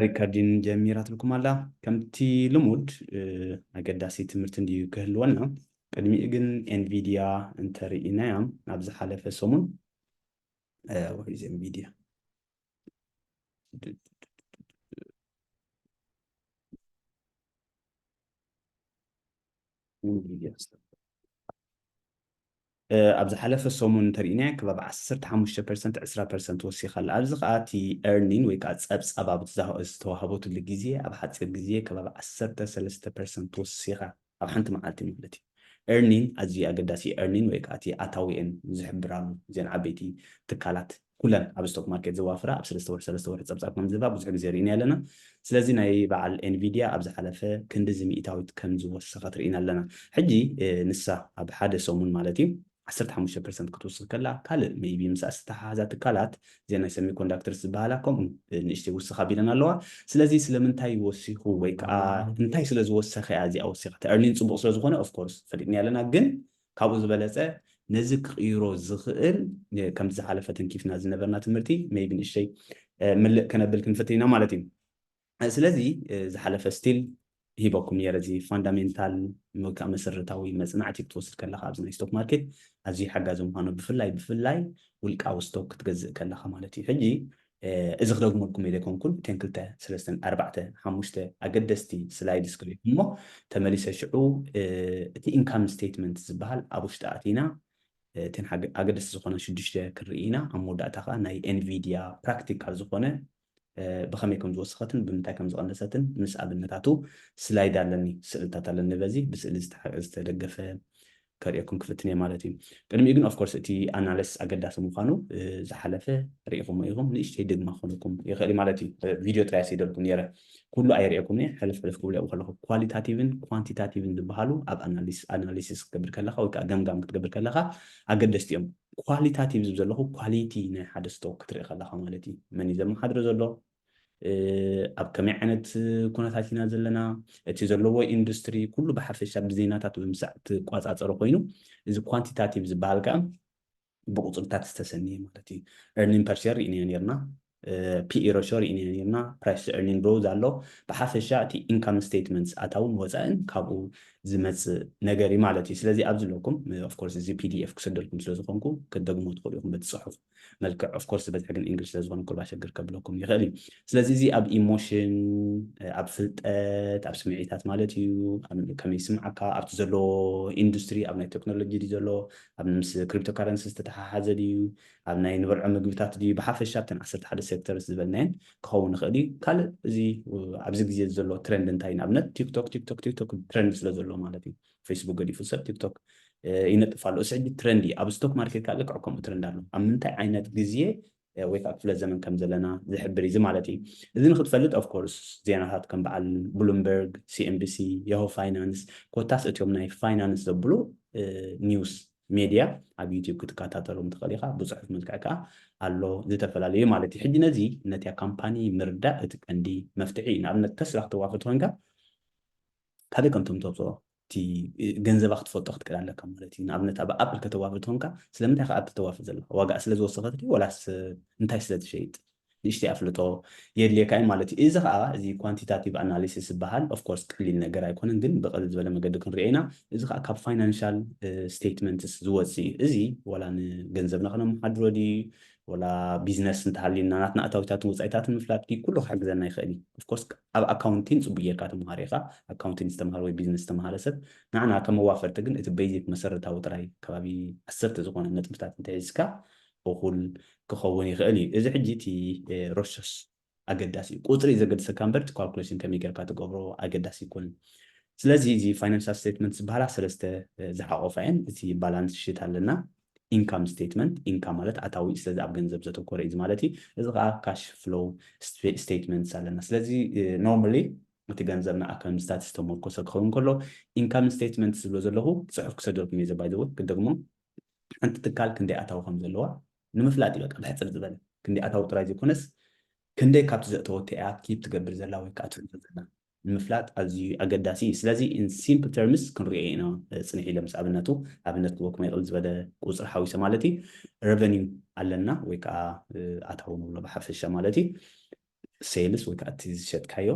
ሪከርዲን ጀሚራትልኩም ኣላ። ከምቲ ልሙድ ኣገዳሲ ትምህርቲ እንድዩ ክህልወና፣ ቅድሚኡ ግን ኤንቪድያ እንተርኢናያ ኣብ ዝሓለፈ ሰሙን፣ ወይዚ ኤንቪድያ ኣብ ዝሓለፈ ሰሙን እንተርኢናያ ከባቢ ዓሰርተ ሓሙሽተ ፐርሰንት ዕስራ ፐርሰንት ወሲኻ ኣላ። ኣብዚ ከዓ እቲ ኤርኒን ወይ ከዓ ፀብፃብ ኣብ ዝተዋሃበትሉ ግዜ ኣብ ሓፂር ግዜ ከባቢ ዓሰርተ ሰለስተ ፐርሰንት ወሲኻ ኣብ ሓንቲ መዓልቲ ማለት እዩ። ኤርኒን ኣዝዩ ኣገዳሲ፣ ኤርኒን ወይ ከዓ እቲ ኣታዊአን ዝሕብራሉ እዘን ዓበይቲ ትካላት ኩለን ኣብ ስቶክ ማርኬት ዘዋፍራ ኣብ ሰለስተ ወርሒ ሰለስተ ወርሒ ፀብፃብ ከም ዝህባ ብዙሕ ግዜ ርኢና ኣለና። ስለዚ ናይ በዓል ኤንቪድያ ኣብ ዝሓለፈ ክንድዚ ሚእታዊት ከም ዝወሰኸት ርኢና ኣለና። ሕጂ ንሳ ኣብ ሓደ ሰሙን ማለት እዩ ዓሰርተ ሓሙሽተ ፐርሰንት ክትውስኽ ከላ፣ ካልእ ሜይቢ ምስ ዝተሓሓዛ ትካላት እዚኣ ናይ ሰሚኮንዳክተርስ ዝበሃላ ከምኡ ንእሽተይ ውስኽ ኣቢለን ኣለዋ። ስለዚ ስለምንታይ ወሲኹ ወይ ከዓ እንታይ ስለ ዝወሰኸ እያ እዚኣ ወሲኻ? እቲ ኤርኒን ፅቡቕ ስለ ዝኾነ ኦፍኮርስ ፈሊጥና ኣለና፣ ግን ካብኡ ዝበለፀ ነዚ ክቕይሮ ዝኽእል ከምቲ ዝሓለፈ ተንኪፍና ዝነበርና ትምህርቲ ሜይቢ ንእሽተይ ምልእ ከነብል ክንፍትን ኢና ማለት እዩ። ስለዚ ዝሓለፈ ስቲል ሂበኩም ነረ እዚ ፋንዳሜንታል ወይ ከዓ መሰረታዊ መፅናዕቲ ክትወስድ ከለካ ኣብዚ ናይ ስቶክ ማርኬት ኣዝዩ ሓጋዚ ምኳኑ ብፍላይ ብፍላይ ውልቃዊ ስቶክ ክትገዝእ ከለካ ማለት እዩ። ሕጂ እዚ ክደግመልኩም እየ ደይኮንኩን እተን ክልተ ሰለስተን ኣርባዕተ ሓሙሽተ ኣገደስቲ ስላይድስ ክሪኢኩም እሞ ተመሊሰ ሽዑ እቲ ኢንካም ስቴትመንት ዝበሃል ኣብ ውሽጢ ኣቲና እተን ኣገደስቲ ዝኾነ ሽዱሽተ ክንርኢ ኢና። ኣብ መወዳእታ ከዓ ናይ ኤንቪድያ ፕራክቲካል ዝኾነ ብኸመይ ከም ዝወሰኸትን ብምንታይ ከም ዝቐነሰትን ምስ ኣብነታቱ ስላይድ ኣለኒ፣ ስእልታት ኣለኒ። በዚ ብስእሊ ዝተደገፈ ከርእየኩም ክፍትን እየ ማለት እዩ። ቅድሚኡ ግን ኦፍኮርስ እቲ ኣናለስ ኣገዳሲ ምዃኑ ዝሓለፈ ርኢኹም ኢኹም፣ ንእሽተይ ድግማ ክኾነኩም ይኽእል ማለት እዩ። ቪድዮ ጥራይ ሰይደልኩም ነረ፣ ኩሉ ኣይርእየኩም እየ። ሕልፍ ሕልፍ ክብል ኣብኡ ከለኹ ኳሊታቲቭን ኳንቲታቲቭን ዝበሃሉ ኣብ ኣናሊሲስ ክትገብር ከለካ ወይ ከዓ ገምጋም ክትገብር ከለካ ኣገደስቲ እዮም። ኳሊታቲቭ ዝብ ዘለኹ ኳሊቲ ናይ ሓደ ስቶክ ክትርኢ ከለካ ማለት እዩ። መን እዩ ዘመሓድሮ ዘሎ፣ ኣብ ከመይ ዓይነት ኩነታት ኢና ዘለና፣ እቲ ዘለዎ ኢንዱስትሪ ኩሉ ብሓፈሻ ብዜናታት ብምሳዕ ትቋፃፀሮ ኮይኑ፣ እዚ ኳንቲታቲቭ ዝበሃል ከዓ ብቁፅርታት ዝተሰንየ ማለት እዩ። ኤርኒን ፐርሸር ርኢናዮ ነርና፣ ፒኢ ሮሾ ርኢናዮ ነርና፣ ፕራይስ ኤርኒን ግሮዝ ኣሎ። ብሓፈሻ እቲ ኢንካም ስቴትመንትስ ኣታውን ወፃእን ካብኡ ዝመፅእ ነገር እዩ ማለት እዩ። ስለዚ ኣብዚ ኣለኩም ኦፍኮርስ እዚ ፒዲኤፍ ክሰደልኩም ስለዝኮንኩ ክትደግሞ ትኽእሉ ኢኹም በቲ ፅሑፍ መልክዕ። ኦፍኮርስ ዝበዝሐ ግን ኢንግሊሽ ስለዝኮነ ኩርባ ሸግር ከብለኩም ይኽእል እዩ። ስለዚ እዚ ኣብ ኢሞሽን፣ ኣብ ፍልጠት፣ ኣብ ስምዒታት ማለት እዩ። ከመይ ይስምዓካ ኣብቲ ዘሎ ኢንዱስትሪ፣ ኣብ ናይ ቴክኖሎጂ ድዩ ዘሎ፣ ኣብ ምስ ክሪፕቶ ካረንሲ ዝተተሓሓዘ ድዩ፣ ኣብ ናይ ንበልዖ ምግብታት ድዩ፣ ብሓፈሻ ኣብተን ዓሰርተ ሓደ ሴክተርስ ዝበልናየን ክኸውን ይኽእል እዩ። ካልእ እዚ ኣብዚ ግዜ ዘሎ ትረንድ እንታይ እዩ? ንኣብነት ቲክቶክ ቲክቶክ ቲክቶክ ትረንድ ስለ ዘሎ ማለት እዩ። ፌስቡክ ገዲፉ ሰብ ቲክቶክ ይነጥፍ ኣሎ። እዚ ሕጂ ትረንድ እዩ። ኣብ ስቶክ ማርኬት ከዓ ልክዕ ከምኡ ትረንድ ኣሎ። ኣብ ምንታይ ዓይነት ግዜ ወይ ከዓ ክፍለ ዘመን ከም ዘለና ዝሕብር እዩ ማለት እዩ። እዚ ንክትፈልጥ ኦፍኮርስ ዜናታት ከም በዓል ብሉምበርግ፣ ሲኤንቢሲ፣ ያሆ ፋይናንስ ኮታስ እትዮም ናይ ፋይናንስ ዘብሉ ኒውስ ሜድያ ኣብ ዩቲዩብ ክትከታተሎም ትኽእል ኢኻ። ብፅሑፍ መልክዕ ከዓ ኣሎ ዝተፈላለዩ ማለት እዩ። ሕጂ ነዚ ነቲያ ካምፓኒ ምርዳእ እቲ ቀንዲ መፍትሒ እዩ። ንኣብነት ተስላ ክተዋፍር ተኮንካ ካበይ ከም ትምተብፅኦ እቲ ገንዘባ ክትፈልጦ ክትክእል ኣለካ ማለት እዩ። ንኣብነት ኣብ ኣፕል ከተዋፍር ተኮንካ ስለምንታይ ከ ኣፕል ተዋፍር ዘለካ? ዋጋ ስለ ዝወሰኸት ድዩ ወላስ እንታይ ስለ ትሸይጥ? ንእሽተይ ኣፍልጦ የድልየካ እዩ ማለት እዩ። እዚ ከዓ እዚ ኳንቲታቲቭ ኣናሊሲስ ዝበሃል ኦፍኮርስ ቀሊል ነገር ኣይኮነን፣ ግን ብቀልል ዝበለ መገዲ ክንሪኦ ኢና። እዚ ከዓ ካብ ፋይናንሻል ስቴትመንትስ ዝወፅእ እዩ። እዚ ዋላ ንገንዘብና ከነመሓድሮ ድዩ ወላ ቢዝነስ እንተሃልዩና ናትና ኣታዊታትን ወፃኢታትን ምፍላጥ ድዩ ኩሉ ክሕግዘና ይኽእል እዩ። ኦፍኮርስ ኣብ ኣካውንቲን ፅቡቅ ጌርካ ተምሃር ኢኻ። ኣካውንቲን ዝተምሃረ ወይ ቢዝነስ ዝተምሃረ ሰብ ንዓና ከም መዋፈርቲ ግን እቲ ቤዚክ መሰረታዊ ጥራይ ከባቢ ዓሰርተ ዝኾነ ነጥብታት እንተሒዝካ እኹል ክኸውን ይኽእል እዩ። እዚ ሕጂ እቲ ሮሸስ ኣገዳሲ እዩ። ቁፅሪ እዩ ዘገድሰካ እምበር እቲ ካልኩሌሽን ከመይ ጌርካ ትገብሮ ኣገዳሲ ኣይኮነን። ስለዚ እዚ ፋይናንሻል ስቴትመንት ዝበሃላ ሰለስተ ዝሓቆፋ እየን። እቲ ባላንስ ሽት ኣለና፣ ኢንካም ስቴትመንት፣ ኢንካም ማለት ኣታዊ ስለዚ ኣብ ገንዘብ ዘተኮረ እዩ ማለት እዩ። እዚ ከዓ ካሽ ፍሎው ስቴትመንትስ ኣለና። ስለዚ ኖርማሊ እቲ ገንዘብና ኣብ ከምዚታት ዝተመርኮሰ ክኸውን ከሎ ኢንካም ስቴትመንት ዝብሎ ዘለኹ ፅሑፍ ክሰደልኩም እየ ዘባይዘወ ክደግሞ ሓንቲ ትካል ክንደይ ኣታዊ ከም ዘለዋ ንምፍላጥ እዩ። በቃ ብሕፅር ዝበለ ክንደይ ኣታዊ ጥራይ ዘይኮነስ ክንደይ ካብቲ ዘእተወቶ እያ ኪፕ ትገብር ዘላ ወይ ከዓ ትሕዞ ዘላ ንምፍላጥ ኣዝዩ ኣገዳሲ እዩ። ስለዚ in simple terms ክንሪኦ ኢና ፅንሕ ኢለ ምስ ኣብነቱ ኣብነት ክወኩም ይቕል ዝበለ ቁፅሪ ሓዊሰ ማለት እዩ። ረቨኒው ኣለና ወይ ከዓ ኣታዊ ንብሎ ብሓፈሻ ማለት እዩ። sales ወይ ከዓ እቲ ዝሸጥካዮ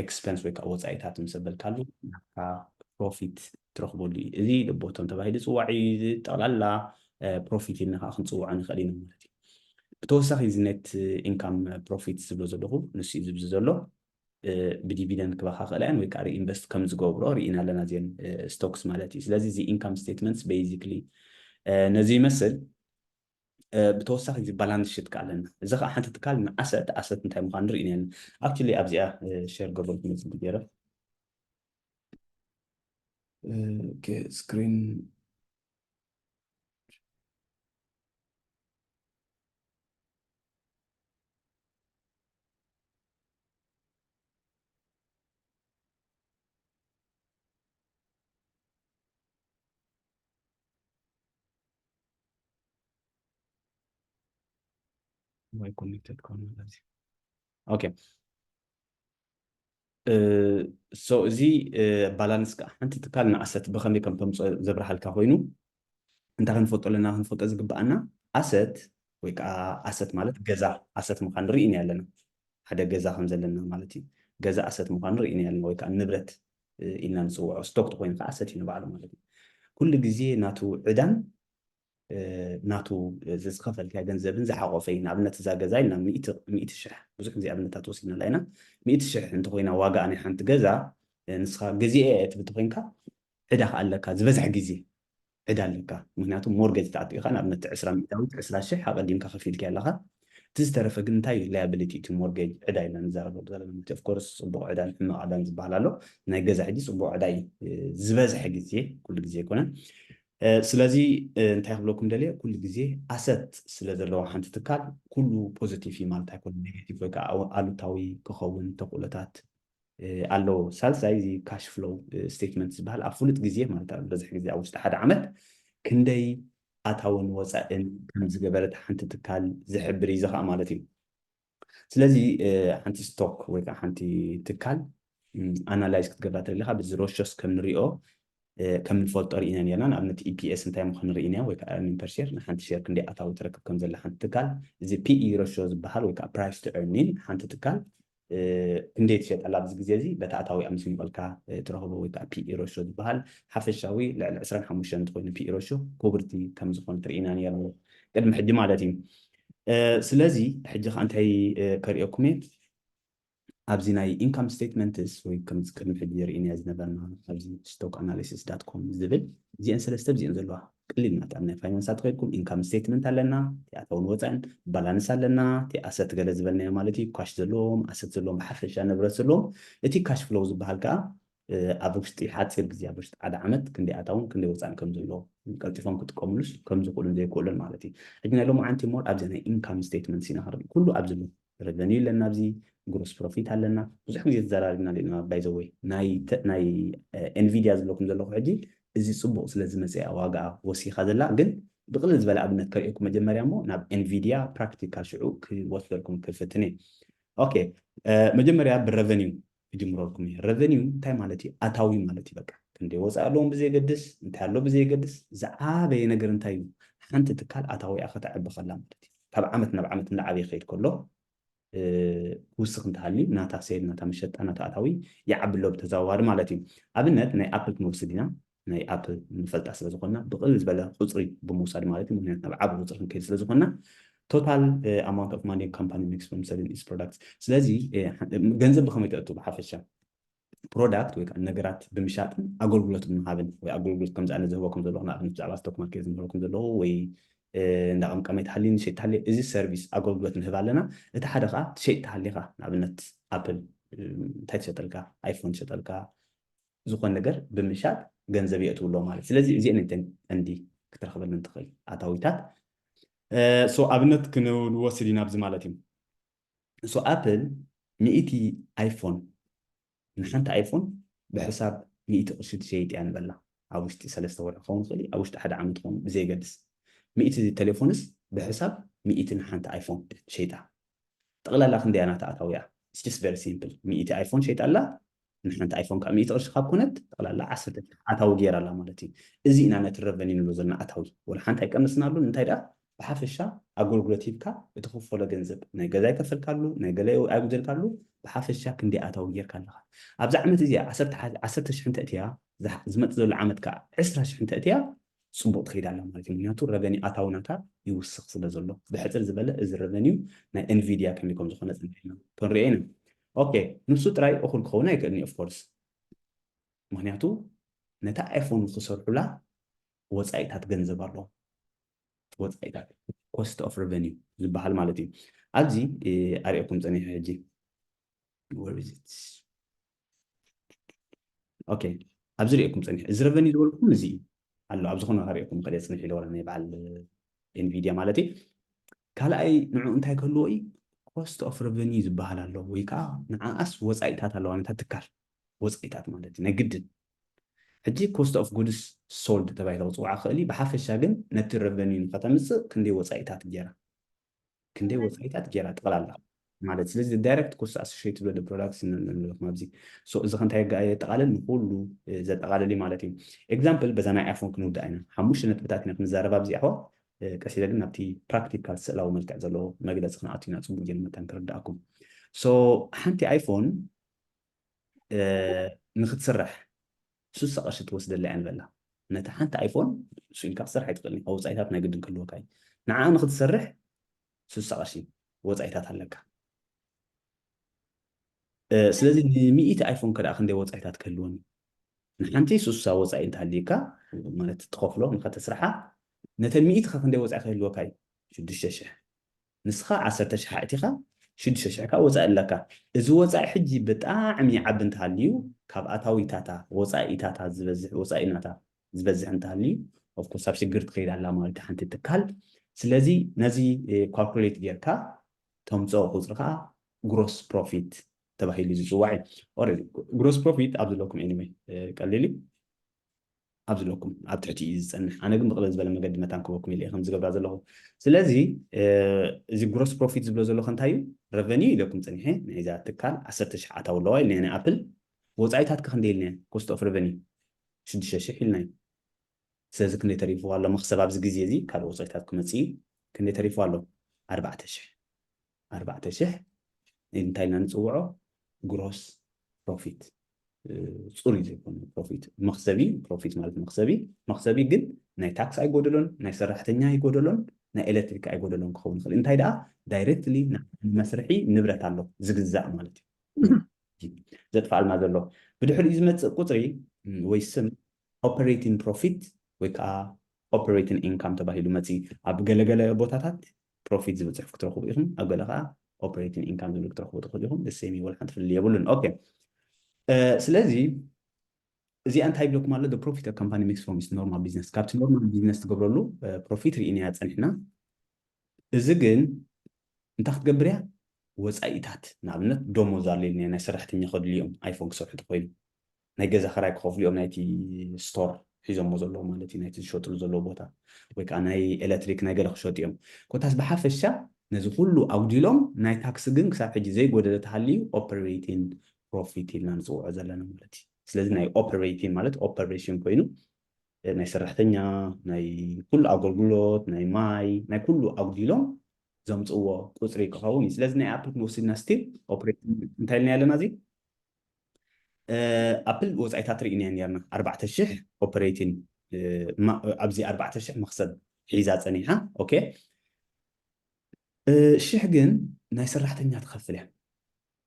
expense ወይ ከዓ ወፃኢታት ምስ ኣበልካሉ ናብካ profit ትረኽበሉ እዩ። እዚ ቦቶም ተባሂሉ ዝፅዋዕ እዩ። እዚ ጠቕላላ profit ኢልና ከዓ ክንፅውዖ ንኽእል ኢና ማለት እዩ። ብተወሳኺ እዚ net income profit ዝብሎ ዘለኹ ንሱ እዩ ዝብዚ ዘሎ። ብዲቪደንድ ክበካ ክእላያን ወይ ከዓ reinvest ከም ዝገብሮ ርኢና ኣለና እዚን stocks ማለት እዩ። ስለዚ እዚ income statements basically ነዚ ይመስል። ብተወሳኺ እዚ balance sheet ከዓ ኣለና። እዚ ከዓ ሓንቲ ትካል ንዓሰት ኣሰት እንታይ ምዃኑ ንርኢ ነን። Actually ኣብዚኣ share ገበርኩ መፅእ ገይረ screen ወይ connected ከሆነ okay so እዚ balance ከዓ ሓንቲ ትካል ንኣሰት ብከመይ ከም ተምፅኦ ዘብርሃልካ ኮይኑ እንታይ ክንፈልጦ ኣለና? ክንፈልጦ ዝግበኣና ኣሰት ወይ ከዓ ኣሰት ማለት ገዛ ኣሰት ምዃን ንርኢ ኢና ኣለና። ሓደ ገዛ ከም ዘለና ማለት እዩ። ገዛ ኣሰት ምዃን ንርኢ ኢና ኣለና ወይ ከዓ ንብረት ኢልና ንፅውዖ። ስቶክ ተኮይኑ ከዓ ኣሰት እዩ ንባዕሉ ማለት እዩ። ኩሉ ግዜ ናቱ ዕዳን ናቱ ዝኸፈልካ ገንዘብን ዝሓቆፈ እዩ። ንኣብነት እዛ ገዛ ኢልና ሚእቲ ሽሕ ብዙሕ ግዜ ኣብነታት ወሲድናላ ኢና። ሚእቲ ሽሕ እንተኮይና ዋጋ ናይ ሓንቲ ገዛ ንስኻ ገዚአ እየ ትብል ተኮይንካ ዕዳ ከዓ ኣለካ ዝበዝሕ ግዜ ዕዳ ኣለካ። ምክንያቱ ሞርጌጅ ተኣትኡ ኢኻ ንኣብነት ዕስራ ሚእታዊት ዕስራ ሽሕ ኣቀዲምካ ከፊልካ ኣለካ። እቲ ዝተረፈ ግን እንታይ እዩ liability እቲ ሞርጌጅ ዕዳ ኢልና ንዛረበሉ ዘለና ማለት of course ፅቡቅ ዕዳን ሕማቅ ዕዳን ዝበሃል ኣሎ። ናይ ገዛ ሕጂ ፅቡቅ ዕዳ እዩ ዝበዝሐ ግዜ ኩሉ ግዜ ኣይኮነን። ስለዚ እንታይ ክብለኩም ደልየ ኩሉ ግዜ ኣሰት ስለ ዘለዋ ሓንቲ ትካል ኩሉ ፖዚቲቭ እዩ ማለት ኣይኮነ ኔጌቲቭ ወይ ከዓ ኣሉታዊ ክኸውን ተኽእሎታት ኣለዎ። ሳልሳይ እዚ cash flow statement ዝበሃል ኣብ ፍሉጥ ግዜ ማለት ኣብ በዝሕ ግዜ ኣብ ውሽጢ ሓደ ዓመት ክንደይ ኣታውን ወፃእን ከም ዝገበረት ሓንቲ ትካል ዝሕብር እዩ። እዚ ከዓ ማለት እዩ ስለዚ ሓንቲ ስቶክ ወይ ከዓ ሓንቲ ትካል ኣናላይዝ ክትገብራ ተደሊካ ብዚ ሮሾስ ከም ንሪኦ ከም ንፈልጦ ርኢና ነርና። ንኣብነት ኢፒኤስ እንታይ ምዃኑ ርኢና ወይ ከዓ earning per share ንሓንቲ ሼር ክንደይ ኣታዊ ትረክብ ከም ዘላ ሓንቲ ትካል እዚ ፒኢ ሮሾ ዝበሃል ወይ ከዓ price to earning ሓንቲ ትካል ክንደይ ትሸጠላ ኣብዚ ግዜ እዚ በቲ ኣታዊኣ ምስ ምቐልካ ትረኽቦ ወይ ከዓ ፒኢ ሮሾ ዝበሃል ሓፈሻዊ ልዕሊ ዕስራን ሓሙሽተን እንተኮይኑ ፒኢ ሮሾ ክቡርቲ ከም ዝኾነት ርኢና ነርና ቅድሚ ሕጂ ማለት እዩ። ስለዚ ሕጂ ከዓ እንታይ ከርእየኩም እየ ኣብዚ ናይ income statements ወይ ከምዚ ቅድሚ ሕጂ ርኢናዮ ዝነበርና ኣብዚ stock analysis dot com ዝብል እዚአን ሰለስተ እዚአን ዘለዋ ቅልል ናት ኣብ ናይ ፋይናንስ ኣትኸይድኩም income statement ኣለና ኣታውን ወፃእን balance ኣለና እቲ ኣሰት ገለ ዝበልናዮ ማለት እዩ ካሽ ዘለዎም ኣሰት ዘለዎም ብሓፈሻ ንብረት ዘለዎም እቲ cash flow ዝበሃል ከዓ ኣብ ውሽጢ ሓፂር ግዜ ኣብ ውሽጢ ሓደ ዓመት ክንደይ ኣታውን ክንደይ ወፃእን ከም ዘለዎ ቀልጢፎም ክጥቀምሉስ ከም ዝኽእሉን ዘይክእሉን ማለት እዩ ሕጂ ናይ ሎማዓንቲ more ኣብዚ ናይ income statements ኢና ክንርኢ ኩሉ ኣብዚ ኣሎ revenue ኣለና ኣብዚ gross profit ኣለና ብዙሕ ግዜ ተዘራሪብና ኣለና by the way ናይ Nvidia ዝብለኩም ዘለኹ ሕጂ እዚ ፅቡቅ ስለ ዝመፀ እያ ዋጋኣ ወሲኻ ዘላ ግን ብቅልል ዝበለ ኣብነት ከርእየኩም መጀመርያ እሞ ናብ Nvidia practical ሽዑ ክወስደልኩም ክፍትን እየ okay መጀመርያ ብ revenue ክጅምረልኩም እየ revenue እንታይ ማለት እዩ ኣታዊ ማለት እዩ በቃ ክንደይ ወፃኢ ኣለዎም ብዘየገድስ እንታይ ኣሎ ብዘየገድስ ዝዓበየ ነገር እንታይ እዩ ሓንቲ ትካል ኣታዊኣ ከተዕቢ ከላ ማለት እዩ ካብ ዓመት ናብ ዓመት እንዳዓበየ ክኸይድ ከሎ ክውስኽ እንተሃልዩ ናታ ሴል ናታ መሸጣ ናታ ኣታዊ ይዓቢ ኣሎ ብተዘዋዋሪ ማለት እዩ ኣብነት ናይ ኣፕል ክንወስድ ኢና ናይ ኣፕል ንፈልጣ ስለ ዝኾንና ብቕልል ዝበለ ቁፅሪ ብምውሳድ ማለት እዩ ምክንያት ናብ ዓቢ ቁፅሪ ክንከይድ ስለ ዝኾንና total amount of money company makes from selling its products ስለዚ ገንዘብ ብኸመይ ተእቱ ብሓፈሻ ፕሮዳክት ወይ ከዓ ነገራት ብምሻጥን ኣገልግሎት ብምሃብን ወይ ኣገልግሎት ከምዚ ኣነ ዝህበኩም ዘለኹ ንኣብነት ብዛዕባ ስቶክ ማርኬት ዝምህረኩም ዘለኹ ወይ እንዳ ቀምቀመይ ተሃልዩ ንሸይጥ ተሃልየ እዚ ሰርቪስ ኣገልግሎት ንህብ ኣለና እቲ ሓደ ከዓ ትሸይጥ ተሃሊካ ንኣብነት ኣፕል እንታይ ትሸጠልካ ኣይፎን ትሸጠልካ ዝኾን ነገር ብምሻጥ ገንዘብ የእትውሎ ማለት ስለዚ እዚአን እንዲ ክትረኽበለን ትኽእል ኣታዊታት so ኣብነት ክንወስድ ኢና ኣብዚ ማለት እዩ so ኣፕል ሚእቲ ኣይፎን ንሓንቲ ኣይፎን ብሕሳብ ሚእቲ ቅርሺ ትሸይጥ እያ ንበላ ኣብ ውሽጢ ሰለስተ ወርሒ ክኸውን ይኽእል ኣብ ውሽጢ ሓደ ዓመት ክኸውን ብዘየገድስ ሚእቲ ቴሌፎንስ ብሕሳብ ሚእቲ ንሓንቲ ኣይፎን ሸይጣ ጠቕላላ ክንደያ ናታ ኣታዊያ it's just very simple ሚእቲ ኣይፎን ሸይጣ ኣላ ንሓንቲ ኣይፎን ከዓ ሚእቲ ቅርሺ ካብ ኮነት ጠቕላላ ዓሰርተ ኣታዊ ገይራ ኣላ ማለት እዩ እዚ ኢና ነቲ revenue ንብሎ ዘለና ኣታዊ ወላ ሓንቲ ኣይቀነስናሉን እንታይ ደኣ ብሓፈሻ ኣገልግሎት ሂብካ እትኽፈሎ ገንዘብ ናይ ገዛ ይከፈልካሉ ናይ ገለ ኣይጉደልካሉ ብሓፈሻ ክንደይ ኣታዊ ጌርካ ኣለኻ ኣብዚ ዓመት እዚኣ ዓሰርተ ሽሕ እንተእትያ ዝመፅእ ዘሎ ዓመት ከዓ ዕስራ ሽሕ እንተእትያ ፅቡቅ ትኸይድ ኣላ ማለት እዩ ምክንያቱ ረቨኒ ኣታውናታ ይውስኽ ስለ ዘሎ ብሕፅር ዝበለ እዚ ረቨኒዩ ናይ ኤንቪድያ ከመይ ከም ዝኾነ ፀኒሕና ክንሪኦ ኢና ኦኬ ንሱ ጥራይ እኹል ክኸውን ኣይክእልን እዩ ኦፍኮርስ ምክንያቱ ነታ ኣይፎን ክሰርሑላ ወፃኢታት ገንዘብ ኣለዎ ወፃኢታት cost of revenue ዝበሃል ማለት እዩ ኣብዚ ኣርእኩም ፀኒሐ ሕጂ okay ኣብዚ ርእኩም ፀኒሐ እዚ revenue ዝበልኩም እዚ ኣሎ ኣብ ዝኾነ ርእኩም ከደ ፅንሕ ኢለ ናይ በዓል ኤንቪድያ ማለት እዩ ካልኣይ ንዑ እንታይ ክህልዎ እዩ cost of revenue ዝበሃል ኣሎ ወይ ከዓ ንዓኣስ ወፃኢታት ኣለዋ ነታ ትካል ወፃኢታት ማለት እዩ ናይ ግድን ሕጂ cost of goods sold ተባሂለ ክፅዋዕ ክእል ብሓፈሻ ግን ነቲ revenue ንከተምፅእ ክንደይ ወፃኢታት ገይራ ክንደይ ወፃኢታት ገይራ ጠቕላላ ማለት ስለዚ direct cost associated with products ንብለኩም ኣብዚ እዚ ከንታይ የጠቃልል ንኩሉ ዘጠቃልል ማለት እዩ example በዛ ናይ ኣይፎን ክንውዳእ ኢና ሓሙሽተ ነጥብታት ኢና ክንዛረብ ኣብዚ ኣሕዋ ቀሲለ ግን ናብቲ practical ስእላዊ መልክዕ ዘለዎ መግለፂ ክንኣቱ ኢና ፅቡቅ ጌር መታን ክርዳእኩም so ሓንቲ ኣይፎን ንክትስራሕ ሱሳ ቅርሺ ትወስደላ እያ ንበላ ነቲ ሓንቲ ኣይፎን ሱ ኢልካ ክሰርሕ ኣይትኽእልን ካብ ወፃኢታት ናይ ግድን ክህልወካ እዩ ንዓ ንክትሰርሕ ሱሳ ቅርሺ ወፃኢታት ኣለካ ስለዚ ንሚእቲ ኣይፎን ከደኣ ክንደይ ወፃኢታት ክህልወኒ ንሓንቲ ሱሳ ወፃኢ እንተሃልዩካ ማለት ትኸፍሎ ንኸተስርሓ ነተን ሚእቲ ከ ክንደይ ወፃኢ ክህልወካ እዩ ሽዱሽተ ሽሕ ንስኻ ዓሰርተ ሽሕ ኣእቲኻ ሽዱሽተ ሽሕ ከዓ ወፃኢ ኣለካ እዚ ወፃኢ ሕጂ ብጣዕሚ ይዓቢ እንተሃልዩ ካብ ኣታዊታታ ወፃኢታታ ዝበዝሕ ወፃኢናታ ዝበዝሕ እንተሃልዩ ኦፍኮርስ ኣብ ሽግር ትኸይድ ኣላ ማለት ሓንቲ ትካል ስለዚ ነዚ ካልኩሌት ጌርካ ተምፅኦ ቁፅሪ ከዓ gross profit ተባሂሉ ዝፅዋዕ እዩ gross profit ኣብ ዘለኩም anyway ቀሊል እዩ ኣብ ዘለኩም ኣብ ትሕቲ እዩ ዝፀንሕ ኣነ ግን ብቅልል ዝበለ መገዲ መታን ክበኩም ኢለ ከም ዝገብራ ዘለኹ ስለዚ እዚ gross profit ዝብሎ ዘለኹ እንታይ እዩ revenue ኢለኩም ፀኒሐ ናይዛ ትካል ዓሰርተ ሽሕ ኣታዊ ኣለዋ ኢልና ናይ ኣፕል ወፃኢታት ክንደ ኢልና cost of revenue ሽዱሽተ ሽሕ ኢልና እዩ ስለዚ ክንደይ ተሪፍዎ ኣሎ መክሰብ ኣብዚ ግዜ እዚ ካልእ ወፃኢታት ክመፅእ እዩ ክንደይ ተሪፍዎ ኣሎ ኣርባዕተ ሽሕ ኣርባዕተ ሽሕ እንታይ ኢና ንፅውዖ gross profit ፅሩይ ዘይኮነ profit መክሰቢ profit ማለት መክሰቢ መክሰቢ ግን ናይ ታክስ ኣይጎደሎን ናይ ሰራሕተኛ ኣይጎደሎን ናይ ኤሌክትሪክ ኣይጎደሎን ክኸውን ይኽእል እንታይ ደኣ directly መስርሒ ንብረት ኣሎ ዝግዛእ ማለት እዩ ዘጥፋልና ዘሎ ብድሕሪኡ ዝመፅእ ቁፅሪ ወይ ስም operating profit ወይ ከዓ operating income ተባሂሉ መፂ ኣብ ገለገለ ቦታታት profit ዝብል ፅሑፍ ክትረኽቡ ኢኹም ኣብ ገለ ከዓ operating income ዝብል ክትረኽቡ ትኽእሉ ኢኹም the same እዩ ሓንቲ ፍልልይ የብሉን okay ስለዚ እዚኣ እንታይ ይብለኩም ኣሎ the profit a company makes from its normal business ካብቲ normal business ትገብረሉ profit ርኢናያ ፀኒሕና እዚ ግን እንታይ ክትገብር እያ ወፃኢታት ንኣብነት ደሞዝ ኣሎ ኢልና ናይ ሰራሕተኛ ከድልዮም ኣይፎን ክሰርሑ ተኮይኑ ናይ ገዛ ክራይ ክኸፍሉ እዮም ናይቲ ስቶር ሒዞሞ ዘለዎ ማለት እዩ ናይቲ ዝሸጥሉ ዘለዎ ቦታ ወይ ከዓ ናይ ኤሌክትሪክ ናይ ገለ ክሸጡ እዮም ኮታስ ብሓፈሻ ነዚ ኩሉ ኣጉዲሎም ናይ ታክሲ ግን ክሳብ ሕጂ ዘይጎደለ ተሃልዩ operating profit ኢልና ንፅውዖ ዘለና ማለት እዩ ስለዚ ናይ operating ማለት operation ኮይኑ ናይ ሰራሕተኛ ናይ ኩሉ ኣገልግሎት ናይ ማይ ናይ ኩሉ ኣጉዲሎም ዘምፅዎ ቁፅሪ ክኸውን እዩ ስለዚ ናይ ኣፕል ክንወስድና still operating እንታይ ኢልና ኣለና እዚ ኣፕል ወፃኢታት ርኢና ነርና ኣርባዕተ ሽሕ operating ኣብዚ ኣርባዕተ ሽሕ መክሰብ ሒዛ ፀኒሓ okay ሽሕ ግን ናይ ሰራሕተኛ ትኸፍል እያ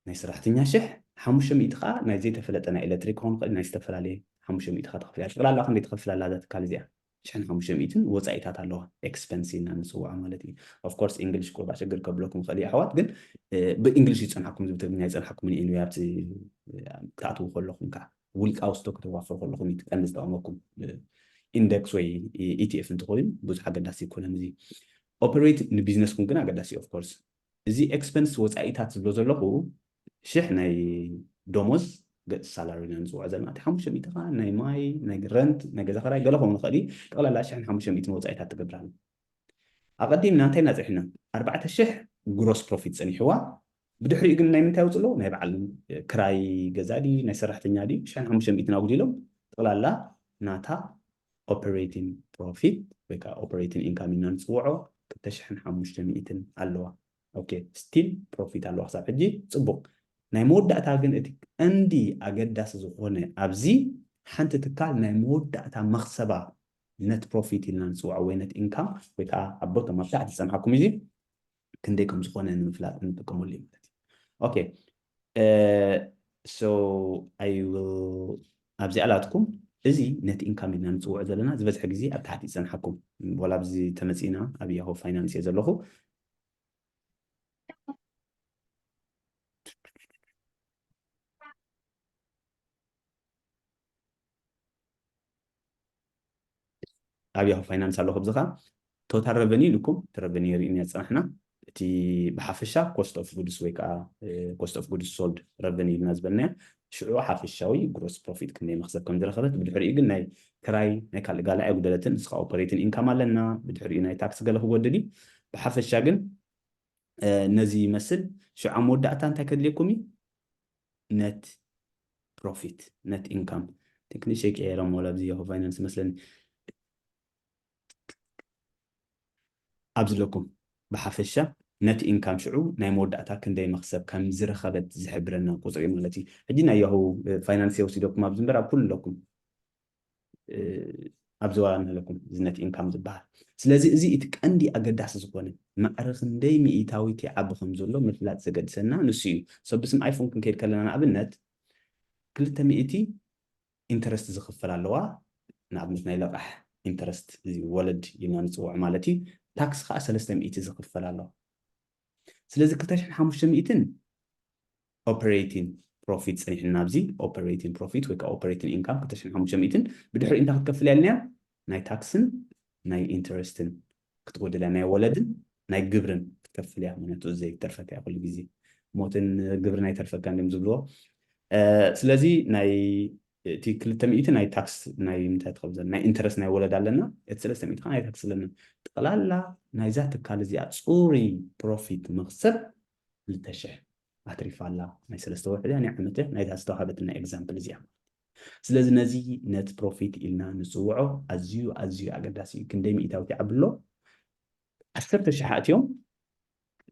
ናይ ሰራሕተኛ ሽሕ ሓሙሽተ ሚእቲ ከዓ ናይ ዘይተፈለጠ ናይ ኤሌክትሪክ ክኸውን ይኽእል ናይ ዝተፈላለየ ሓሙሽተ ሚእቲ ከዓ ትኸፍል እያ ጠቅላላ ክንደይ ትኸፍል ኣላ እዛ ትካል እዚኣ ሽሕን ሓሙሽተ ሚእትን ወፃኢታት ኣለዋ expense ኢልና ንፅውዓ ማለት እዩ of course English ቁርባ ሽግር ከብለኩም ይኽእል እዩ ኣሕዋት ግን ብ English ይፀንሓኩም ዝብ ትግርኛ ይፀንሓኩም anyway ኣብቲ ክትኣትዉ ከለኹም ከዓ ውልቃዊ stock ከተዋፍሩ ከለኹም እዩ ቀንዲ ዝጠቕመኩም index ወይ E T F እንተኾይኑ ብዙሕ ኣገዳሲ ኣይኮነን እዚ operate ንቢዝነስኩም ግን ኣገዳሲ እዩ of course እዚ expense ወፃኢታት ዝብሎ ዘለኹ ሽሕ ናይ ደሞዝ ገፅ salary ኢና ንፅውዖ ዘለና እቲ ሓሙሽተ ሚእቲ ከዓ ናይ ማይ ናይ rent ናይ ገዛ ክራይ ገለ ክኸውን ይኽእል እዩ ጠቕላላ ሽሕን ሓሙሽተ ሚእትን ወፃኢታት ትገብር ኣላ ኣቐዲምና እንታይ ኢና ፅኒሕና ኣርባዕተ ሽሕ gross profit ፀኒሕዋ ብድሕሪኡ ግን ናይ ምንታይ ውፅሎ ናይ በዓል ክራይ ገዛ ድዩ ናይ ሰራሕተኛ ድዩ ሽሕን ሓሙሽተ ሚእትን ኣጉዲሎም ጠቕላላ ናታ operating profit ወይ ከዓ operating income ኢና ንፅውዖ ክልተ ሽሕን ሓሙሽተ ሚእትን ኣለዋ። ኦኬ፣ ስቲል ፕሮፊት ኣለዋ ክሳብ ሕጂ። ፅቡቕ። ናይ መወዳእታ ግን እቲ ቀንዲ ኣገዳሲ ዝኾነ ኣብዚ ሓንቲ ትካል ናይ መወዳእታ መኽሰባ ነት ፕሮፊት ኢልና ንፅውዖ ወይ ነት ኢንካም ወይ ከዓ ኣብ ቦቶም ኣብ ታሕቲ ዝፀንሓኩም እዚ ክንደይ ከም ዝኾነ ንምፍላጥ እንጥቀመሉ እዩ ማለት እዩ። ኦኬ፣ so I will ኣብዚኣ ላትኩም እዚ ነት ኢንካም ኢልና ንፅውዖ ዘለና ዝበዝሐ ግዜ ኣብ ታሕቲ ይፀንሓኩም። ዋላ ኣብዚ ተመፂና ኣብ ያሆ ፋይናንስ እየ ዘለኹ። ኣብ ያሆ ፋይናንስ ኣለኹ። ብዝኻ ቶታል ረቨኒ ኢልኩም እቲ ረቨኒ ርኢና ዝፀናሕና እቲ ብሓፈሻ ኮስት ኦፍ ጉድስ ወይ ከዓ ኮስት ኦፍ ጉድስ ሶልድ ረቨኒ ኢልና ዝበልናዮ ሽዑ ሓፈሻዊ ግሮስ ፕሮፊት ክንደይ መክሰብ ከም ዝረኸበት ብድሕሪኡ ግን ናይ ክራይ ናይ ካልእ ጋላ ኣይጉደለትን። ንስኻ ኦፐሬቲን ኢንካም ኣለና ብድሕሪኡ ናይ ታክስ ገለ ክጎድል እዩ። ብሓፈሻ ግን ነዚ ይመስል። ሽዑ ኣብ መወዳእታ እንታይ ከድልየኩም እዩ? ነት ፕሮፊት ነት ኢንካም ቴክኒክ ሸይቀየሮም ወላ ብዚ ያሆ ፋይናንስ መስለኒ ኣብዚ ኣለኩም ብሓፈሻ ነት ኢንካም ሽዑ ናይ መወዳእታ ክንደይ መክሰብ ከም ዝረኸበት ዝሕብረና ቁፅሪ ማለት እዩ። ሕጂ ናይ ያሁ ፋይናንስ ወሲደኩም ኣብዚ እምበር ኣብ ኩሉ ኣለኩም ኣብዚ ዋላ ንህለኩም እዚ ነት ኢንካም ዝበሃል። ስለዚ እዚ እቲ ቀንዲ ኣገዳሲ ዝኾነ ማዕረ ክንደይ ሚኢታዊት ይዓቢ ከም ዘሎ ምፍላጥ ዘገድሰና ንሱ እዩ። ሰብ ብስም ኣይፎን ክንከይድ ከለና ንኣብነት ክልተ ሚእቲ ኢንተረስት ዝኽፈል ኣለዋ። ንኣብነት ናይ ለቓሕ ኢንተረስት እዚ ወለድ ኢልና ንፅውዖ ማለት እዩ። ታክስ ከዓ ሰለስተ ሚእቲ ዝኽፈል ኣለዋ። ስለዚ ክልተ ሽሕን ሓሙሽተ ሚእትን ኦፐሬቲን ፕሮፊት ፀኒሕና ኣብዚ ኦፐሬቲን ፕሮፊት ወይ ከዓ ኦፐሬቲን ኢንካም ክልተ ሽሕን ሓሙሽተ ሚእትን ብድሕሪ እንታይ ክትከፍል ያልናያ ናይ ታክስን ናይ ኢንተረስትን ክትጎድል እያ ናይ ወለድን ናይ ግብርን ክትከፍል እያ። ምክንያቱ ዘይተርፈካ እያ ኩሉ ግዜ ሞትን ግብርን ኣይተርፈካ እንዲም ዝብልዎ። ስለዚ ናይ እቲ ክልተ ሚእቲ ናይ ታክስ ናይ ምንታይ ትኸብዘል ናይ ኢንተረስት ናይ ወለድ ኣለና። እቲ ሰለስተ ሚእቲ ናይ ታክስ ኣለና። ጠቕላላ ናይዛ ትካል እዚኣ ፅሩይ ፕሮፊት መክሰብ ክልተ ሽሕ ኣትሪፋ ኣላ። ናይ ሰለስተ ወርሒ ናይ ዓመት ናይታ ዝተዋሃበትና ኤግዛምፕል እዚኣ። ስለዚ ነዚ ነት ፕሮፊት ኢልና ንፅውዖ ኣዝዩ ኣዝዩ ኣገዳሲ እዩ። ክንደይ ሚእታዊት ይዓብሎ? ዓሰርተ ሽሕ ኣትዮም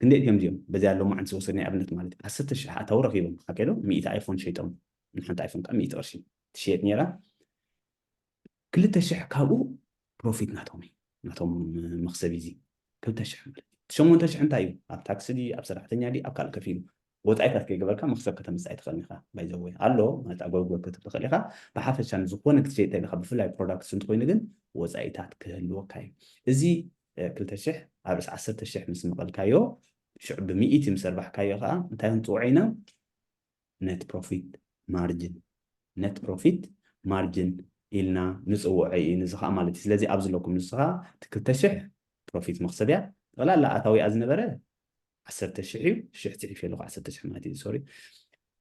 ክንደይ እዮም እዚኦም በዚ ኣለዉ መዓንቲ ዝወሰድናይ ኣብነት ማለት እዩ። ዓሰርተ ሽሕ ኣታዊ ረኺቦም ሓቀዶ ሚእቲ ኣይፎን ሸይጦም ንሓንቲ ኣይፎን ከዓ ሚእቲ ቅርሺ ትሽየጥ ነይራ። ክልተ ሽሕ ካብኡ ፕሮፊት ናቶም እዩ ናቶም መክሰብ እዚ ክልተ ሽሕ ማለት እዩ። ሸሞንተ ሽሕ እንታይ እዩ ኣብ ታክሲ ድዩ ኣብ ሰራሕተኛ ድዩ ኣብ ካልእ ከፊሉ ወፃኢታት ከይገበርካ መክሰብ ከተምፅእ ኣይትኽእልን ኢኻ። ባይዘወይ ኣሎ ማለት ኣገልግሎት ክትብ ትኽእል ኢኻ። ብሓፈሻ ንዝኾነ ክትሸይጥ ኢልካ ብፍላይ ፕሮዳክትስ እንተኮይኑ ግን ወፃኢታት ክህልወካ እዩ። እዚ ክልተ ሽሕ ኣብ ርእሲ ዓሰርተ ሽሕ ምስ መቐልካዮ ሽዑ ብሚእቲ ምስ ኣርባሕካዮ ከዓ እንታይ ክንፅውዖ ኢና? ነት ፕሮፊት ማርጅን ነት ፕሮፊት ማርጅን ኢልና ንፅውዖ እዩ። ንዚ ከዓ ማለት እዩ። ስለዚ ኣብዚ ኣለኩም ንስኻ እቲ ክልተ ሽሕ ፕሮፊት መክሰብያ ጠቕላላ ኣታዊኣ ዝነበረ ዓሰርተ ሽሕ እዩ። ሽሕ ፅሒፍ ኣለኹ ዓሰርተ ሽሕ ማለት እዩ። ሶሪ።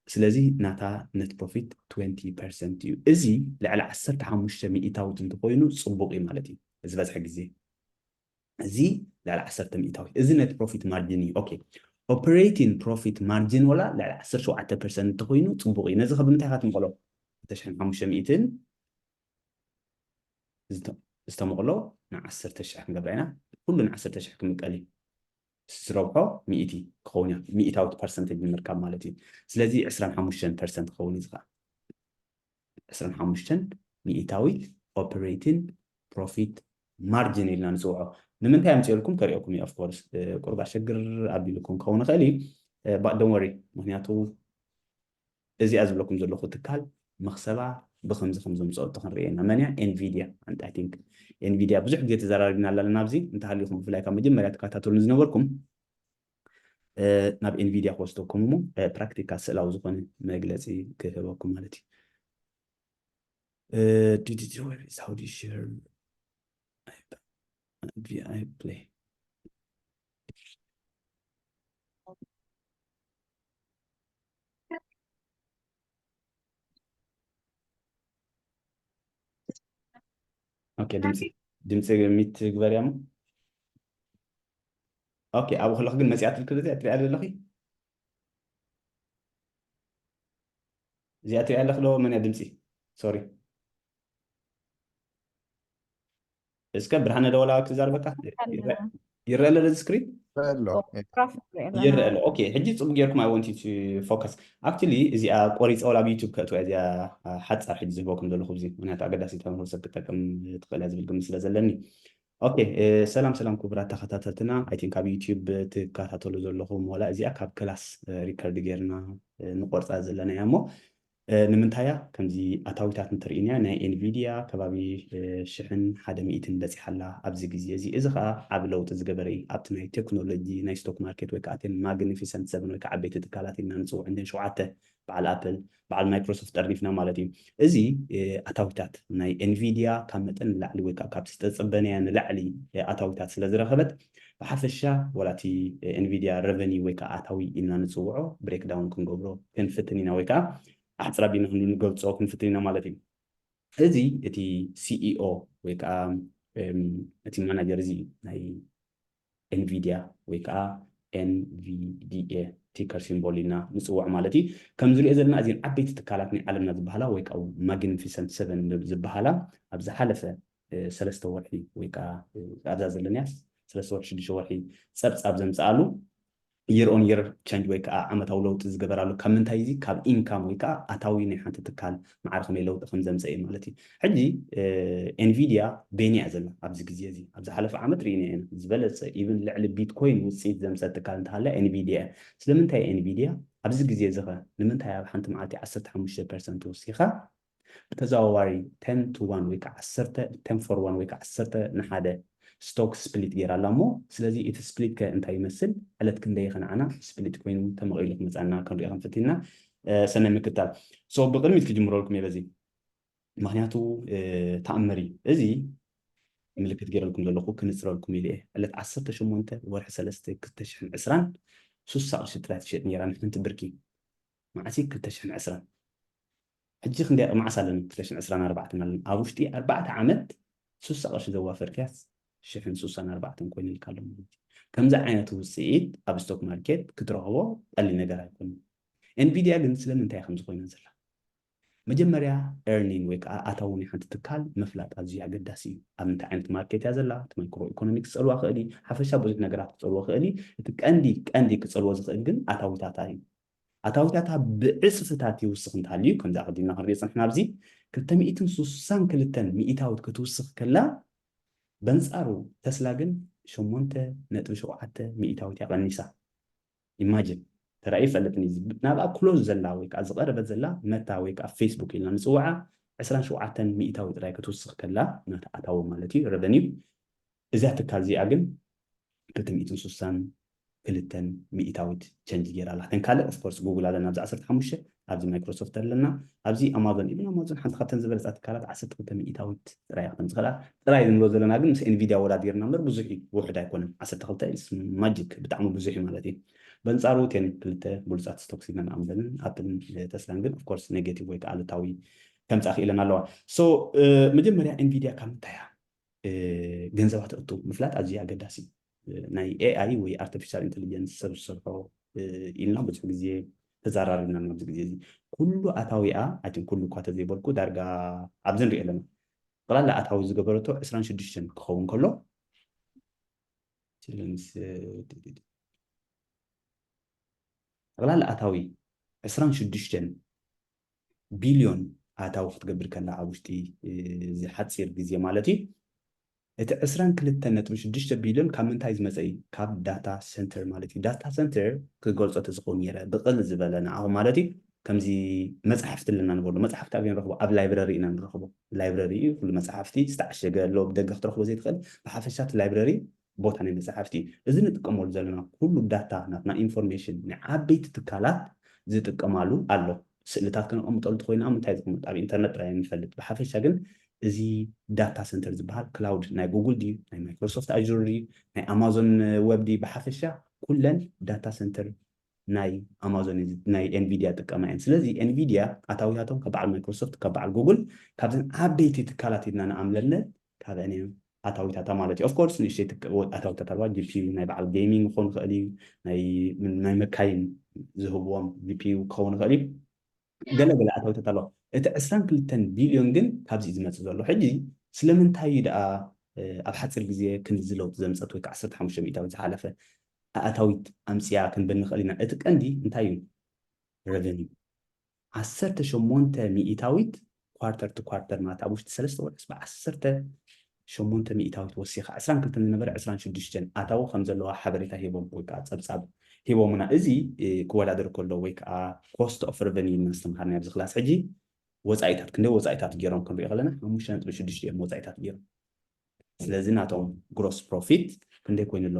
ስለዚ ናታ ነት ፕሮፊት ትወንቲ ፐርሰንት እዩ። እዚ ልዕሊ ዓሰርተ ሓሙሽተ ሚእታዊት እንተኮይኑ ፅቡቕ እዩ ማለት እዩ። ዝበዝሐ ግዜ እዚ ልዕሊ ዓሰርተ ሚእታዊት እዚ ነት ፕሮፊት ማርጅን እዩ። ኦኬ ኦፐሬቲንግ ፕሮፊት ማርጅን ወላ ልዕሊ ዓሰርተ ሸውዓተ ፐርሰንት እንተኮይኑ ፅቡቕ እዩ። ነዚ ከ ብምንታይ ኢኻ ትምቐሎ? ክልተ ሽሕን ሓሙሽተ ሚእትን ዝተመቕሎ ንዓሰርተ ሽሕ ክንገብራ ኢና። ኩሉ ንዓሰርተ ሽሕ ክምቀል እዩ። ዝረብሖ ሚእቲ ክኸውን እያ። ሚእታዊት ፐርሰንቴጅ ንምርካብ ማለት እዩ። ስለዚ ዕስራን ሓሙሽተን ፐርሰንት ክኸውን እዩ ዝኽእል። ዕስራን ሓሙሽተን ሚእታዊት ኦፐሬቲንግ ፕሮፊት ማርጅን ኢልና ንፅውዖ። ንምንታይ ኣምፅኦልኩም ከሪኦኩም እዩ። ኦፍኮርስ ቁርብ ኣሸግር ኣቢልኩም ክኸውን ይኽእል እዩ። ዶን ወሪ ምክንያቱ እዚኣ ዝብለኩም ዘለኹ ትካል መኽሰባ ብከምዚ ከም ዘምፀኦ ተኽንርእየና መን እያ? ኤንቪድያ። ኣንድ ኣይ ቲንክ ኤንቪድያ ብዙሕ ግዜ ተዘራሪብና ኣለና ኣብዚ እንተሃሊኹም ብፍላይ ካብ መጀመርያ ተከታተሉን ዝነበርኩም ናብ ኤንቪድያ ክወስደኩም እሞ ፕራክቲካል ስእላዊ ዝኾነ መግለፂ ክህበኩም ማለት እዩ። ዲዲቲ ዌብ ኢዝ ሃው ዱ ዩ ሼር ቪ ኣይ ፕሌይ ኦኬ ድምፂ ድምፂ ሚት ግበርያ እሞ ኦኬ ኣብኡ ከለኹ ግን መፂኣ ትብል ክልተ ትሪኣ ዘለኺ እዚኣ ትሪኣ ኣለኺ ዶ መን እያ ድምፂ ሶሪ እስከ ብርሃነ ደወላ ክዛርበካ ኣለና። ይረአ ኣሎ እዚ ስክሪን? ኣሎ ግራፍ ንርኢ ኣለና። ይረአ ኣሎ። ኦኬ፣ ሕጂ ጽቡቅ ጌርኩም። I want you to focus. Actually እዚኣ ቆሪጸ ወላ ኣብ ዩቱብ ከእትዋ እዚኣ ሓጻር ሕጂ ዝህበኩም ዘለኹ እዚ፣ ምክንያቱ ኣገዳሲ ተምህሮ ሰብ ክጠቅም ትኽእል እያ ዝብል ግምት ስለ ዘለኒ። ኦኬ፣ ሰላም ሰላም ክቡራት ተኸታተልትና። I think ኣብ ዩቱብ ትከታተሉ ዘለኹም ወላ እዚኣ ካብ ክላስ ሪከርድ ጌርና ንቆርጻ ዘለና እያ እሞ ንምንታይ እያ ከምዚ ኣታዊታት እንተርእይና ናይ ኤንቪድያ ከባቢ ሽሕን ሓደ ሚእትን በፂሓ ኣላ ኣብዚ ግዜ እዚ። እዚ ከዓ ዓብ ለውጢ ዝገበረ እዩ ኣብቲ ናይ ቴክኖሎጂ ናይ ስቶክ ማርኬት ወይ ከዓ እተን ማግኒፊሰንት ሰቨን ወይ ከዓ ዓበይቲ ትካላት ኢልና ንፅውዕ እንተን ሸውዓተ በዓል ኣፕል በዓል ማይክሮሶፍት ጠርኒፍና ማለት እዩ። እዚ ኣታዊታት ናይ ኤንቪድያ ካብ መጠን ንላዕሊ ወይ ከዓ ካብ ዝተፀበነያ ንላዕሊ ኣታዊታት ስለ ዝረኸበት ብሓፈሻ ወላቲ ኤንቪድያ ረቨኒ ወይ ከዓ ኣታዊ ኢልና ንፅውዖ ብሬክዳውን ክንገብሮ ክንፍትን ኢና ወይ ከዓ ኣሕፅር ኣቢልና ክንገልፆ ክንፍትን ኢና ማለት እዩ። እዚ እቲ ሲኢኦ ወይ ከዓ እቲ ማናጀር እዚ ናይ ኤንቪድያ ወይ ከዓ ኤንቪዲኤ ቲከር ሲምቦል ኢልና ንፅውዖ ማለት እዩ። ከም ዝሪኦ ዘለና እዚን ዓበይቲ ትካላት ናይ ዓለምና ዝበሃላ ወይ ከዓ ማግኒፊሰንት ሰቨን ዝበሃላ ኣብ ዝሓለፈ ሰለስተ ወርሒ ወይ ከዓ ኣብዛ ዘለናያ ሰለስተ ወርሒ ሽዱሽተ ወርሒ ፀብፃብ ዘምፅኣሉ የር ኦን የር ቸንጅ ወይ ከዓ ዓመታዊ ለውጢ ዝገበራሉ ካብ ምንታይ እዚ ካብ ኢንካም ወይ ከዓ ኣታዊ ናይ ሓንቲ ትካል ማዕረ ከመይ ለውጢ ከም ዘምፀ እዩ ማለት እዩ። ሕጂ ኤንቪድያ በይነያ ዘላ ኣብዚ ግዜ እዚ ኣብ ዝሓለፈ ዓመት ርኢና ኢና ዝበለፀ ኢቭን ልዕሊ ቢትኮይን ውፅኢት ዘምፀ ትካል እንተሃለ ኤንቪድያ። ስለምንታይ ኤንቪድያ ኣብዚ ግዜ እዚ ኸ ንምንታይ ኣብ ሓንቲ መዓልቲ ዓሰርተ ሓሙሽተ ፐርሰንት ወሲኻ ብተዘዋዋሪ ቴን ቱ ዋን ወይ ከዓ ዓሰርተ ቴን ፎር ዋን ወይ ከዓ ዓሰርተ ንሓደ ስቶክ ስፕሊት ገይራ ኣላ እሞ ስለዚ እቲ ስፕሊት ከ እንታይ ይመስል ዕለት ክንደይ ከነዓና ስፕሊት ኮይኑ ተመቒሉ ክመፃና ክንሪኦ ክንፍትና ሰናይ ምክታል። ሶ ብቅድሚት ክጅምረልኩም እየ በዚ ምክንያቱ ተኣምር እዩ እዚ ምልክት ገይረልኩም ዘለኹ ክንፅረልኩም ኢለ እየ ዕለት ዓሰርተ ሸሞንተ ወርሒ ሰለስተ ክልተ ሽሕን ዕስራን ሱሳ ቅርሺ ጥራይ ትሸጥ ነይራ ንሕንቲ ብርኪ መዓሲ ክልተ ሽሕን ዕስራን ሕጂ ክንደይ መዓስ ኣለና ክልተ ሽሕን ዕስራን ኣርባዕተን ኣለና ኣብ ውሽጢ ኣርባዕተ ዓመት ሱሳ ቅርሺ ዘዋፈርክያስ ሽሕን ሱሳን ኣርባዕተን ኮይኑልካ ኣሎ ማለት እዩ። ከምዚ ዓይነት ውፅኢት ኣብ ስቶክ ማርኬት ክትረኽቦ ቀሊል ነገር ኣይኮነን። ኤንቪድያ ግን ስለምንታይ ከምዚ ኮይና ዘላ? መጀመርያ ኤርኒን ወይ ከዓ ኣታዊ ናይ ሓንቲ ትካል ምፍላጥ ኣዝዩ ኣገዳሲ እዩ። ኣብ ምንታይ ዓይነት ማርኬት እያ ዘላ፣ እቲ ማይክሮ ኢኮኖሚክስ ክፀልዋ ክእል እዩ፣ ሓፈሻ ብዙሕ ነገራት ክፀልዎ ክእል እዩ። እቲ ቀንዲ ቀንዲ ክፀልዎ ዝኽእል ግን ኣታዊታታ እዩ። ኣታዊታታ ብዕፅፍታት ይውስኽ እንተሃልዩ ከምዚ ኣቐዲምና ክንሪኦ ፀንሕና ኣብዚ ክልተ ሚእትን ሱሳን ክልተን ሚእታዊት ክትውስኽ ከላ በንፃሩ ተስላ ግን ሸሞንተ ነጥቢ ሸውዓተ ሚእታዊት እያ ቀኒሳ። ኢማጅን ተራእዩ ይፈልጥን እዩ ናብኣ ክሎዝ ዘላ ወይ ከዓ ዝቀረበት ዘላ መታ ወይ ከዓ ፌስቡክ ኢልና ንፅውዓ ዕስራን ሸውዓተን ሚእታዊ ጥራይ ክትውስኽ ከላ ናታ ኣታዊ ማለት እዩ ረቨኒው እዚኣ ትካል እዚኣ ግን ክልተ ሚእትን ሱሳን ክልተን ሚእታዊት ቸንጅ ገይራ ኣላ። ተን ካልእ ኦፍኮርስ ጉግል ኣለና ኣብዚ ዓሰርተ ሓሙሽተ ኣብዚ ማይክሮሶፍት ኣለና ኣብዚ ኣማዞን ኢብን ኣማዞን ሓንቲ ካብተን ዝበለፃ ትካላት ዓሰርተ ክልተ ሚእታዊት ጥራይ እያ ክተምፅእ ክእላ። ጥራይ ንብሎ ዘለና ግን ምስ ኤንቪድያ ወዳዲርና እምበር ብዙሕ እዩ ውሕድ ኣይኮነን። ዓሰርተ ክልተ ኢልስ ማጂክ ብጣዕሚ ብዙሕ እዩ ማለት እዩ። በንፃሩ ቴን ክልተ ብሉፃት ስቶክስ ኢልና ንኣምበልን ኣፕልን ተስላን ግን ኦፍኮርስ ኔጌቲቭ ወይ ከዓ ኣሉታዊ ከምፅኣ ክኢለን ኣለዋ። ሶ መጀመርያ ኤንቪድያ ካብ ምንታይ እያ ገንዘባ ተእቱ ምፍላጥ ኣዝዩ ኣገዳሲ እዩ። ናይ ኤኣይ ወይ ኣርቲፊሻል ኢንቴሊጀንስ ሰብ ዝሰርሖ ኢልና ብዙሕ ግዜ ተዘራሪብና ኣብዚ ግዜ እዚ ኩሉ ኣታዊኣ ኣትን ኩሉ እኳ ተዘይበልኩ ዳርጋ ኣብዚ ንሪኦ ኣለና ጠቕላላ ኣታዊ ዝገበረቶ ዕስራን ሽዱሽተን ክኸውን ከሎ ጠቕላላ ኣታዊ ዕስራን ሽዱሽተን ቢልዮን ኣታዊ ክትገብር ከላ ኣብ ውሽጢ እዚ ሓፂር ግዜ ማለት እዩ። እቲ ዕስራን ክልተን ነጥቢ ሽዱሽተ ቢልዮን ካብ ምንታይ ዝመፀ እዩ? ካብ ዳታ ሰንተር ማለት እዩ። ዳታ ሰንተር ክገልፆ ተዝኸውን ነይረ ብቕል ዝበለ ንዓኹም ማለት እዩ። ከምዚ መፅሓፍቲ ኣለና ንበሎ መፅሓፍቲ ኣበይ ንረኽቦ? ኣብ ላይብረሪ ኢና ንረኽቦ። ላይብረሪ እዩ ኩሉ መፅሓፍቲ ዝተዓሸገ ኣሎ ብደገ ክትረኽቦ ዘይትኽእል። ብሓፈሻ እቲ ላይብረሪ ቦታ ናይ መፅሓፍቲ እዩ። እዚ ንጥቀመሉ ዘለና ኩሉ ዳታ ናትና ኢንፎርሜሽን ናይ ዓበይቲ ትካላት ዝጥቀማሉ ኣሎ። ስእልታት ከነቐምጠሉ እንተኮይና ኣብ ምንታይ ዝቕመጥ ኣብ ኢንተርነት ጥራይ ንፈልጥ። ብሓፈሻ ግን እዚ ዳታ ሰንተር ዝበሃል ክላውድ ናይ ጉግል ድዩ ናይ ማይክሮሶፍት ኣዙር ድዩ ናይ ኣማዞን ወብ ድዩ ብሓፈሻ ኩለን ዳታ ሰንተር ናይ ኣማዞን ናይ ኤንቪድያ ጥቀማ እየን። ስለዚ ኤንቪድያ ኣታዊታቶም ካብ በዓል ማይክሮሶፍት ካብ በዓል ጉግል ካብዘን ዓበይቲ ትካላት ኢልና ንኣምለለን ካብአን እዮም ኣታዊታታ ማለት እዩ። ኦፍኮርስ ንእሽተይ ኣታዊታት ኣለዋ። ጂፒዩ ናይ በዓል ጌሚንግ ክኸውን ይኽእል እዩ፣ ናይ መካይን ዝህብዎም ጂፒዩ ክኸውን ይኽእል እዩ። ገለገለ ኣታዊታት ኣለዋ። እቲ ዕስራን ክልተን ቢልዮን ግን ካብዚ እዩ ዝመፅእ ዘሎ። ሕጂ ስለምንታይ እዩ ደኣ ኣብ ሓፂር ግዜ ክንዚ ለውጢ ዘምፀት ወይ ከዓ ዓሰርተ ሓሙሽተ ሚእታዊት ዝሓለፈ ኣእታዊት ኣምፅያ ክንብል ንኽእል ኢና። እቲ ቀንዲ እንታይ እዩ? Revenue። ዓሰርተ ሸሞንተ ሚእታዊት quarter to quarter ማለት ኣብ ውሽጢ ሰለስተ ወርሒ ብ ዓሰርተ ሸሞንተ ሚእታዊት ወሲኻ ዕስራን ክልተን ዝነበረ ዕስራን ሽዱሽተን ኣታዊ ከም ዘለዋ ሓበሬታ ሂቦም ወይ ከዓ ፀብፃብ ሂቦምና። እዚ ክወዳደር ከሎ ወይ ከዓ cost of revenue እናስተምሃርና ኣብዚ ክላስ ሕጂ ወፃኢታት ክንደይ ወፃኢታት ገይሮም ክንሪኦ ከለና ሓሙሽተ ነጥቢ ሽዱሽተ እዮም ወፃኢታት ገይሮም። ስለዚ ናቶም gross profit ክንደይ ኮይኑ ኣሎ?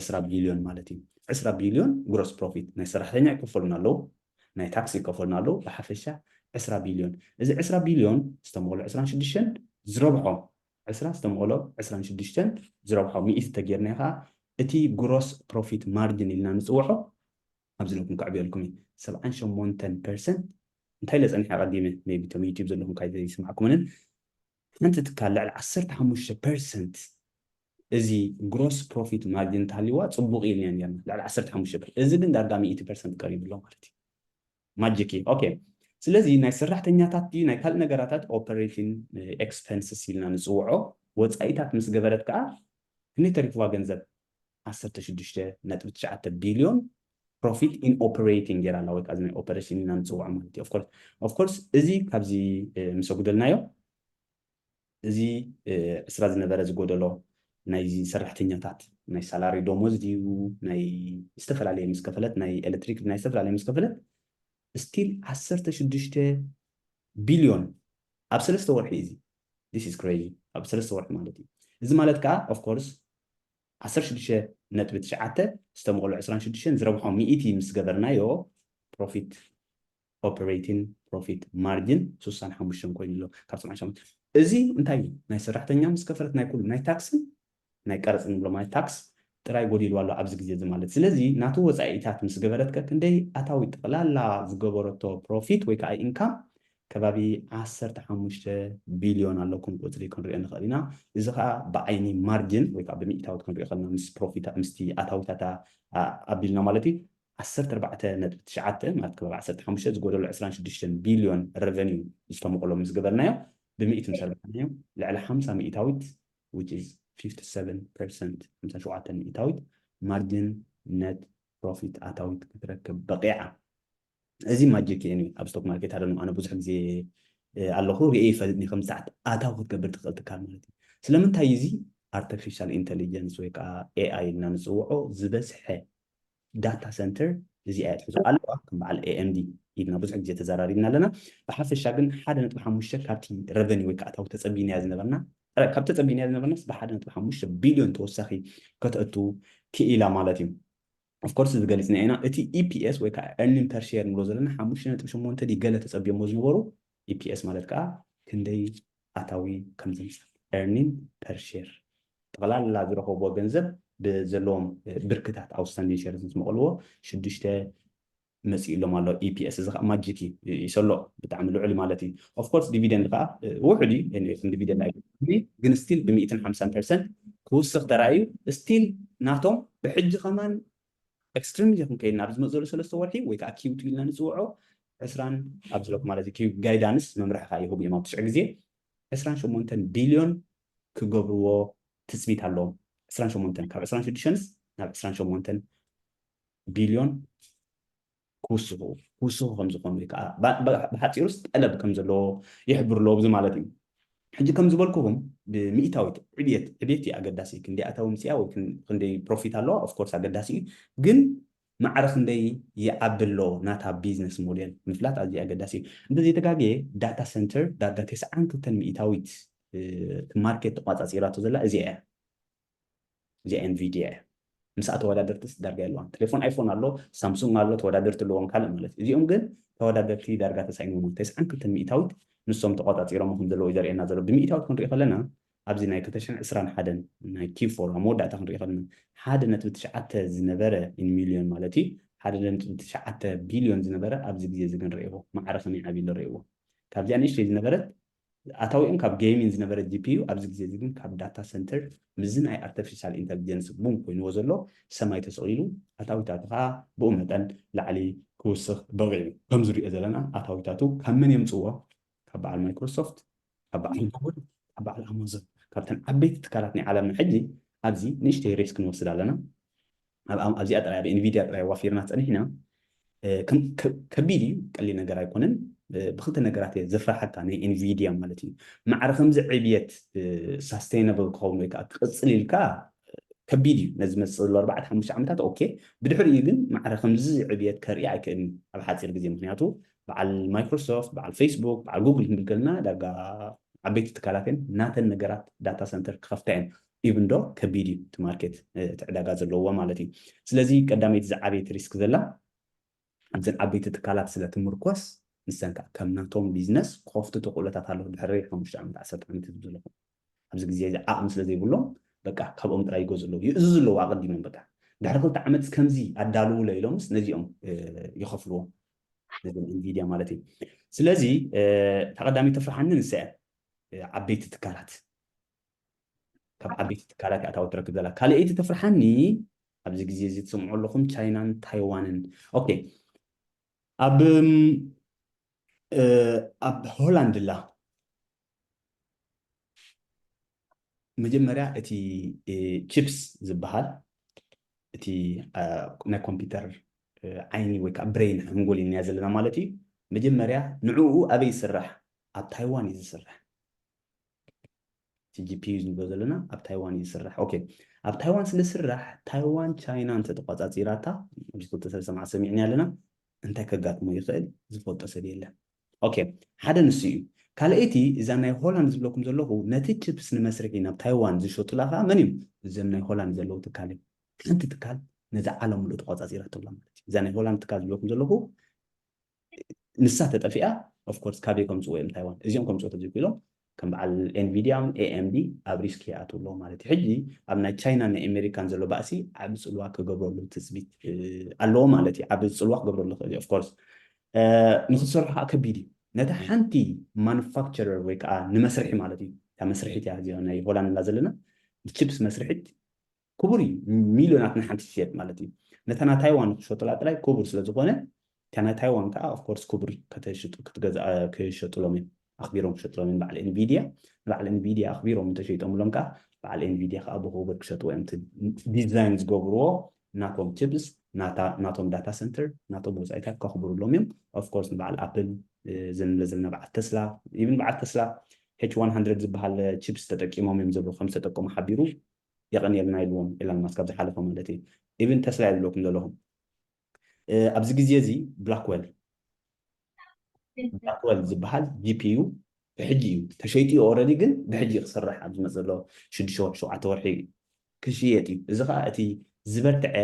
ዕስራ ቢልዮን ማለት እዩ። ዕስራ ቢልዮን gross profit ናይ ሰራሕተኛ ይከፈሉና ኣለዉ፣ ናይ ታክስ ይከፈሉና ኣለዉ። ብሓፈሻ ዕስራ ቢልዮን። እዚ ዕስራ ቢልዮን ዝተመቕሎ ዕስራን ሽዱሽተን ዝረብሖ ዕስራ ዝተመቕሎ ዕስራን ሽዱሽተን ዝረብሖ ሚእቲ ተጌርና ኢኻ እቲ gross profit margin ኢልና ንፅውዖ ኣብዚ ለኩም ክዕብየልኩም እዩ ሰብዓን ሸሞንተን ፐርሰንት እንታይ ኢለ ፀኒሐ ኣቐዲመ ቢ ቶም ዩቲብ ዘለኹም ካይ ዘይስማዕኩምንን ሓንቲ ትካል ልዕሊ ዓሰርተ ሓሙሽተ ፐርሰንት እዚ gross profit margin እንተሃልይዋ ፅቡቕ ኢልና ነርና ልዕሊ ዓሰርተ ሓሙሽተ ፐርሰንት እዚ ግን ዳርጋ ሚእቲ ፐርሰንት ቀሪቡ ኣሎ ማለት እዩ magic እዩ okay ስለዚ ናይ ሰራሕተኛታት ድዩ ናይ ካልእ ነገራታት operating expenses ኢልና ንፅውዖ ወፃኢታት ምስ ገበረት ከዓ ክንደይ ተሪፍዋ ገንዘብ ዓሰርተ ሽዱሽተ ነጥቢ ትሽዓተ ቢልዮን profit in operating ገይራ ኣላ ወይ ከዓ ናይ ኦፐሬሽን ኢና ንፅውዖ ማለት እዩ of course እዚ ካብዚ ምስ ኣጉደልናዮ እዚ ዕስራ ዝነበረ ዝጎደሎ ናይ ሰራሕተኛታት ናይ ሳላሪ ደሞዝ ድዩ ናይ ዝተፈላለየ ምስ ከፈለት ናይ ኤሌክትሪክ ናይ ዝተፈላለየ ምስ ከፈለት still ዓሰርተ ሽዱሽተ ቢልዮን ኣብ ሰለስተ ወርሒ እዚ this is crazy ኣብ ሰለስተ ወርሒ ማለት እዩ እዚ ማለት ከዓ of course ዓሰርተ ሽዱሽተ ነጥቢ ትሽዓተ ዝተመቕሎ ዕስራን ሽዱሽተን ዝረብሖ ሚእቲ ምስ ገበርናዮ profit operating profit margin ስሳን ሓሙሽተን ኮይኑ ኣሎ ካብ ሰብዓን ሸሞንተን እዚ እንታይ እዩ ናይ ሰራሕተኛ ምስ ከፈረት ናይ ኩሉ ናይ ታክስን ናይ ቀረፅ ንብሎ ማለት ታክስ ጥራይ ጎዲልዋ ኣሎ ኣብዚ ግዜ እዚ ማለት ስለዚ ናቱ ወፃኢታት ምስ ገበረትከ ክንደይ ኣታዊ ጠቕላላ ዝገበረቶ profit ወይ ከዓ income ከባቢ ዓሰርተ ሓሙሽተ ቢልዮን ኣለኩም ቁፅሪ ክንሪኦ ንኽእል ኢና እዚ ከዓ ብዓይኒ margin ወይ ከዓ ብሚእታዊት ክንሪኦ ከለና ምስ profit ምስቲ ኣታዊታታ ኣቢልና ማለት እዩ ዓሰርተ ኣርባዕተ ነጥቢ ትሽዓተ ማለት ከባቢ ዓሰርተ ሓሙሽተ ዝጎደሎ ዕስራን ሽዱሽተን ቢልዮን revenue ዝተመቕሎ ምስ ገበርናዮ ብሚእቲ ምስ ኣርባዕናዮ ልዕሊ ሓምሳ ሚእታዊት which is fifty seven percent ሓምሳ ሸውዓተ ሚእታዊት margin net profit ኣታዊት ክትረክብ በቂዓ እዚ magic እዩ ኣብ stock market ኣደኑ ኣነ ብዙሕ ግዜ ኣለኹ ርኤ ይፈልጥ ከም ሰዓት ኣታዊ ክትገብር ትኽእል ትካል ማለት እዩ ስለምንታይ እዚ artificial intelligence ወይ ከዓ ኤኣይ ኢልና ንፅውዖ ዝበዝሐ data center እዚኣ እያ ትሕዞ ኣለዋ ከም በዓል AMD ኢልና ብዙሕ ግዜ ተዘራሪብና ኣለና ብሓፈሻ ግን ሓደ ነጥቢ ሓሙሽተ ካብቲ revenue ወይ ከዓ ኣታዊ ተፀቢናያ ዝነበርና ካብ ተፀቢናያ ዝነበርና ብሓደ ነጥቢ ሓሙሽተ ቢልዮን ተወሳኺ ከተእቱ ክኢላ ማለት እዩ of course እዚ ገሊፅና ኢና እቲ EPS ወይ ከዓ earning per share ንብሎ ዘለና ሓሙሽተ ነጥቢ ሸሞንተ ድዩ ገለ ተፀቢዮሞ ዝነበሩ EPS ማለት ከዓ ክንደይ ኣታዊ ከም ዘምፅእ earning per share ጠቕላላ ዝረኸብዎ ገንዘብ ብዘለዎም ብርክታት outstanding shares ምስ መቐልዎ ሽዱሽተ መፂእሎም ኣሎ EPS እዚ ከዓ magic እዩ ይሰሎ ብጣዕሚ ልዑል ማለት እዩ of course dividend ከዓ ውሑድ እዩ dividend ኣይኮን ግን still ብሚእትን ሓምሳን ፐርሰንት ክውስኽ ተራእዩ still ናቶም ብሕጂ ከማን extremely ክንከይድ ናብ ዝመፅእ ዘሎ ሰለስተ ወርሒ ወይ ከዓ Q two ኢልና ንፅውዖ ዕስራን ኣብ ዝለኩ ማለት እዩ guidance መምርሒ ከዓ ይህቡ እዮም ኣብ ትሽዑ ግዜ ዕስራን ሸሞንተን ቢልዮን ክገብርዎ ትፅቢት ኣለዎም ዕስራን ሸሞንተን ካብ ዕስራን ሽዱሽተንስ ናብ ዕስራን ሸሞንተን ቢልዮን ክውስኹ ክውስኹ ከም ዝኾኑ ወይ ከዓ ብሓፂሩስ ጠለብ ከም ዘለዎ ይሕብር ኣለዎ እዚ ማለት እዩ ሕጂ ከም ዝበልኩኹም ብሚእታዊት ዕብየት ዕብየት እዩ ኣገዳሲ ክንደይ ኣታዊ ምፅያ ወይ ክንደይ profit ኣለዋ of course ኣገዳሲ እዩ ግን ማዕረ ክንደይ ይዓቢ ኣሎ ናታ business model ምፍላጥ ኣዝዩ ኣገዳሲ እዩ እንተዘይተጋግየ data center ዳርጋ ተስዓን ክልተን ሚእታዊት market ተቋፃፂራቶ ዘላ እዚኣ እያ እዚኣ Nvidia እያ ምስኣ ተወዳደርትስ ዳርጋ የለዋን ቴሌፎን iPhone ኣሎ Samsung ኣሎ ተወዳደርቲ ኣለዎም ካልእ ማለት እዚኦም ግን ተወዳደርቲ ዳርጋ ተሳኢኖም ተስዓን ክልተን ሚእታዊት ንሶም ተቆፃፂሮም ከም ዘለዉ ዘርእየና ዘሎ ብሚእታዊት ክንሪኦ ከለና ኣብዚ ናይ ክልተ ሽሕን ዕስራን ሓደን ናይ Q four ኣብ መወዳእታ ክንሪኦ ከለና ሓደ ነጥቢ ትሽዓተ ዝነበረ ሚልዮን ማለት እዩ ሓደ ነጥቢ ትሽዓተ ቢልዮን ዝነበረ ኣብዚ ግዜ እዚ ግን ርእዎ ማዕረ ከመይ ዓብዩ ርእዎ ካብዚኣ ንእሽተይ ዝነበረት ኣታዊኦም ካብ gaming ዝነበረ GPU ኣብዚ ግዜ እዚ ግን ካብ data center ምስዚ ናይ artificial intelligence boom ኮይንዎ ዘሎ ሰማይ ተሰቒሉ ኣታዊታቱ ከዓ ብኡ መጠን ላዕሊ ክውስኽ በቒዑ ከም ዝሪኦ ዘለና ኣታዊታቱ ካብ መን የምፅዎ ካብ በዓል Microsoft ካብ በዓል Google ካብ በዓል Amazon ካብተን ዓበይቲ ትካላት ናይ ዓለምና ሕጂ ኣብዚ ንእሽተይ ሪስክ ንወስድ ኣለና። ኣብዚኣ ጥራይ ኣብ ኤንቪድያ ጥራይ ዋፊርና ፀኒሕና ከቢድ እዩ፣ ቀሊል ነገር ኣይኮነን። ብክልተ ነገራት እየ ዘፍርሓካ ናይ ኤንቪድያ ማለት እዩ። ማዕረ ከምዚ ዕብየት ሳስቴይነብል ክኸውን ወይ ከዓ ክቅፅል ኢልካ ከቢድ እዩ። ነዚ መፅእ ዘሎ ኣርባዕተ ሓሙሽተ ዓመታት ኦኬ፣ ብድሕሪኡ ግን ማዕረ ከምዚ ዕብየት ከርኢ ኣይክእልን ኣብ ሓፂር ግዜ። ምክንያቱ በዓል ማይክሮሶፍት፣ በዓል ፌስቡክ፣ በዓል ጉግል ክንብል ከለና ዳርጋ ዓበይቲ ትካላት እየን። ናተን ነገራት ዳታ ሰንተር ክኸፍታ እየን። ኢቭን ዶ ከቢድ እዩ እቲ ማርኬት፣ እቲ ዕዳጋ ዘለዎ ማለት እዩ። ስለዚ ቀዳመይቲ ዝዓበየት ሪስክ ዘላ ኣብዘን ዓበይቲ ትካላት ስለ ትምርኮስ ንሰን ከዓ ከም ናቶም ቢዝነስ ክኸፍቱ ተኽእሎታት ኣሎ። ድሕሪ ሓሙሽተ ዓመት ዓሰርተ ዓመት ዝብ ዘለኹም ኣብዚ ግዜ እዚ ዓቕሚ ስለ ዘይብሎም በቃ ካብኦም ጥራይ ይገዝኡ ኣለዉ፣ ይእዝዙ ኣለዉ ኣቐዲሞም። በቃ ድሕሪ ክልተ ዓመት ከምዚ ኣዳልውለ ኢሎምስ ነዚኦም ይኸፍልዎም፣ ነዚኦም ኤንቪድያ ማለት እዩ። ስለዚ እታ ቀዳመይቲ ተፍርሓኒ ንሳ እያ፣ ዓበይቲ ትካላት ካብ ዓበይቲ ትካላት እያ ኣታዊ ትረክብ ዘላ። ካልኣይቲ ተፍርሓኒ ኣብዚ ግዜ እዚ ትሰምዑ ኣለኹም ቻይናን ታይዋንን። ኦኬ ኣብ ኣብ ሆላንድ ላ መጀመርያ እቲ ቺፕስ ዝበሃል እቲ ናይ ኮምፒውተር ዓይኒ ወይ ከዓ ብሬን ሓንጎል ኢልናያ ዘለና ማለት እዩ። መጀመርያ ንዕኡ ኣበይ ይስራሕ? ኣብ ታይዋን እዩ ዝስራሕ። እቲ ጂፒዩ ንብሎ ዘለና ኣብ ታይዋን እዩ ዝስራሕ። ኦኬ ኣብ ታይዋን ስለ ዝስራሕ ታይዋን ቻይና እንተተቋፃፂራታ ኣብዚ ክልተ ሰለስተ መዓልቲ ሰሚዕና ኣለና። እንታይ ከጋጥሞ ይኽእል ዝፈልጦ ሰብ የለን። ኦኬ ሓደ ንሱ እዩ። ካልኣይቲ እዛ ናይ ሆላንድ ዝብለኩም ዘለኹ ነቲ ቺፕስ ንመስርሒ ናብ ታይዋን ዝሸጡላ ከዓ መን እዮም? እዞም ናይ ሆላንድ ዘለዉ ትካል እዮም። ሓንቲ ትካል ነዚ ዓለም ሙሉእ ተቋፃፂራቶ ኣላ ማለት እዩ። እዛ ናይ ሆላንድ ትካል ዝብለኩም ዘለኹ ንሳ ተጠፊኣ ኦፍኮርስ ካበይ ከምፅዎ እዮም ታይዋን እዚኦም ከምፅዎ ተዘይክኢሎም ከም በዓል ኤንቪዲያ ኤኤምዲ ኣብ ሪስክ ይኣትዉ ኣለዉ ማለት እዩ። ሕጂ ኣብ ናይ ቻይና ናይ ኣሜሪካን ዘሎ ባእሲ ዓቢ ፅልዋ ክገብረሉ ትፅቢት ኣለዎ ማለት እዩ። ዓቢ ፅልዋ ክገብረሉ ይኽእል እዩ ኦፍኮርስ ንክትሰርሑ ከዓ ከቢድ እዩ። ነታ ሓንቲ ማኑፋክቸረር ወይ ከዓ ንመስርሒ ማለት እዩ እታ መስርሒት እያ እዚኣ ናይ ሆላንድ እና ዘለና ቺፕስ መስርሒት ክቡር እዩ። ሚልዮናት ንሓንቲ ትሸጥ ማለት እዩ። ነታ ናይ ታይዋን ክሸጡላ ጥራይ ክቡር ስለ ዝኾነ እታ ናይ ታይዋን ከዓ ኦፍኮርስ ክቡር ከተሽጡ ክትገዝኣ ክሸጡሎም እዮም ኣኽቢሮም ክሸጡሎም እዮም። በዓል ኤንቪድያ ንበዓል ኤንቪድያ ኣኽቢሮም እንተሸይጦምሎም ከዓ በዓል ኤንቪድያ ከዓ ብክቡር ክሸጥዎ እዮም። ዲዛይን ዝገብርዎ ናቶም ቺፕስ ናቶም ዳታ ሰንተር ናቶም ወፃኢታት ከኽብሩሎም እዮም። ኦፍኮርስ ንበዓል ኣፕል ዝንብለ ዘለና በዓል ተስላ ኢቭን በዓል ተስላ ኤች ዋን ሃንድረድ ዝበሃል ቺፕስ ተጠቂሞም እዮም ዝብሉ ከም ዝተጠቀሙ ሓቢሩ የቐንየልና ኢልዎም ኤላን ማስክ ኣብ ዝሓለፈ ማለት እዩ። ኢቭን ተስላ እየ ዝብለኩም ዘለኹም ኣብዚ ግዜ እዚ ብላክወል ብላክወል ዝበሃል ጂፒዩ ብሕጂ እዩ ተሸይጡ እዩ ኦረዲ ግን ብሕጂ ክስራሕ ኣብ ዝመፅ ዘሎ ሽዱሽተ ወርሒ ሸውዓተ ወርሒ ክሽየጥ እዩ። እዚ ከዓ እቲ ዝበርትዐ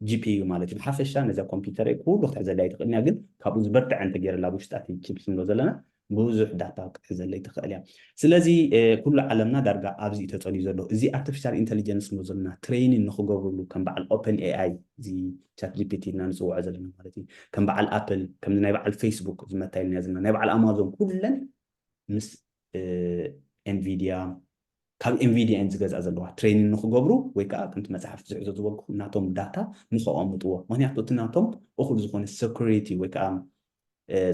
ጂፒዩ ማለት እዩ። ብሓፈሻ ነዛ ኮምፒውተር ኩሉ ክትሕዘላ ይትኽእልንያ ግን ካብኡ ዝበርትዐ እንተገይረላ ውሽጣ ቺፕስ ንብሎ ዘለና ብዙሕ ዳታ ክትሕዘለይ ትኽእል እያ። ስለዚ ኩሉ ዓለምና ዳርጋ ኣብዚ ተፀልዩ ዘሎ እዚ ኣርቲፊሻል ኢንቴሊጀንስ ንብሎ ዘለና ትሬይኒን ንክገብርሉ ከም በዓል ኦፐን ኤኣይ እዚ ቻት ጂፒቲ እና ንፅውዖ ዘለና ማለት እዩ። ከም በዓል ኣፕል ከምዚ ናይ በዓል ፌስቡክ ዝመታይልና ዘለና ናይ በዓል ኣማዞን ኩለን ምስ ኤንቪድያ ካብ ኤንቪድያ እየን ዝገዝኣ ዘለዋ ትሬኒን ንክገብሩ ወይ ከዓ ከምቲ መፅሓፍ ዝሕዞ ዝበልኩ ናቶም ዳታ ንከቐምጥዎ ምክንያቱ እቲ ናቶም እኩል ዝኾነ ሰኩሪቲ ወይ ከዓ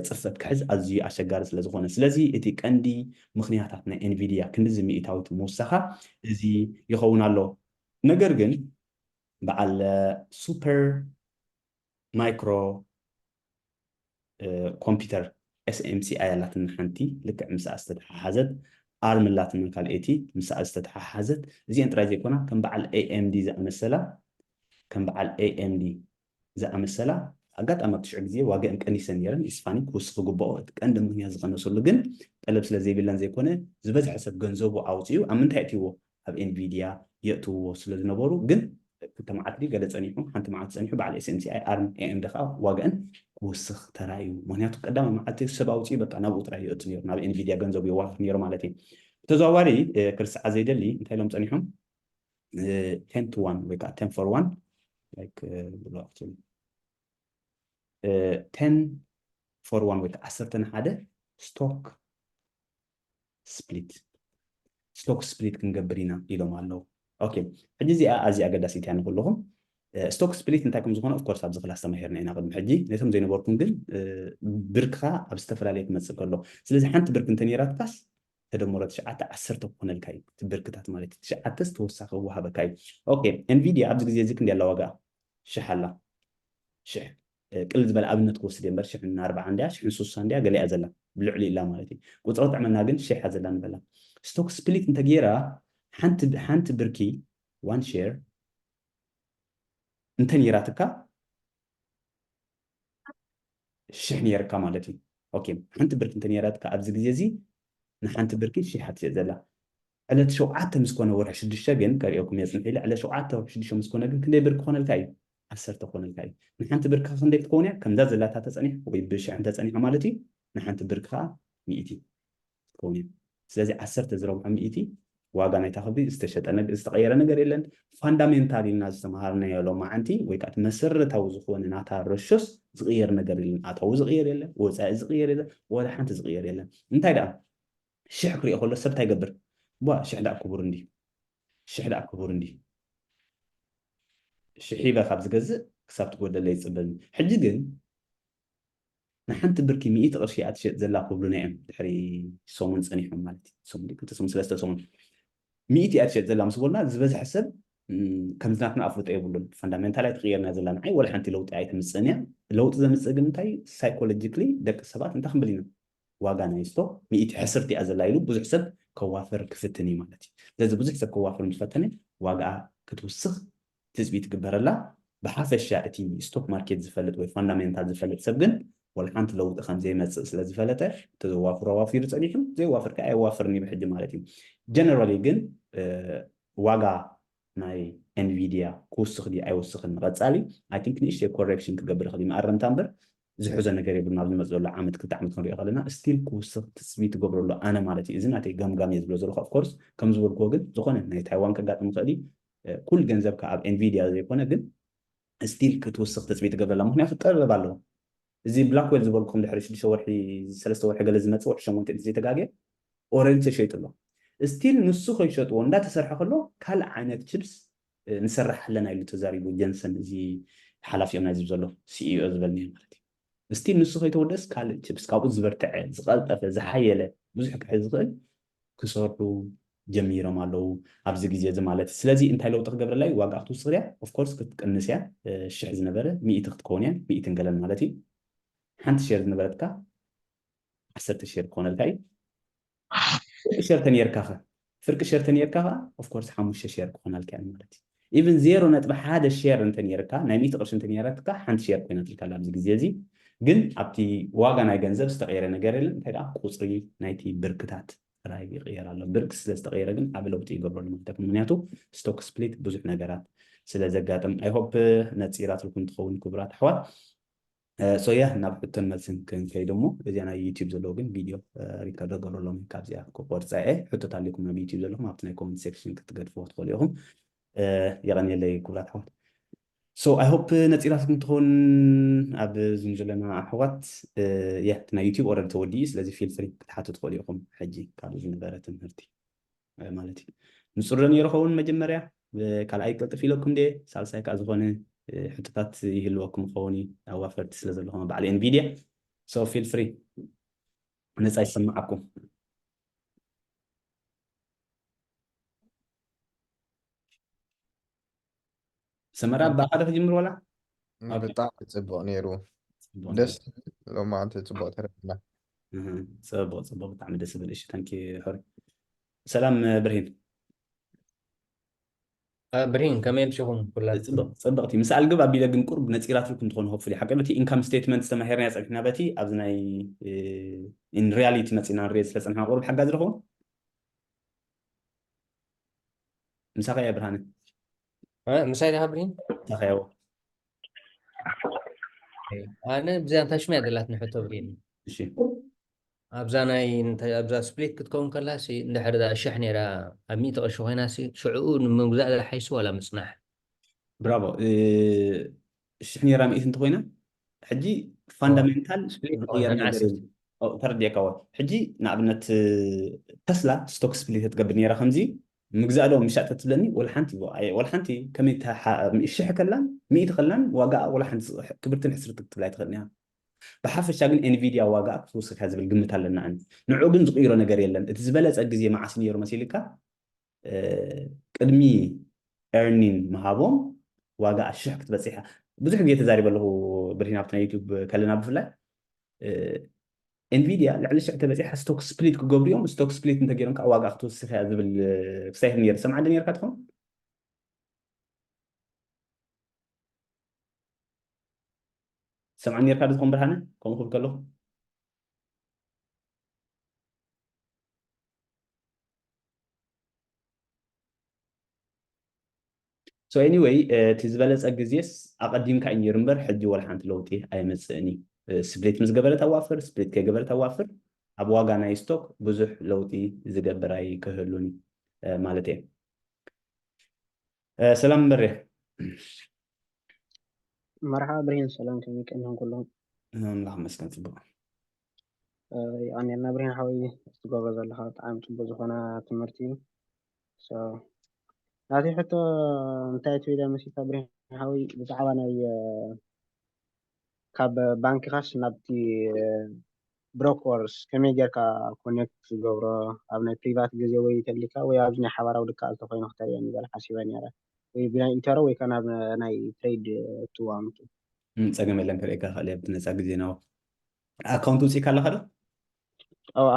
ፅፈት ክሕዝ ኣዝዩ ኣሸጋሪ ስለ ዝኾነ ስለዚ እቲ ቀንዲ ምክንያታት ናይ ኤንቪድያ ክንዲዚ ሚእታዊት ምውሳኻ እዚ ይኸውን ኣሎ። ነገር ግን በዓል ሱፐር ማይክሮ ኮምፒውተር ኤስኤምሲኣይ ኣላትና ሓንቲ ልክዕ ምስኣ ዝተተሓሓዘት ኣርም ኣላትና ካልኤቲ ምስኣ ዝተተሓሓዘት እዚአን ጥራይ ዘይኮና ከም በዓል ኤኤምዲ ዝኣመሰላ ከም በዓል ኤኤምዲ ዝኣመሰላ ኣጋጣሚ ኣብቲ ሽዑ ግዜ ዋጋአን ቀኒሰን ነይረን ኢስፋኒ ክውስኽ ግብኦ እቲ ቀንዲ ምክንያት ዝቐነሰሉ ግን ጠለብ ስለ ዘይብለን ዘይኮነ ዝበዝሐ ሰብ ገንዘቡ ኣውፅኡ ኣብ ምንታይ ኣእትይዎ ኣብ ኤንቪድያ የእትውዎ ስለ ዝነበሩ ግን ክልተ መዓልቲ ገለ ፀኒሑ ሓንቲ መዓልቲ ፀኒሑ በዓል ኤስኤምሲኣይ ኣርም ኤኤምዲ ከዓ ዋጋአን ክውስኽ ተራእዩ ምክንያቱ ቀዳማይ መዓልቲ ሰብ ኣውፅኡ በቃ ናብኡ ጥራይ የእቱ ነይሩ ናብ ኤንቪድያ ገንዘቡ የዋፍር ነይሩ ማለት እዩ ብተዘዋዋሪ ክርስዓ ዘይደሊ እንታይ ኢሎም ፀኒሖም ten to one ወይ ከዓ ten for one like ብሎ actually ten for one ወይ ከዓ ዓሰርተ ንሓደ ስቶክ ስፕሊት ስቶክ ስፕሊት ክንገብር ኢና ኢሎም ኣለዉ። ኦኬ ሕጂ እዚኣ ኣዝያ ኣገዳሲት እያ ንኩልኹም። ስቶክ ስፕሊት እንታይ ከም ዝኾነ ኦፍኮርስ ኣብዚ ክላስ ተማሂርና ኢና ቅድሚ ሕጂ ነቶም ዘይነበርኩም ግን ብርክኻ ኣብ ዝተፈላለየ ክመፅእ ከሎ ስለዚ ሓንቲ ብርክ እንተነይራትካስ ተደመሮ ትሽዓተ ዓሰርተ ክኾነልካ እዩ። እቲ ብርክታት ማለት እዩ። ትሽዓተ ዝተወሳኺ ወሃበካ እዩ። ኦኬ፣ ኤንቪድያ ኣብዚ ግዜ እዚ ክንደይ ኣላ ዋጋ? ሽሕ ኣላ። ሽሕ። እ፣ ቅልል ዝበለ ኣብነት ክወስድ እየ እምበር፣ ሽሕን ኣርባዓን እንድያ፣ ሽሕን ሱሳን እንድያ፣ ገሊኣ ዘላ። ብልዕሊ ኢላ ማለት እዩ። ቁፅሪ ጥዕመና ግን ሽሕ እያ ዘላ ንበላ። ስቶክ ስፕሊት እንተገይራ፣ ሓንቲ፣ ሓንቲ ብርኪ፣ ዋን ሼር፣ እንተ ነይራትካ፣ ሽሕ ነይርካ ማለት እዩ። ኦኬ፣ ሓንቲ ብርኪ እንተ ነይራትካ ኣብዚ ግዜ እዚ፣ ንሓንቲ ብርኪ ሽሕ እያ ትሸጥ ዘላ። ዕለት ሸውዓተ ምስ ኮነ ወርሒ ሽዱሽተ ግን፣ ከርእየኩም እየ ጽንሕ ኢለ፣ ዕለት ሸውዓተ ወርሒ ሽዱሽተ ምስ ኮነ ግን ክንደይ ብርኪ ክኾነልካ እዩ? ዓሰርተ ክኾነልካ እዩ። ንሓንቲ ብርኪ ክንደይ ክትከውን እያ? ከምዛ ዘላታ ተጸኒሓ ወይ ብሽሕ እንተጸኒሓ ማለት እዩ፣ ንሓንቲ ብርኪ ከኣ ሚእቲ ክትከውን እያ። ስለዚ ዓሰርተ ዝረብሖ ሚእቲ ዋጋ ናይታ ክብሪ ዝተሸጠ ነገ-፣ ዝተቐየረ ነገር የለን። ፋንዳሜንታል ኢልና ዝተምሃርናዮ ሎማዓንቲ ወይ ከዓ እቲ መሰረታዊ ዝኾነ ናታ ረሾስ ዝቕየር ነገር የለን። ኣታዊ ዝቕየር የለን፣ ወፃኢ ዝቕየር የለን፣ ወላ ሓንቲ ዝቕየር የለን። እንታይ ደኣ ሽሕ ክሪኦ ከሎ ሰብ እንታይ ይገብር? ቧ ሽሕ ደኣ ክቡር እንዲ፣ ሽሕ ደኣ ክቡር እንዲ፣ ሽሕ ኢለ ካብ ዝገዝእ ክሳብ ትጎደለ ይፅበኒ። ሕጂ ግን ንሓንቲ ብርኪ ሚእቲ ቅርሺ እያ ትሸጥ ዘላ ክብሉና እዮም። ድሕሪ ሰሙን ጸኒሖም ማለት እዩ። ሰሙን ድዩ? ክልተ ሰሙን፣ ሰለስተ ሰሙን። ሚእቲ እያ ትሸጥ ዘላ ምስ በሉና፣ ዝበዝሐ ሰብ፣ እም፣ ከምዚ ናትና ኣፍልጦ የብሉን። ፈንዳሜንታል ኣይትቕየርና ዘላ፣ ንዓይ ወላ ሓንቲ ለውጢ ኣይተምጽእን እያ። ለውጢ ዘምጽእ ግን እንታይ? ሳይኮሎጂክሊ ደቂ ሰባት እንታይ ክንብል ኢና? ዋጋ ናይ ስቶክ ሚእቲ ሕስርቲ እያ ዘላ ኢሉ ብዙሕ ሰብ ከዋፍር ክፍትን እዩ ማለት እዩ። ስለዚ ብዙሕ ሰብ ከዋፍር ምስ ፈተነ ዋጋኣ ክትውስኽ ትጽቢት ትግበረላ። ብሓፈሻ እቲ ስቶክ ማርኬት ዝፈልጥ ወይ ፋንዳሜንታል ዝፈልጥ ሰብ ግን ወላ ሓንቲ ለውጢ ከም ዘይመጽእ ስለ ዝፈለጠ፣ እቲ ዘዋፍሮ ኣዋፊሩ ጸኒሑ፣ ዘየዋፍር ከኣ ኣየዋፍርን እዩ ብሕጂ ማለት እዩ። ጀነራሊ ግን፣ እ፣ ዋጋ ናይ ኤንቪድያ ክውስኽ ድዩ ኣይወስኽን ንቐጻሊ፣ ኣይ ቲንክ ንእሽተይ ኮሬክሽን ክገብር ይኽእል እዩ መኣረምታ እምበር፣ ዝሕዞ ነገር የብሉን። ኣብ ዝመጽእ ዘሎ ዓመት ክልተ ዓመት ክንሪኦ ከለና ስቲል ክውስኽ ትጽቢት ትገብረሉ ኣነ ማለት እዩ። እዚ ናተይ ገምጋም እየ ዝብሎ ዘለኹ። ኦፍኮርስ ከም ዝበልክዎ ግን ዝኾነ ናይ ታይዋን ከጋጥም ይኽእል እዩ። እ፣ ኩል ገንዘብካ ኣብ ኤንቪድያ ዘይኮነ ግን ስቲል ክትውስኽ ትጽቢት ትገብረላ። ምኽንያቱ ጠለብ ኣለዎ። እዚ ብላክዌል ዝበልኩም ድሕሪ ሽዱሽተ ወርሒ፣ ሰለስተ ወርሒ ገለ ዝመጽእ ወርሒ ሸሞንተ እንተ ዘይተጋግየ ኦረንጅ ተሸይጡ ኣሎ። ስቲል ንሱ ከይሸጥዎ እንዳተሰርሐ ከሎ ካልእ ዓይነት ችፕስ፣ እ፣ ንሰርሕ ኣለና ኢሉ ተዛሪቡ ጀንሰን፣ እዚ ሓላፊኦም ናይዚ ዘሎ ሲኢኦ ዝበልኒ ማለት እዩ። ስቲል ንሱ ከይተወደስ ካልእ ችፕስ ካብኡ ዝበርትዐ፣ ዝቐልጠፈ፣ ዝሓየለ፣ ብዙሕ ክሕዝ ዝኽእል ክሰርሑ ጀሚሮም ኣለዉ ኣብዚ ግዜ እዚ ማለት እዩ። ስለዚ እንታይ ለውጢ ክገብረላ እዩ? ዋጋ ክትውስኽ እያ፣ ኦፍኮርስ ክትቅንስ እያ። እ፣ ሽሕ ዝነበረ ሚእቲ ክትከውን እያ፣ ሚእትን ገለን ማለት እዩ። ሓንቲ ሼር ዝነበረትካ ዓሰርተ ሼር ክኾነልካ እዩ። ፍርቂ ሼር ተነይርካ ኸ? ፍርቂ ሼር ተነይርካ ኸ? ኦፍኮርስ ሓሙሽተ ሼር ክኾነልካ እያ ማለት እዩ። ኢቭን ዜሮ ነጥቢ ሓደ ሼር እንተነይርካ፣ ናይ ሚእቲ ቅርሺ እንተነይረትካ፣ ሓንቲ ሼር ኮይናትልካ ኣላ ኣብዚ ግዜ እዚ። ግን ኣብቲ ዋጋ ናይ ገንዘብ ዝተቐየረ ነገር የለን። እንታይ ደኣ ቁጽሪ ናይቲ ብርክታት ጥራይ ይቕየር ኣሎ። ብርክ ስለ ዝተቐየረ ግን ዓቢ ለውጢ ይገብረሉ ማለት ኣይኮነን። ምኽንያቱ ስቶክ ስፕሊት ብዙሕ ነገራት ስለ ዘጋጥም። ኣይ ሆፕ ነጺራትልኩም ትኸውን ክቡራት ኣሕዋት። እ፣ ሶ ያ ናብ ሕቶን መልስን ክንከይድ እሞ፣ እዚኣ ናይ ዩቲዩብ ዘለዎ ግን ቪድዮ፣ እ፣ ሪከርድ ገበረሎም። ካብዚኣ ክቆርጻ እየ። ሕቶታት ኣለኩም ናብ ዩቲዩብ ዘለኹም ኣብቲ ናይ ኮመንት ሴክሽን ክትገድፍዎ ትኽእሉ ኢኹም። እ፣ የቐንየለይ ክቡራት ኣሕዋት። ሶ ኣይ ሆፕ ነጺራትኩም ትኸውን ኣብ ዙም ዘለና ኣሕዋት። እ፣ ያ እቲ ናይ ዩቲዩብ ኦረዲ ተወዲኡ፣ ስለዚ ፊል ፍሪ ክትሓቱ ትኽእሉ ኢኹም። ሕጂ ካብ ዝነበረ ትምህርቲ እ፣ ማለት እዩ። ንጹር ዶ ነይሩ ኸውን መጀመርያ? እ፣ ካልኣይ ቅልጥፍ ኢለኩም ድየ? ሳልሳይ ከኣ ዝኾነ፣ እ፣ ሕቶታት ይህልወኩም ኸውን እዩ፣ ኣዋፈርቲ ስለ ዘለኹም ኣብ በዓል ኤንቪድያ። ሶ ፊል ፍሪ፣ ነጻ ይሰማዓኩም። ሰመራ፣ ብኣኻ ዶ ክጅምር ዋላ? ኦኬ። ብጣዕሚ ጽቡቕ ነይሩ። ጽቡቕ ደስ ነይሩ። ዝብል ሎማዓንቲ ጽቡቕ ተረዲና። እህ፣ ጽቡቕ፣ ጽቡቕ፣ ብጣዕሚ ደስ ዝብል። እሺ፣ ታንኪ ሑሪ። ሰላም፣ ብርሂን። አ፣ ብርሂን፣ ከመይ ኣምሲኹም ኩላትኩም? ጽቡቕ፣ ጽብቕቲ። ምስ ኣልግብ ኣቢለ ግን ቁሩብ ነጺራትልኩም ትኾኑ፣ ሆፕፉሊ። ሓቂ ነቲ ኢንካም ስቴትመንት ዝተማሂርናዮ ጸኒሕና በቲ ኣብዚ ናይ፣ እ፣ ኢን ሪያሊቲ መጺና ንሪኦ ስለ ጸንሕና ቁሩብ ሓጋዚ ዶ ኸውን? ምሳኻ እየ ብርሃነ። እ፣ ምሳይ ዲኻ ብርሂን? ምሳኻ እየ። ኣነ ብዚኣ እንታይ ሽም እያ ዘላትኒ ሕቶ ብርሂን? እሺ። ኣብዛ ናይ፣ እንታይ፣ ኣብዛ ስፕሊት ክትከውን ከላ ሲ፣ እንድሕር እዛ ሽሕ ነይራ ኣብ ሚእቲ ቅርሺ ኮይና ሲ፣ ሽዕኡ ንምግዛእ ዝሓይሱ ዋላ ምጽናሕ? ብራቮ። እ፣ ሽሕ ነይራ ሚእቲ እንተኾይና፣ ሕጂ ፋንዳሜንታል ስፕሊት ዝቕየር ትኸውን ነገር ዓሰርተ። የለን። ኦ፣ ተረዲእካ እወ። ሕጂ ንኣብነት፣ እ፣ ተስላ ስቶክ ስፕሊት ትገብር ነይራ ከምዚ፣ ምግዛእ ዶ ምሻጥ ትብለኒ? ወላ ሓንቲ እወ። ኣየ፣ ወላ ሓንቲ ከመይ ተሓ-፣ ሽሕ ከላን ሚእቲ ከላን ዋጋ ወላ ሓንቲ ዝ-፣ ክብርትን ሕስርትን ክትብላ ኣይትኽእልን እያ። ብሓፈሻ ግን ኤንቪድያ ዋጋ ክትውስኽ እያ ዝብል ግምት ኣለና። ንዑ ግን ዝቕይሮ ነገር የለን። እቲ ዝበለፀ ግዜ መዓስ ነይሩ መሲልካ? ቅድሚ ኤርኒን ምሃቦም ዋጋ ሽሕ ክትበፅሕ እያ። ብዙሕ ግዜ ተዛሪበ ኣለኹ ብሪን ኣብቲ ናይ ዩቱብ ከለና ብፍላይ ኤንቪድያ ልዕሊ ሽሕ ተበፂሓ ስቶክ ስፕሊት ክገብሩ እዮም። ስቶክ ስፕሊት እንተገይሮም ከዓ ዋጋ ክትውስኽ እያ ዝብል ክሳይት ነይሩ። ሰምዓ ዶ ነርካ ትኾን? ሰምዓ ነርካ ዶ ትኾን ብርሃነ? ከምኡ ክብል ከለኹ so anyway እቲ ዝበለፀ ግዜስ ኣቐዲምካ እዩ ነይሩ እምበር ሕጂ ወላ ሓንቲ ለውጢ ኣይመፅእን እዩ። ስፕሊት ምስ ገበረት ኣዋፍር፣ ስፕሊት ከይገበረት ኣዋፍር ኣብ ዋጋ ናይ ስቶክ ብዙሕ ለውጢ ዝገብር ኣይክህሉን እዩ ማለት እየ። ሰላም በሬ። መርሓ ብርሂን ሰላም ከመይ ቀኒኹም ኩሎም? ኣምላኽ መስገን ጽቡቕ። የቐንየልና ብርሂን ሓወይ፣ ትገብሮ ዘለኻ ብጣዕሚ ጽቡቕ ዝኾነ ትምህርቲ እዩ። ናተይ ሕቶ እንታይ ትብል እያ መሲልካ ብርሂን ሓወይ፣ ብዛዕባ ናይ ካብ ባንክኻስ ናብቲ ብሮከርስ ከመይ ጌርካ ኮኔክት ትገብሮ? ኣብ ናይ ፕሪቫት ግዜ ወይ ተሊካ ወይ ኣብዚ ናይ ሓባራዊ ድካ ኣልተ ኮይኑ ክተርእየኒ ገለ ሓሲበ ነረ፣ ወይ ብናይ ኢንተሮ ወይ ከ ናብ ናይ ትሬድ ትዋምቱ። ጸገም የለን፣ ከርእየካ ክእል እየ ኣብቲ ነጻ ግዜ ናው። ኣካውንት ውጽኢካ ኣለካ ዶ?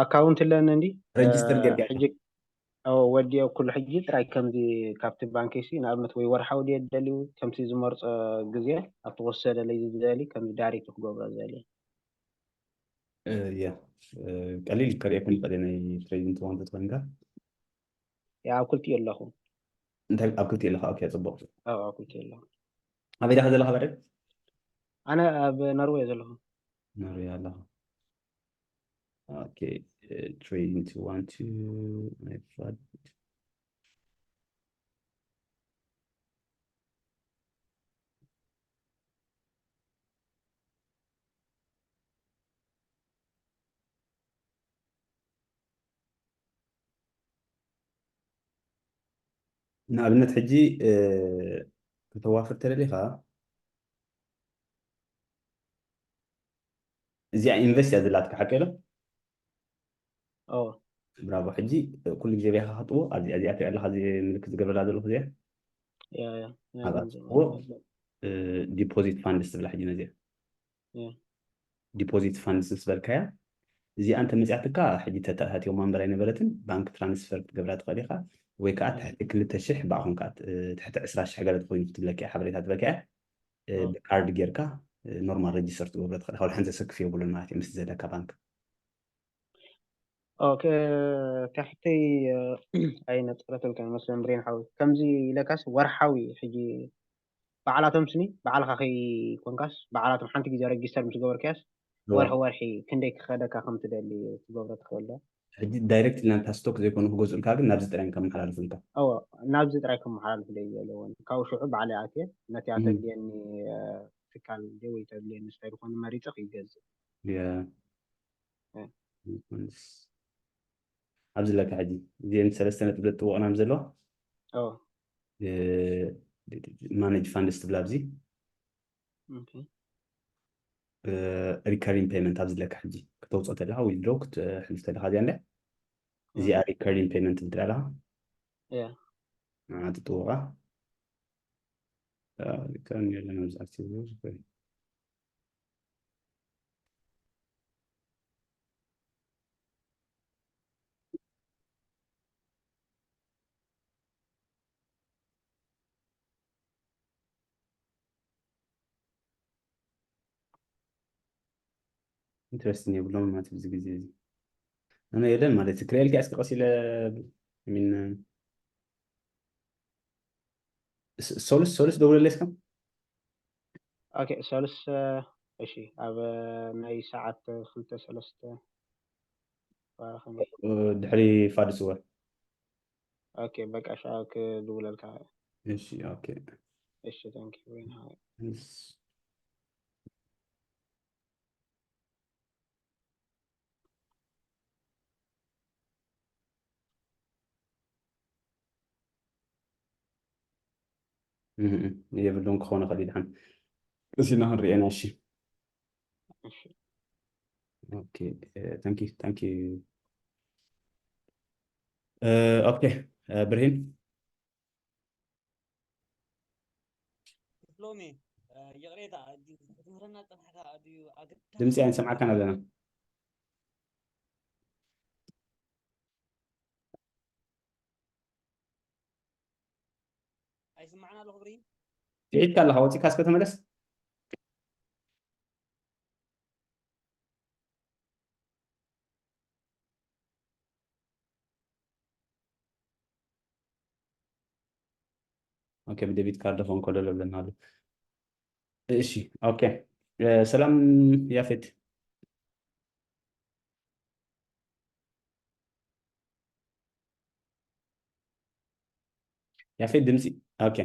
ኣካውንት ኣለኒ እንዲ ሬጅስተር ጌርካ ኢኻ? ሕጂ ወዲኦ ኩሉ ሕጂ ጥራይ ከምዚ ካብቲ ባንክ ሲ ንኣብነት ወይ ወርሓዊ ድየ ደልዩ ከምቲ ዝመርጾ ግዜ ኣብቲ ክወሰደለይ ዝደሊ ከምዚ ዳይሬክት ክገብሮ ዝደሊ። ያ ቀሊል ከርእየኩም ይኽእል ናይ ትሬዲንግ ትዋንት ኮይንካ ያ ኣብ ክልቲኡ ኣለኹ። እንታይ ኣብ ክልቲኡ ኣለኻ? ኦኬ ጽቡቕ። ኣብ ኣብ ክልቲኡ ኣለኹ። ኣበይ ዳኻ ዘለኻ በረድ? ኣነ ኣብ ኖርዌይ ዘለኹ። ኖርዌይ ኣለኻ። ኦኬ ትሬዲንግ ትዋንት ናይ ፋድ ንኣብነት ሕጂ ከተዋፍር ተደሊኻ እዚኣ ኢንቨስት እያ ዘላትካ ሓቂ ዶ? ኦ ብራቮ። ሕጂ ኩሉ ግዜ ቢኻ ከጥዎ ኣብዚኣ እዚኣ ትሪኣ ኣለኻ እዚ ምልክት ዝገብረላ ዘለኹ እዚኣ ያ ያ ናይ ኣብኣ ገንዘብ ትጥዎ ማለት ነው። ዲፖዚት ፋንድስ ትብላ ሕጂ ነዚኣ ያ ዲፖዚት ፋንድስ ምስ በልካያ እዚኣ እንተ መፅያትካ ሕጂ ተተኣታትዮም ማንበር ኣይነበረትን ባንክ ትራንስፈር ክትገብራ ትኽእል ኢኻ ወይ ከዓ ትሕቲ ክልተ ሽሕ ብኣኹም ከዓ ትሕቲ ዕስራ ሽሕ ገለ ተኮይኑ ክትብለካ እያ ሓበሬታ ትበካ እያ ኦ። ብካርድ ጌርካ ኖርማል ሬጅስተር ትገብሮ ትኽእል ኢኻ ሓንቲ ዘሰክፍ የብሉን ማለት እዩ ምስ ዘለካ ባንክ ኦኬ ትሕተይ ኣይነፀረተልካ መስለን ብሬን ሓዊ ከምዚ ኢለካስ ወርሓዊ ሕጂ በዓላቶም ስኒ በዓልካ ከይኮንካስ በዓላቶም ሓንቲ ግዜ ረጅስተር ምስ ገበርካያስ ወርሒ ወርሒ ክንደይ ክኸደካ ከም ትደሊ ትገብሮ ትኽእል ዶ? ሕጂ ዳይሬክት ኢልና ነታ ስቶክ ዘይኮኑ ክገዝኡልካ ግን ናብዚ ጥራይ ከመሓላልፉልካ እዎ ናብዚ ጥራይ ከመሓላልፉለይ ዘለዎን ካብኡ ሽዑ ባዕለይ ኣትየ ነቲኣ እም። ተድልየኒ ትካል ድየ ወይ ተድልየኒ ስታይ ዝኾነ መሪፀ ክገዝእ የ- እ። ኣብዚ ለካ ሕጂ እዚአን ሰለስተ ነጥቢ ዘጥብቑና ዘለዋ እዎ ማኔጅ ፋንድስ ትብላ ኣብዚ ኦኬ ሪከሪንግ ፔመንት ኣብዚ ለካ ሕጂ ክተውፅኦ ተለካ ዊዝድሮ ክትሕልፍ ተለካ እዚኣ እንደ እዚኣ ሪከሪንግ ፔመንት ትብል ኣለካ ያ ንዓ ትጥውቓ ሪከርን የለን ኣብዚ ኣክቲቭ ኢንትረስትን የብሎም ማለት ኣብዚ ግዜ እዚ ኣነ የለን ማለት ክርእየልካ እስኪ ቀስ ኢለ ሚን ሶሉስ ሶሉስ ደውለለይ እስከ ኦኬ ሰሉስ እሺ ኣብ ናይ ሰዓት ክልተ ሰለስተ ባረኸኒ ድሕሪ ፋድስ እወ ኦኬ በቃ ሻ ክድውለልካ እሺ ኦኬ እሺ ታንክ ዩ ወይን ሃይ Yes. እህ፣ እህ፣ የብሉን ክኾነ ኸሊድ ሓን እዚና ክንርእየና እሺ Okay, uh, thank you, thank you. Uh, okay, uh, ብርሂን። ሎሚ ይቕሬታ፣ ትምህረና ጽናሕካ ኣድዩ ኣገዳሲ ድምፂ ኣይንሰምዓካን ኣለና። ኣይስማዕና ኣሎ ክብሪ። ስዒድካ ኣለኻ፣ ወፂእካ እስከ ተመለስ። ኦኬ፣ ብደቢት ካርድ ፎን ኮለል ኣለና ኣሎ። እሺ፣ ኦኬ። ሰላም ያፌት። ያፌት ድምፂ። ኦኬ።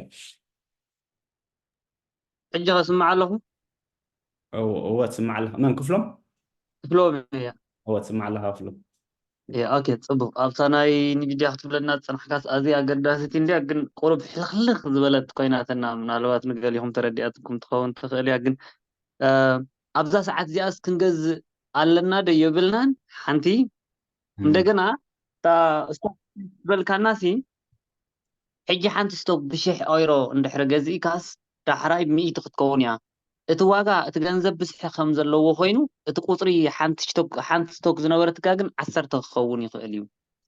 ሕጂ ከስምዕ ኣለኹ። እወ፣ እወ፣ ትስማዕ ኣለኻ። መን ክፍሎም? ክፍሎም እያ። እወ፣ ትስማዕ ኣለኻ ክፍሎም። እያ፣ ኦኬ፣ ጽቡቕ። ኣብታ ናይ ንግድያ ክትብለና ዝጸናሕካስ ኣዝያ ኣገዳሲት እንድያ፣ ግን ቁሩብ ሕልኽልኽ ዝበለት ኮይናትና፣ ምናልባት ንገሊኹም ተረዲኣትኩም ትኸውን ትኽእል እያ፣ ግን፣ እ፣ ኣብዛ ሰዓት እዚኣስ ክንገዝእ ኣለና ዶ የብልናን? ሓንቲ። እንደገና እታ ስቶክ ዝበልካናሲ፣ ሕጂ ሓንቲ ስቶክ ብሽሕ ኦይሮ እንድሕሪ ገዚእካስ፣ ዳሕራይ ሚእቲ ክትከውን እያ። እቲ ዋጋ፣ እቲ ገንዘብ ብዝሒ ከም ዘለዎ ኮይኑ፣ እቲ ቁጽሪ ሓንቲ ስቶክ፣ ሓንቲ ስቶክ ዝነበረትካ ግን ዓሰርተ ክኸውን ይኽእል እዩ።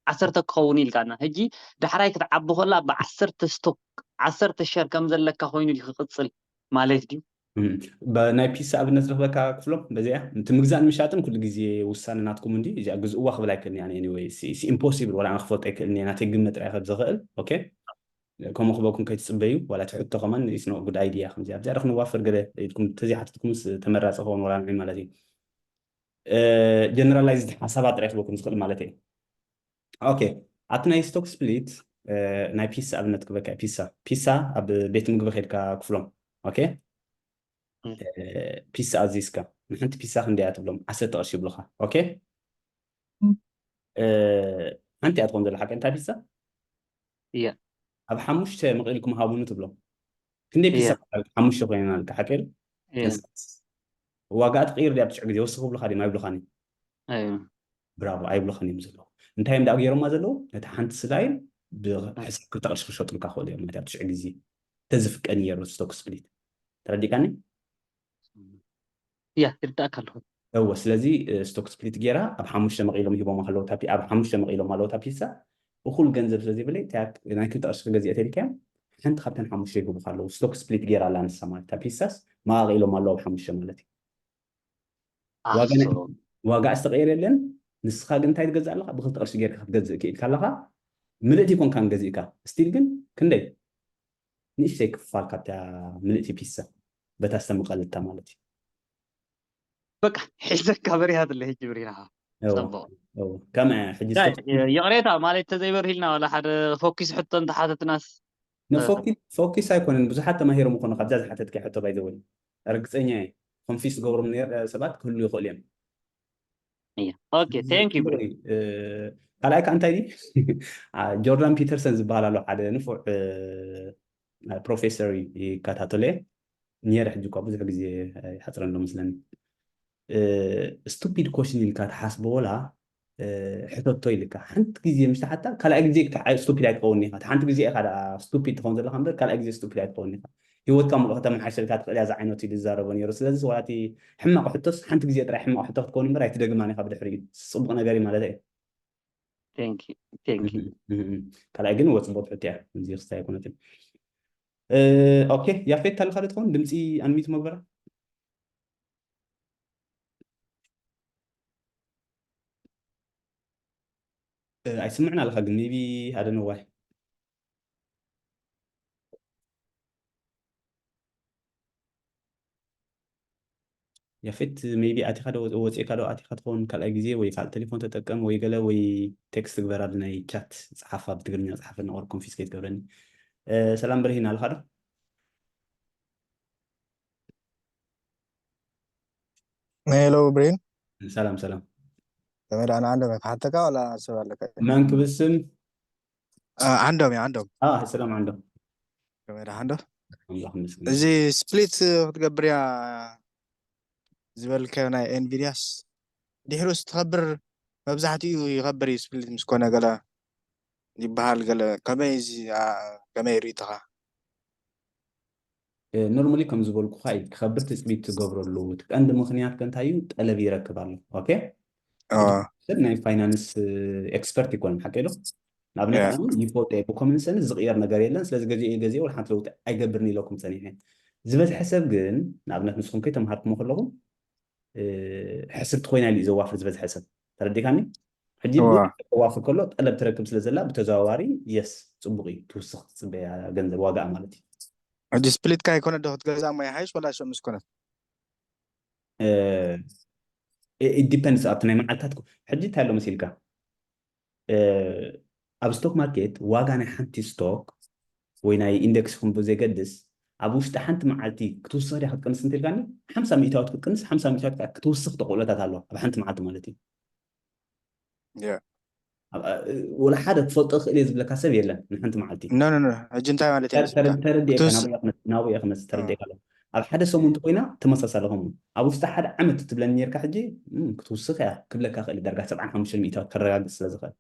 ዓሰርተ ክኸውን ኢልካና። ሕጂ ዳሕራይ ክትዓቢ ከላ፣ ብዓሰርተ ስቶክ፣ ዓሰርተ ሸር ከም ዘለካ ኮይኑ ድዩ ክቕጽል ማለት ድዩ? እም፣ ብ-፣ ናይ ፒሳ ኣብነት ዝረኽበካ ክፍሎም በዚኣ፣ እቲ ምግዛእን ምሻጥን ኩሉ ግዜ ውሳነ ናትኩም እንዲ፣ እዚኣ ግዝእዋ ክብል ኣይክእልን እየ ኣነ። Anyway፣ it's impossible፣ ዋላ ኣነ ክፈልጦ ኣይክእልን እየ፣ ናተይ ግምት ጥራይ ከብ ዝኽእል። ኦኬ፣ ከምኡ ክበኩም ከይትጽበዩ፣ ዋላ እቲ ሕቶ ከማን it's not good idea። ከምዚ ኣብዚኣ ዶ ክንዋፈር ገለ ኢልኩም ተዘይሓተትኩምስ ተመራጺ ክኸውን ዋላ ንዓይ ማለት እዩ። እ፣ ጀነራላይዝድ ሓሳባት ጥራይ ክበኩም ዝኽእል ማለት እየ። ኦኬ፣ ኣብቲ ናይ ስቶክ ስፕሊት፣ እ፣ ናይ ፒሳ ኣብነት ክበካ፣ ፒሳ፣ ፒሳ ኣብ ቤት ምግቢ ከድካ ክፍሎም። ኦኬ፣ እም። እ፣ ፒሳ ኣዚዝካ፣ ንሓንቲ ፒሳ ክንደያ ትብሎም? ዓሰርተ ቅርሺ ይብሉኻ። ኦኬ፣ እም። እ፣ ሓንቲ እያ ትኾን ዘላ ሓቂ፣ እንታይ ፒሳ? እያ። ኣብ ሓሙሽተ መቒልኩም ሃቡኒ ትብሎም። ክንደይ ፒሳ እያ። ሓሙሽተ ኮይና ኣልካ ሓቂ? እያ። ዋጋ ትቕይር ድያ? ኣብ ትሽዑ ግዜ ወስኽ ክብሉኻ ድዮም? ኣይብሉኻን እዮም። ኣዮ። ብራቮ፣ ኣይብሉኻን እዮም ዘለዉ። እንታይ እዮም ደኣ ገይሮማ ዘለዉ? ነታ ሓንቲ ስላይድ ብሕሳብ ክልተ ቅርሺ ክሸጡልካ ክኽእሉ እዮም። ማለት ኣብ ትሽዑ ግዜ ተዝፍቀድ ነይሩ ስቶክ ስፕሊት። ተረዲእካኒ? እያ፣ ይርዳእካ ኣለኹ። እወ፣ ስለዚ፣ እ፣ ስቶክ ስፕሊት ገይራ ኣብ ሓሙሽተ መቒሎም ሂቦማ ከለዉ፣ እታ ፒ-፣ ኣብ ሓሙሽተ መቒሎም ኣለዉ፣ እታ ፒሳ እኹል ገንዘብ ስለ ዘይብለይ፣ እታ ናይ ክልተ ቅርሺ ክገዝእ እየ ተልካዮም፣ ሓንቲ ካብተን ሓሙሽተ ይህቡኻ ኣለዉ። ስቶክ ስፕሊት ገይራ ኣላ ንሳ ማለት፣ እታ ፒሳስ መቓቒሎም ኣለዉ ኣብ ሓሙሽተ ማለት እዩ። ዋጋ ናይ-፣ ኣሶ። ዋጋ ዝተቐየረ የለን። ንስኻ ግን እንታይ ትገዝእ ኣለኻ? ብክልተ ቅርሺ ጌርካ ክትገዝእ ክኢልካ ኣለኻ። ምልእቲ ይኮንካን ገዚእካ። ስቲል ግን ክንደይ? ንእሽተይ ክፋል ካብታ ምልእቲ ፒሳ፣ በታ ዝተመቐለታ ማለት እዩ። በቃ፣ ሒዘካ በሪሃትለ ሕጂ ብሪናኻ። እወ፣ ጽቡቕ። እወ። ከም ሕጂ ዳይ፣ ስቶክ ስፕሊት ይቕሬታ፣ ማለት ተዘይበርሂልና ዋላ ሓደ ፎኪስ ሕቶ እንተሓተትናስ? ንፎኪ-፣ ፎኪስ ኣይኮነን፣ ብዙሓት ተማሂሮም ይኾኑ ካብዛ ዝሓተትካ ሕቶ፣ ባይ ዘ ወይ። ርግጸኛ እየ። ኮንፊስ ዝገብሮም ነር-፣ ሰባት ክህሉ ይኽእሉ እዮም። እያ። ኦኬ፣ ቴንክ ዩ ብሮ። እ፣ ካልኣይ ከኣ እንታይ ድዩ? አ፣ ጆርዳን ፒተርሰን ዝበሃል ኣሎ፣ ሓደ ንፉዕ፣ እ፣ ፕሮፌሰር ይከታተሎ እየ። ነይረ፣ ሕጂ እኳ ብዙሕ ግዜ ይሓጽረን ኣሎ መስለኒ። እ፣ ስቱፒድ ኮሽን ኢልካ ትሓስቦ ወላ፣ እ፣ ሕተቶ ኢልካ። ሓንቲ ግዜ ምሽ ተሓታ፣ ካልኣይ ግዜ ክዓ-፣ ስቱፒድ ኣይትኸውን ኢኻ። ሓንቲ ግዜ ኢኻ ደኣ ስቱፒድ ትኸውን ዘለኻ እምበር፣ ካልኣይ ግዜ ስቱፒድ ኣይትኸውን ኢኻ። ህይወትካ ምሉእ ከተመሓይሸልካ ትኽእል እያ፣ እዛ ዓይነት ኢሉ ዝዛረቦ ነይሩ። ስለዚ፣ ዋላ እቲ ሕማቕ ሕቶስ ሓንቲ ግዜ ጥራይ ሕማቕ ሕቶ ክትከውን እምበር፣ ኣይትደግማን ኢኻ ብድሕሪኡ። ጽቡቕ ነገር እዩ ማለት እዩ። ቴንክ ዩ፣ ቴንክ ዩ። እህ፣ እህ፣ እህ። ካልኣይ ግን ወጽቦት ሕቶ እያ። እዚ ክስታይ ኣይኮነትን። እ፣ ኦኬ፣ ያፌት፣ ታልኻ ዶ ትኸውን? ድምጺ ኣንሚት መግበራ? እ፣ ኣይስምዕን ኣለኻ ግን፣ ሜቢ፣ I don't know why። ያፌት፣ ሜቢ ኣቲኻ ዶ፣ ወ-፣ ወፂእካ ዶ ኣቲኻ ትኸውን ካልኣይ ግዜ፣ ወይ ካልእ ቴሌፎን ተጠቀም፣ ወይ ገለ፣ ወይ ቴክስት ግበር፣ ኣብ ናይ ቻት ፀሓፋ፣ ብትግርኛ ፀሓፈ፣ ንቆር ኮንፊስ ከይትገብረኒ። እ፣ ሰላም ብርሂን፣ ኣለኻ ዶ? ሄሎ ብሬን፣ ሰላም፣ ሰላም። ከመይ ደኣ፣ ንዓንዶም እየ ክሓተካ ዋላ ሰብ ኣለካ? መን ክብል ስም? አ፣ ዓንዶም እየ፣ ዓንዶም። አ፣ ሰላም ዓንዶም። ከመይ ደኣ፣ ዓንዶም? ኣምላኽ ይመስገን። እዚ ስፕሊት ክትገብር እያ፣ ዝበልካዮ ናይ ኤንቪድያስ ድሕሩስ ትኸብር መብዛሕትኡ ይኸብር እዩ ስፕሊት ምስ ኮነ ገለ ይበሃል። ገለ ከመይ እዚ ከመይ ርእይቶኻ? ኖርማሊ ከም ዝበልኩኻ እዩ ክኸብር ትፅቢት ትገብረሉ። እቲ ቀንዲ ምኽንያት ከ እንታይ እዩ? ጠለብ ይረክብ ኣሎ። ኦኬ፣ ሰብ ናይ ፋይናንስ ኤክስፐርት ይኮን ሓቂ ዶ? ንኣብነት ይፈልጦ ብኮመን ሰንስ ዝቕየር ነገር የለን። ስለዚ ገዚኦ ገዚኦ ወላ ሓንቲ ለውጢ ኣይገብርን ኢለኩም ፀኒሐ። ዝበዝሐ ሰብ ግን ንኣብነት ንስኹም ከይተምሃርኩሞ ከለኹም ሕስብቲ ኮይና ኢሉ እዩ ዘዋፍር ዝበዝሐ ሰብ። ተረዲካኒ? ሕጂ ከዋፍር ከሎ ጠለብ ትረክብ ስለ ዘላ ብተዘዋዋሪ የስ ፅቡቅ እዩ ትውስኽ ትፅበያ ገንዘብ ዋጋኣ ማለት እዩ። ሕጂ ስፕሊትካ ይኮነ ዶ ክትገዛ እሞ ይሓይሽ ወላ ሸ ምስ ኮነት? ዲፐንድስ ኣብቲ ናይ መዓልታት። ሕጂ እንታይ ኣሎ መሲልካ ኣብ ስቶክ ማርኬት ዋጋ ናይ ሓንቲ ስቶክ ወይ ናይ ኢንደክስ ይኹን ብዘይገድስ ኣብ ውሽጢ ሓንቲ መዓልቲ ክትውስኽ ድያ ክትቅንስ እንተልካኒ ሓምሳ ሚእታዊት ክትቅንስ ሓምሳ ሚእታዊት ክትውስኽ ተኽእሎታት ኣለዋ ኣብ ሓንቲ መዓልቲ ማለት እዩ። ወላ ሓደ ክፈልጦ ክእል እየ ዝብለካ ሰብ የለን ንሓንቲ መዓልቲ። ሕጂ እንታይ ማለት ተረዲእካ ናብኡ ክመፅእ ተረዲእካ ኣሎ። ኣብ ሓደ ሰሙን እንተኮይና ተመሳሳሊ ከምኡ ኣብ ውሽጢ ሓደ ዓመት ትብለኒ ነርካ ሕጂ ክትውስኽ እያ ክብለካ ክእል ዳርጋ ሰብዓን ሓሙሽተን ሚእታዊት ከረጋግፅ ስለ ዝኽእል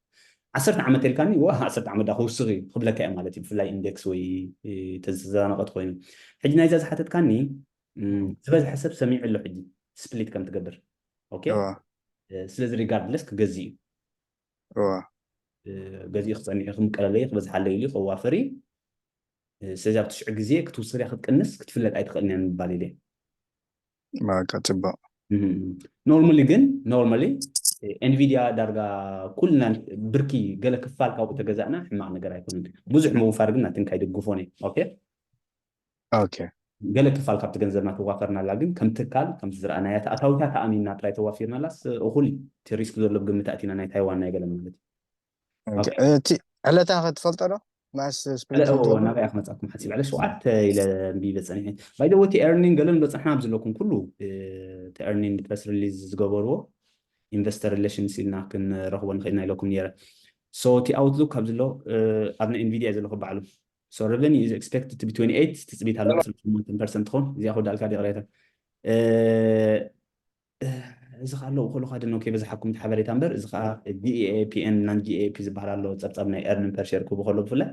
ዓሰርተ ዓመት ኢልካኒ ዋ ዓሰርተ ዓመት ዳ ክውስኽ እዩ ክብለካ እየ ማለት እዩ። ብፍላይ ኢንዴክስ ወይ ተዘናቀት ኮይኑ ሕጂ ናይዛ ዝሓተትካኒ ዝበዝሐ ሰብ ሰሚዑ ኣሎ ሕጂ ስፕሊት ከም ትገብር። ኦኬ ስለዚ ሪጋርድለስ ክገዝእ እዩ ገዚኡ ክፀኒሑ ክምቀለለይ ክበዝሓለይ ኢሉ ከዋፈር እዩ። ስለዚ ኣብ ትሽዑ ግዜ ክትውስኽ ክትቅንስ ክትፍለጥ ኣይትኽእልን እያ ንምባል ኢለ። በቃ ጽቡቅ። ኖርማሊ ግን ኖርማሊ ኤንቪዲያ ዳርጋ ኩልና ብርኪ ገለ ክፋል ካብኡ ተገዛእና ሕማቅ ነገር ኣይኮነን። ብዙሕ ምውፋር ግን ናትንካ ይድግፎን እየ። ኦኬ ኦኬ ገለ ክፋል ካብቲ ገንዘብና ተዋፈርናላ ግን ከም ትካል ከምቲ ዝረኣናያ ኣታዊታ ተኣሚንና ጥራይ ተዋፊርናላስ እኹል እዩ። እቲ ሪስክ ዘሎ ብግምት ኣእቲና ናይ ታይዋን ናይ ገለ ማለት እዩ። ኦኬ። እቲ ዕለታ ክትፈልጦ ዶ? ማስ ስፕሊት ዕለ- እዎ፣ ዝገብር? ናበይ እያ ክመፅኣኩም ሓሲብ ዕለ ሸውዓተ ኢለ ኣንቢበ ፀኒሐ። ባይ ዘ ወይ እቲ ኤርኒንግ ገለን በፅሕና ኣብ ዘለኩም ኩሉ እቲ ኤርኒንግ ፕረስ ሪሊዝ ዝገበርዎ ኢንቨስተር ሪሌሽንስ ኢልና ክንረኽቦ ንኽእልና ኢለኩም ነይረ። So እቲ ኣውትሉክ ካብ ዝሎ ኣብ ናይ ኤንቪዲያ ዘለኹ ባዕሉ So revenue is expected to be twenty eight ትፅቢት ኣሎ ሰለስተ ፐርሰንት ትኾን እዚኣ ክወዳልካ ዲቕሬታ እዚ ከዓ ኣለዉ ከለካ ድነው ከይበዝሓኩም እቲ ሓበሬታ እምበር እዚ ከዓ ጂኤፒኤን ናን ጂኤፒ ዝበሃል ኣሎ ፀብፃብ ናይ ኤርኒንግ ፐር ሼር ክህቡ ከሎ ብፍላይ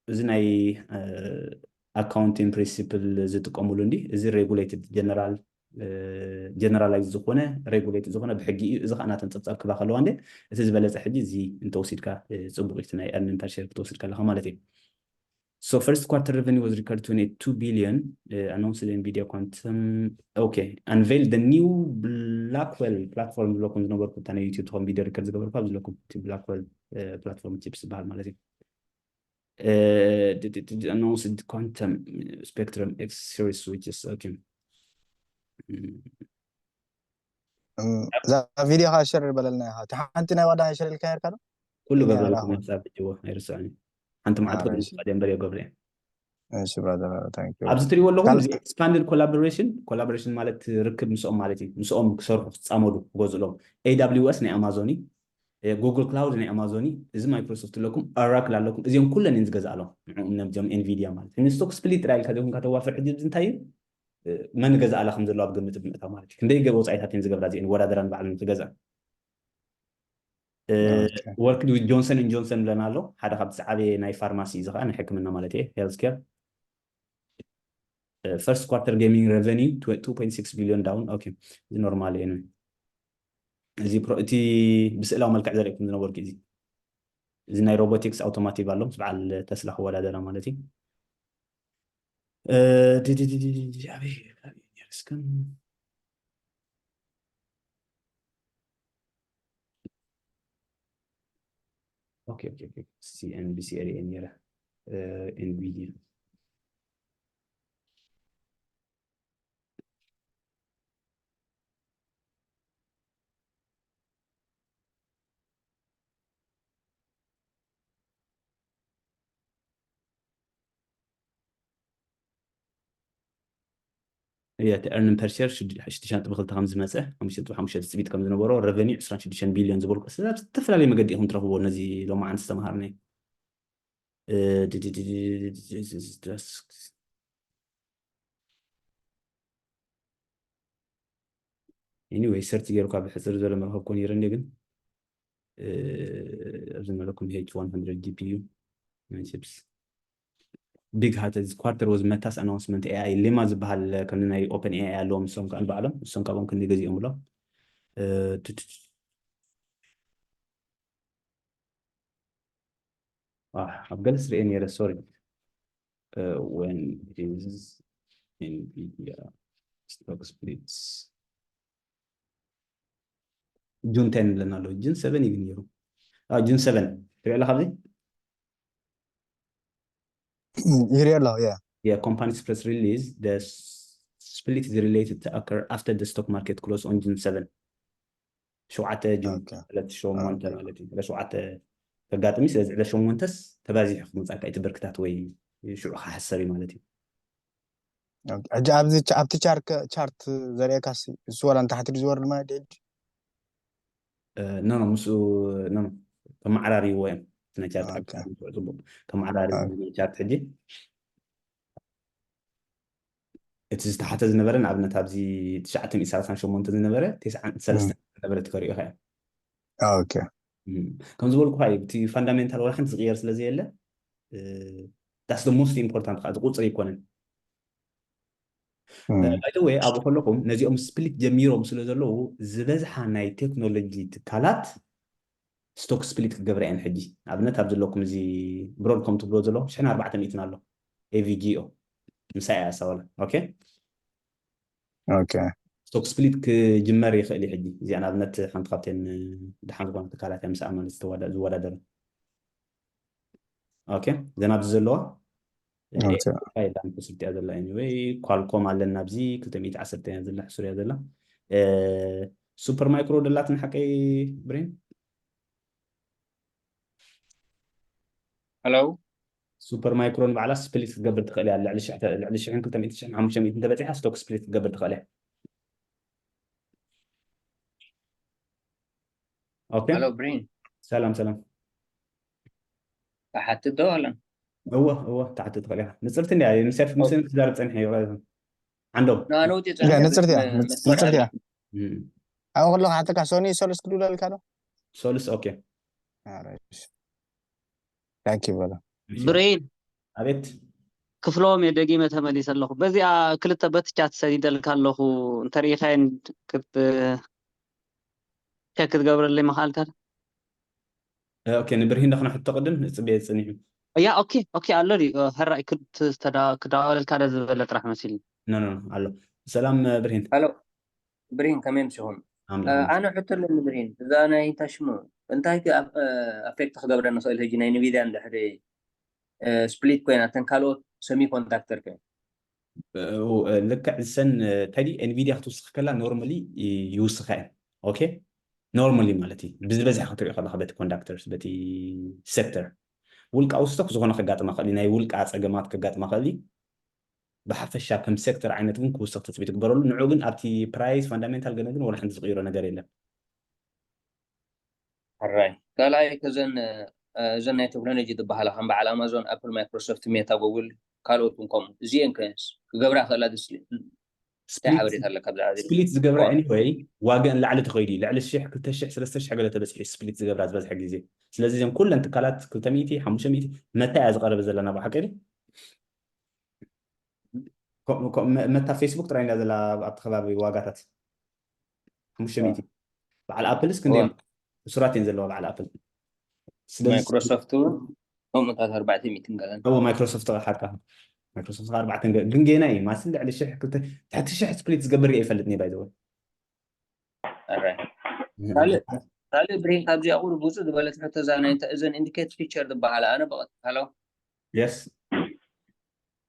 እዚ ናይ ኣካውንቲንግ ፕሪንሲፕል ዝጥቀምሉ እንዲ እዚ ሬጉሌትድ ጀነራል ጀነራላይዝ ዝኾነ ሬጉሌት ዝኾነ ብሕጊ እዩ። እዚ ከዓ ናተን ፀብፃብ ክባ ከለዋ እንደ እቲ ዝበለፀ ሕጂ እዚ እንተወሲድካ ፅቡቅ እዩ። ናይ ኤርኒንግ ፐር ሼር ክትወስድ ከለካ ማለት እዩ። So first quarter revenue was recorded twenty two billion uh, announced Nvidia Quantum okay unveiled the new Blackwell platform ዝለኩም ዝነበርኩ እታ ናይ ዩቲዩብ ትኾን ቪድዮ ሪከርድ ዝገበርኩ ኣብ ዝለኩም እቲ ብላክዌል ፕላትፎርም ቺፕስ ዝበሃል ማለት እዩ። Uh, did it did announced quantum spectrum X series switches okay. እዛ ቪድዮ ከዓ ሸር በለልና ኢኻ። እቲ ሓንቲ ናይ ዋዳ ሸር ኢልካ ነርካ ዶ? ኩሉ እኔ ገብረልኩም ኣላኹ። ሓሳብ ሕጂ ኣይርስዖን እዩ። ሓንቲ መዓልቲ ኣረ፣ ክልተ እሺ። ቃል እምበር የገብረ እሺ ብራዘር፣ ታንክ ዩ። ኣብዚ ትሪእዎ ኣለኹም ካልእ እዚ ኤክስፓንድድ ኮላቦሬሽን ኮላቦሬሽን ማለት ርክብ ምስኦም ማለት እዩ። ምስኦም ክሰርሑ ክፃመዱ ክገዝእሎም ኤ ደብሊው ኤስ ናይ ኣማዞን እዩ። ጉግል ክላውድ ናይ ኣማዞን እዩ። እዚ ማይክሮሶፍት ኣለኩም፣ ኦራክል ኣለኩም፣ እዚኦም ኩለን እየን ዝገዝኣሎም። ንዕኦም ነዚኦም ኤንቪዲያ ማለት እዩ። ንስቶክ ስፕሊት ጥራይ ኢልካ ዘይኮንካ ተዋፍር ሕጂ እዚ እንታይ እዩ? መን ገዝኣላ ከም ዘለዎ ኣብ ግምት ብምእታው ማለት እዩ። ክንደይ ገ- ወፃኢታት እየን ዝገብራ እዚአን ወዳደራን ባዕለን ክገዝኣ ኦኬ። ወርክድ ዊዝ ጆንሰን ን ጆንሰን ብለና ኣሎ። ሓደ ካብቲ ዝዓበየ ናይ ፋርማሲ እዚ ከዓ ናይ ሕክምና ማለት እየ ሄልዝ ኬር ፈርስት ኳርተር ጌሚንግ ሬቨኒ two point six billion down okay እዚ ኖርማል እዩ። እዚ ፕሮ- እቲ ብስእላዊ መልክዕ ዘርእኩም ዝነበርኩ እዚ እዚ ናይ ሮቦቲክስ ኣውቶማቲቭ ኣሎ ምስ በዓል ተስላ ክወዳደራ ማለት እዩ። እ፣ ዲ- ዲ- ዲ- ዲ- ዲ- ዲ- ኣበይ ኣበይ ነይሩ እስከ? ኦኬ ኦኬ ኦኬ። ሲኤንቢሲ ኤሪኤ ነይረ። እ፣ ኤንቪዲያ እያ እቲ ኤርኒንግ ፐር ሼር ሽዱሽተ ነጥቢ ክልተ ከም ዝመፀ ሓሙሽተ ነጥቢ ሓሙሽተ ትፅቢት ከም ዝነበሮ ረቨኒ ዕስራን ሽዱሽተን ቢልዮን ዝበልኩ እዛ ብዝተፈላለየ መገዲ ኢኹም ትረኽብዎ ነዚ ሎማዓንቲ ዝተምሃርናዮ እ፣ ድ- ድ- ድ- ድ- ድ- ድ- ድ- ድ- ድ- Anyway, search ገይርኳ ብሕፅር ዝበለ መረኸብኮ ነይረ እንደ ግን ኣብዚ መለኩም H one hundred GPU ናይ chips big hat this quarter was Meta's announcement AI Llama ዝበሃል ከም ናይ OpenAI ኣለዎም ንሶም ከዓ ባዕሎም ንሶም ካብኦም ክንዲ ገዚኦም ብሎ ኣብ ገለ ስርኤ ነይረ። Sorry, when is Nvidia stock splits? June ten ኣለና ኣሎ። June seven እዩ ነይሩ። June seven ትሪኦ ኣለካ ኣብዚ ይርኢ ኣለኹ። Yeah, company's press release, the split is related to occur after the stock market close on June seven. ሸውዓተ ጁን ዕለት ሸሞንተ ማለት እዩ። ዕለት ሸውዓተ ተጋጥሚ። ስለዚ ዕለት ሸሞንተስ ተባዚሑ ክመፃካ እቲ ብርክታት ወይ ሽዑ ክሓሰር እዩ ማለት እዩ። ሕጂ ኣብዚ ኣብቲ ቻርት ዘርእየካ እሱ ዋላ ንታሕቲ ዝወርድ ማለት ድዩ? ኖ ኖ ምስኡ ኖ ኖ ከመዓራርይዎ እዮም። ናይ ቻርት ጽቡቅ ከመዓራርይዎ ናይ ቻርት ሕጂ እቲ ዝተሓተ ዝነበረ ንኣብነት ኣብዚ ትሽዓተ ሚእቲ ሰላሳን ሸሞንተ ዝነበረ ተስዓን ሰለስተን ዝነበረ ትከሪኦ ኢኻ። ኦኬ ከም ዝበልኩ እዩ እቲ ፋንዳሜንታል ወላ ሓንቲ ዝቅየር ስለ ዘየለ that's the most important እቲ ቁፅሪ ኣይኮነን። By the way ኣብኡ ከለኹም ነዚኦም ስፕሊት ጀሚሮም ስለ ዘለዉ ዝበዝሓ ናይ ቴክኖሎጂ ትካላት ስቶክ ስፕሊት ክገብራ እየን ሕጂ። ኣብነት ኣብ ዘለኩም እዚ ብሮድኮም ትብሎ ዘለኹም ሽሕን ኣርባዕተ ሚእትን ኣሎ AVGO ምሳይ እያ ሳወላ ኦኬ ኦኬ ስቶክ ስፕሊት ክጅመር ይኽእል እዩ ሕጂ። እዚኣ ንኣብነት ሓንቲ ካብተን ደሓን ዝኾነ ትካላት እያ ምስኣ ማለት ዝወዳደረ። ኦኬ እዘን ኣብዚ ዘለዋ ዳን ስልቲ እያ ዘላ። Anyway ኳልኮም ኣለና ኣብዚ ክልተ ሚእቲ ዓሰርተ እያ ዘላ ሕሱር እያ ዘላ። ሱፐር ማይክሮ ደላትን ሓቀይ ብሬን ሄሎ ሱፐር ማይክሮ ንባዕላ ስፕሊት ክትገብር ትኽእል እያ። ልዕሊ ሽሕን ክልተ ሚእቲ ሽሕን ሓሙሽተ ሚእትን ተበፂሓ ስቶክ ስፕሊት ክትገብር ትኽእል እያ። ኦኬ ሄሎ ብሬን ሰላም ሰላም። ተሓትት ዶ ኣለን እወ እወ ተሓትት ትኽእል ኢኻ። ንፅርቲ እንድያ ምስያት ምስ ትዛረብ ፀኒሐ ይቕረ ዓንዶም ንኣነውቲ ንፅርቲ እያ ንፅርቲ እያ። ኣብኡ ከለካ ሓተካ ሶኒ ሰሉስ ክድውለልካ ዶ? ሰሉስ ኦኬ ታንኪ በሎ ብሬን ኣቤት ክፍሎም እየ ደጊመ ተመሊሰ ኣለኹ። በዚኣ ክልተ በቲ ቻት ሰዲደልካ ኣለኹ እንተርኢኻየን ቸክ ክትገብረለይ ምኽኣልካ። ኦኬ ንብርሂን ዶ ክነሕቶ ቅድም ንፅቤ ፀኒሑ ያ ኦኬ ኦኬ ኣሎ ድዩ? ሕራይ ክዳወለልካ ዶ ዝበለ ጥራሕ መሲሉ። ኖ ኖ ኣሎ። ሰላም ብርሂን። ኣሎ ብርሂን ከመይ ምሲኹም? ኣነ ሕቶ ኣለኒ ብርሂን እዛ ናይ ታሽሙ እንታይ ኣፌክት ክገብረ ንኽእል ሕጂ ናይ ንቪድያ እንድሕሪ ስፕሊት ኮይና እተን ካልኦት ሰሚኮንዳክተር ከ ልክዕ ዝሰን እንታይ ድዩ ኤንቪድያ ክትውስኽ ከላ ኖርማሊ ይውስኻ እየን። ኦኬ ኖርማሊ ማለት እዩ ብዝበዝሐ ክትሪኦ ከለካ በቲ ኮንዳክተርስ በቲ ሴክተር ውልቃዊ ስቶክ ዝኾነ ከጋጥማ ክእል ናይ ውልቃ ፀገማት ከጋጥማ ክእል ብሓፈሻ ከም ሴክተር ዓይነት እውን ክውስኽ ትፅቢት ይግበረሉ። ንዑ ግን ኣብቲ ፕራይስ ፋንዳሜንታል ገለ ግን ወላ ሓንቲ ዝቕይሮ ነገር የለን። ሕራይ ካልኣይ ከዘን እዘን ናይ ቴክኖሎጂ ዝበሃላ ከም በዓል ኣማዞን ኣፕል ማይክሮሶፍት ሜታ ጉግል ካልኦት እውን ከምኡ እዚአን ከ ክገብራ ክእላ ድስ እንታይ ሓበሬታ ኣለካ ብዛዕባ እዚ ስፕሊት ዝገብራ anyway ዋገን ላዕሊ ተኸይዱ እዩ ልዕሊ ሽሕ ክልተ ሽሕ ሰለስተ ሽሕ ገለ ተበፅሒ ስፕሊት ዝገብራ ዝበዝሐ ግዜ ስለዚ እዘን ኩለን ትካላት ክልተ ሚእቲ ሓሙሽተ ሚእቲ መታ እያ ዝቐረበ ዘላ ናብ ሓቂ ድዩ መታ ፌስቡክ ጥራይ እንዳ ዘላ ኣብቲ ከባቢ ዋጋታት ሓሙሽተ ሚእቲ በዓል ኣፕልስ ክንደይ ሕሱራት እየን ዘለዋ በዓል ኣፕል ማይክሮሶፍት እውን ከምኡታት ኣርባዕተ ሚእትን ገለን እዎ ማይክሮሶፍት ሓድካ ማይክሮሶፍት ኣርባዕተ ግን ጌና እዩ ማስል ልዕሊ ሽሕ ክልተ ትሕቲ ሽሕ ስፕሊት ዝገብር እየ ይፈልጥ ኔ ባይዘወ ካልእ ብሬን ካብዚኣ ቁሩ ብፁ ዝበለት ሕቶ እዛ ናይ እዘን ኢንዲኬት ፊቸር ዝበሃላ ኣነ በቐጥታ ሃሎ የስ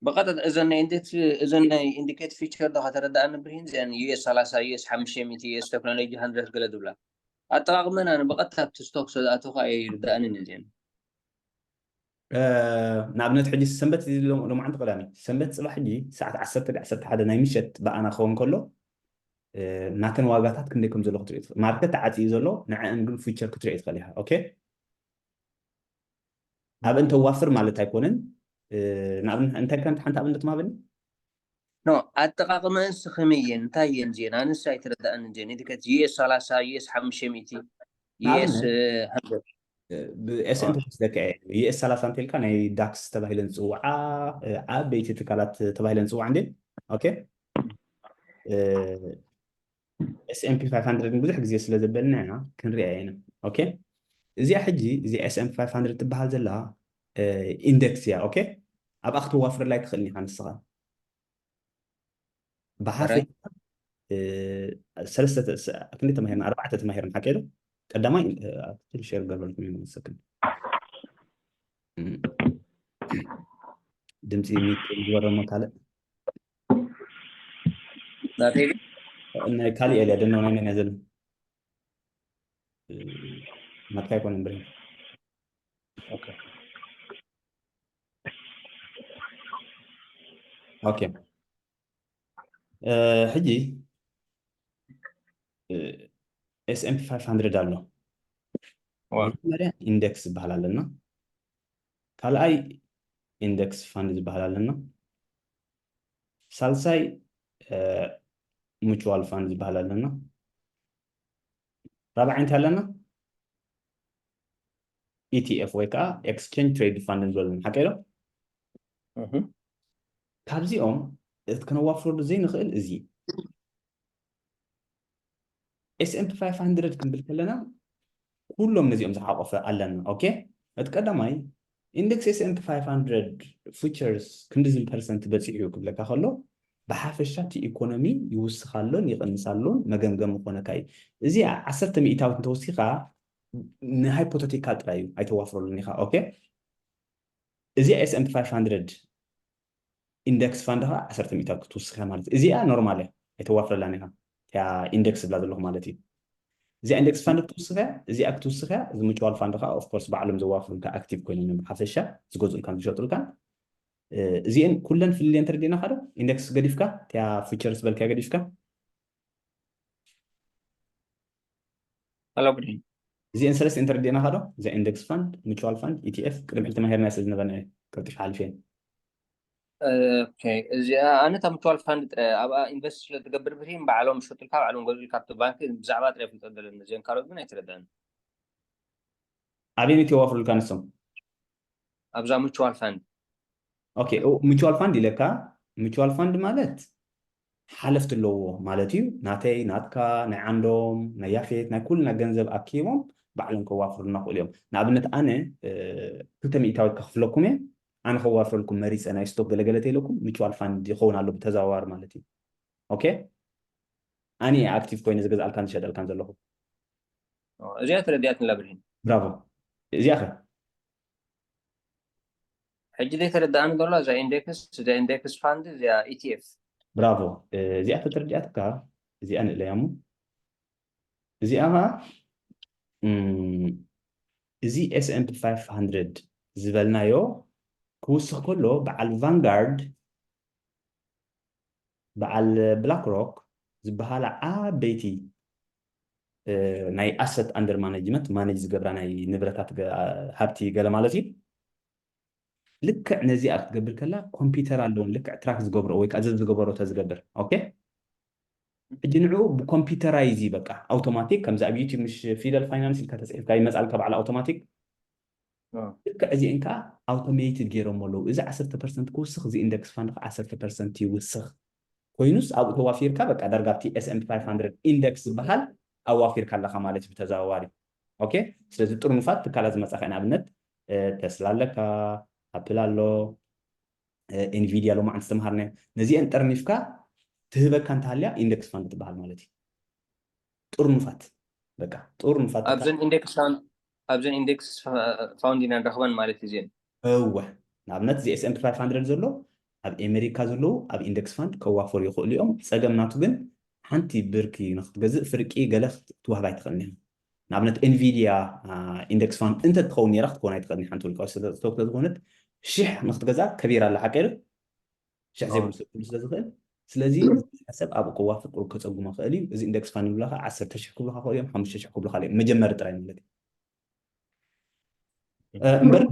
ብቐጥታ እዘን ናይ ኢንዲኬት እዘን ናይ ኢንዲኬት ፊቸር ዶ ከተረዳእኒ ብሬን እዚኣን ዩኤስ ሰላሳ ዩኤስ ሓሙሽተ ሚእቲ ዩኤስ ቴክኖሎጂ ሃንድረድ ገለ ዝብላ ኣጠቓቕመን ኣነ ብቐጥታ ኣብቲ ስቶክ ስለ ዝኣተኹ ኣየ ይርዳእንን እዚአን ንኣብነት ሕጂ ሰንበት ሎምዓንቲ ቀዳሚ ሰንበት ፅባሕ ሕጂ ሰዓት ዓሰርተ ዓሰርተ ሓደ ናይ ምሸት ብኣና ክኸውን ከሎ ናተን ዋጋታት ክንደይ ከም ዘሎ ክትሪኦ ትኽእል ማርኬት ተዓፅዩ ዘሎ ንዕአን ግን ፊቸር ክትሪኦ ትኽእል ኢኻ ኦኬ ኣብእን ተዋፍር ማለት ኣይኮነን ንኣብነት እንታይ ከንቲ ሓንቲ ኣብነት ማበኒ ኖ፣ ኣጠቃቅመንስ ከመይ እየን? እንታይ እየን እዚአን? ኣነስ ኣይተረዳእን እዚአን። ኢቲከት ዩኤስ ሰላሳ፣ ዩኤስ ሓሙሽተ ሚእቲ፣ ዩኤስ ንኣብነት፣ ብ S and P ክወስደካ እየ። ዩኤስ ሰላሳ እንተልካ ናይ ዳክስ ተባሂለን ዝፅውዓ ዓበይቲ ትካላት ተባሂለን ዝፅውዓ እንዴ? ኦኬ፣ S and P five hundred ብዙሕ ግዜ ስለ ዘበልና ኢና ክንሪኣ ኢና። ኦኬ፣ እዚኣ ሕጂ እዚኣ S and P five hundred ትበሃል ዘላ ኢንደክስ እያ። ኦኬ፣ ኣብኣ ክተዋፍረላ ኣይትኽእልን ኢኻ ንስኻ። ብሓፈሻ ሰለስተ፣ ክንደይ ተማሂርና? ኣርባዕተ ተማሂርና ሓቂ ዶ? ቀዳማይ፣ ሼር ገበርኩም ይመስለኩም። ድምፂ ሚክ ዝወረሞ ካልእ ናይ ካልእ ኤልያ ደኖ ናይ መን ዘለ ናትካ ኣይኮነን ብሬን። ኦኬ፣ ሕጂ S and P five hundred ኣሎ። መጀመርያ ኢንደክስ ዝበሃል ኣለና። ካልኣይ ኢንደክስ ፋንድ ዝበሃል ኣለና። ሳልሳይ ሙቹዋል ፋንድ ዝበሃል ኣለና። ራብዓይ እንታይ ኣለና? ኢቲኤፍ ወይ ከዓ ኤክስቼንጅ ትሬድ ፋንድ ዝበሉ ሓቂ ዶ? ካብዚኦም እቲ ከነዋፍረሉ ዘይንኽእል እዚ S and P five hundred ክንብል ከለና ኩሎም ነዚኦም ዝሓቆፈ ኣለና። ኦኬ፣ እቲ ቀዳማይ ኢንደክስ S and P five hundred ፉቸርስ ክንድዚ ፐርሰንት በፂሑ ክብለካ ከሎ ብሓፈሻ እቲ ኢኮኖሚ ይውስኻሎን ይቕንሳሎን መገምገሚ ክኾነካ እዩ። እዚኣ ዓሰርተ ሚእታዊት እንተወሲኻ ንሃይፖቴቲካል ጥራይ እዩ፣ ኣይተዋፍረሉን ኢኻ። ኦኬ፣ እዚኣ S and P five hundred ኢንደክስ ፋንድ ከዓ ዓሰርተ ሚእታዊት ክትውስኽ እያ ማለት እዩ። እዚኣ ኖርማል እያ፣ ኣይተዋፍረላን ኢኻ። እቲኣ ኢንደክስ ዝብላ ዘለኹ ማለት እዩ። እዚኣ ኢንደክስ ፋንድ ክትውስኽ እያ፣ እዚኣ ክትውስኽ እያ። እዚ ሙቹዋል ፋንድ ከዓ ኦፍኮርስ ባዕሎም ዘዋፍሩ እንተ ኣክቲቭ ኮይኖም እዮም ብሓፈሻ ዝገዝኡልካን ዝሸጡልካን። እዚአን ኩለን ፍልልየን ተረዲእናኻ ዶ? ኢንደክስ ገዲፍካ እቲኣ ፊቸርስ በልካያ ገዲፍካ ሄሎ ብድሂን። እዚአን ሰለስተ እንተረዲእናኻ ዶ? እዛ ኢንደክስ ፋንድ፣ ሙቹዋል ፋንድ፣ ኢቲኤፍ ቅድሚ ሕጂ ተማሂርና ስለ ዝነበርና እየ ቀልጢፈ ሓሊፈየን። ኦኬ፣ እዚኣ ኣነ እታ ሙቹዋል ፋንድ ጥራይ ኣብኣ ኢንቨስት ስለ ትገብር ብድሂን ባዕሎም ዝሸጡልካ ባዕሎም ገዝኡልካ ኣብቲ ባንክ ብዛዕባ ጥራይ ፍልጠት ዘለኒ፣ እዚአን ካልኦት ግን ኣይተረዳእን። ኣበየነይቲ የዋፍሩልካ ንሶም? ኣብዛ ሙቹዋል ፋንድ። ኦኬ፣ ሙቹዋል ፋንድ ኢለካ፣ ሙቹዋል ፋንድ ማለት ሓለፍቲ ኣለዎ ማለት እዩ። ናተይ፣ ናትካ፣ ናይ ዓንዶም፣ ናይ ያፌት፣ ናይ ኩልና ገንዘብ ኣኪቦም ባዕሎም ከዋፍሩልና ክእሉ እዮም። ንኣብነት ኣነ ክልተ ሚእታዊት ከኽፍለኩም እየ፣ ኣነ ከዋፍረልኩም መሪፀ ናይ ስቶክ ገለገለ ተኢለኩም ሙቹዋል ፋንድ ይኸውን ኣሎ ብተዘዋዋሪ ማለት እዩ። ኦኬ፣ ኣነ እየ ኣክቲቭ ኮይነ ዝገዝኣልካን ዝሸጠልካን ዘለኹ። እዚኣ ተረዲኣትኒ ብርሂን። ብራቮ። እዚኣ ኸ? ሕጂ ዘይተረዳእኒ ዘሎ እዛ ኢንዴክስ፣ እዛ ኢንዴክስ ፋንድ፣ እዚኣ ኢቲኤፍ። ብራቮ። እዚኣ ተተረዲኣትካ እዚኣ ንእለያ እሞ እዚኣ ኸዓ እዚ S and P five hundred ዝበልናዮ ክውስኽ ከሎ በዓል ቫንጋርድ በዓል ብላክ ሮክ ዝበሃላ ዓበይቲ ናይ ኣሰት ኣንደር ማኔጅመንት ማኔጅ ዝገብራ ናይ ንብረታት ሃብቲ ገለ ማለት እዩ። ልክዕ ነዚኣ ክትገብር ከላ ኮምፒውተር ኣለውን ልክዕ ትራክ ዝገብሮ ወይ ከዓ ዝገበሮ ተዝገብር ኦኬ። ሕጂ ንዕኡ ብኮምፒውተራይዝ በቃ ኣውቶማቲክ ከምዚ ኣብ ዩቲብ ምሽ ፊደል ፋይናንስ ኢልካ ተፅሒፍካ ይመፃልካ ባዕሉ ኣውቶማቲክ። ልክዕ እዚአን ከዓ ኣውቶሜትድ ገይሮም ኣለዉ። እዚ ዓሰርተ ፐርሰንት ክውስኽ እዚ ኢንደክስ ፋንድ ከዓ ዓሰርተ ፐርሰንት ይውስኽ ኮይኑስ ኣብኡ ተዋፊርካ በቃ ዳርጋ ኣብቲ S and P five hundred ኢንደክስ ዝበሃል ኣዋፊርካ ኣለካ ማለት እዩ ብተዘዋዋሪ። ኦኬ፣ ስለዚ ጥርኑፋት ትካላት ዝመፃ ከ ንኣብነት ተስላ ኣለካ፣ ኣፕል ኣሎ፣ ኤንቪድያ ሎማዓንቲ ዝተምሃርናዮ ነዚአን ጠርኒፍካ ትህበካ እንተሃልያ ኢንደክስ ፋንድ ትበሃል ማለት እዩ። ጥርኑፋት በቃ ጥርኑፋት ኣብዘን ኢንደክስ ፋንድ ኣብዘን ኢንደክስ ፋንድ ኢና ንረኽበን ማለት እዩ። እዚአን እወ ንኣብነት እዚ S and P five hundred ዘሎ ኣብ ኤሜሪካ ዘለዉ ኣብ ኢንደክስ ፋንድ ከዋፈሩ ይኽእሉ እዮም። ፀገም ናቱ ግን ሓንቲ ብርኪ ንክትገዝእ ፍርቂ ገለ ክትወሃብ ኣይትኽእልን እያ። ንኣብነት ኤንቪድያ ኢንደክስ ፋንድ እንተ ትኸውን ነራ ክትኮን ኣይትኽእልን ሓንቲ ውልቃዊ ስቶክ ስለዝኮነት ሽሕ ንክትገዛ ከቢራ ኣላ ሓቂ ዶ? ሽሕ ዘይብሉ ሰብ ክህሉ ስለ ዝኽእል ስለዚ ሰብ ኣብኡ ከዋፍር ቁሩብ ከፀጉሞ ክእል እዩ። እዚ ኢንደክስ ፋንድ ንብላ ከዓ ዓሰርተ ሽሕ ክብሉካ ክእሉ እዮም ሓሙሽተ ሽሕ ክብሉካ እዮም መጀመሪ ጥራይ ማለት እዩ። እምበር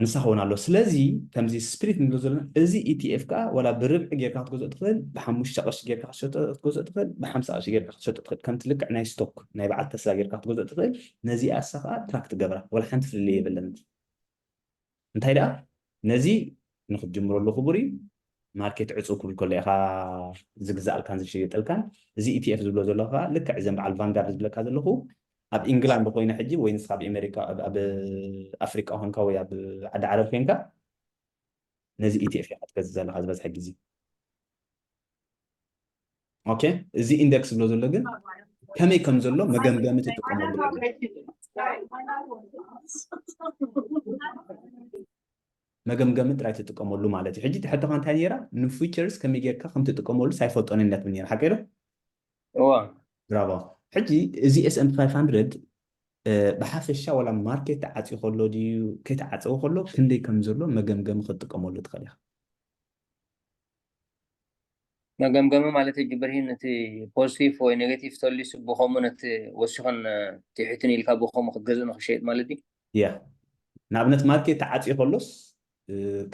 ንሳ ክኸውን ኣሎ። ስለዚ ከምዚ ስፕሊት ንብሎ ዘለና፣ እዚ ኢቲኤፍ ከዓ ዋላ ብርብዒ ጌርካ ክትገዝኦ ትኽእል፣ ብሓሙሽተ ቅርሺ ጌርካ ክትገዝኦ ትኽእል፣ ብሓምሳ ቅርሺ ጌርካ ክትሸጦ ትኽእል። ከምቲ ልክዕ ናይ ስቶክ ናይ በዓል ተስላ ጌርካ ክትገዝኦ ትኽእል። ነዚኣ እሳ ከዓ ትራክ ትገብራ፣ ዋላ ሓንቲ ፍልልይ የብለን። እንታይ ደኣ ነዚ ንክትጅምረሉ ክቡር እዩ። ማርኬት ዕፁ ክብል ከሎ ኢኻ ዝግዛእልካን ዝሽየጠልካን። እዚ ኢቲኤፍ ዝብሎ ዘለኹ ከዓ ልክዕ እዘን በዓል ቫንጋርድ ዝብለካ ዘለኹ ኣብ ኢንግላንድ ኮይነ ሕጂ ወይ ንስኻ ኣብ ኣሜሪካ ኣብ ኣፍሪቃ ኮንካ ወይ ኣብ ዓዲ ዓረብ ኮንካ ነዚ ኢቲኤፍ ኢኻ ትገዝእ ዘለኻ ዝበዝሐ ግዜ። ኦኬ፣ እዚ ኢንደክስ ዝብሎ ዘሎ ግን ከመይ ከም ዘሎ መገምገሚ ትጥቀመሉ፣ መገምገሚ ጥራይ ትጥቀመሉ ማለት እዩ። ሕጂ ትሕተኻ እንታይ ነይራ? ንፊቸርስ ከመይ ጌርካ ከም ትጥቀመሉ ሳይፈልጦ ነነት ነይራ፣ ሓቀይ ዶ? እዋ ብራቮ። ሕጂ እዚ S&P five hundred ብሓፈሻ ዋላ ማርኬት ተዓፅዩ ከሎ ድዩ ከይተዓፀወ ከሎ ክንደይ ከም ዘሎ መገምገሚ ክትጥቀመሉ ትኽእል ኢኻ። መገምገሚ ማለት ሕጂ ብርሂን እቲ ፖዚቲቭ ወይ ኔጌቲቭ ተሊሱ ብኸምኡ ነቲ ወሲኹን ትሕትን ኢልካ ብኸምኡ ክትገዝእ ንክሸየጥ ማለት እዩ። ያ ንኣብነት ማርኬት ተዓፅዩ ከሎስ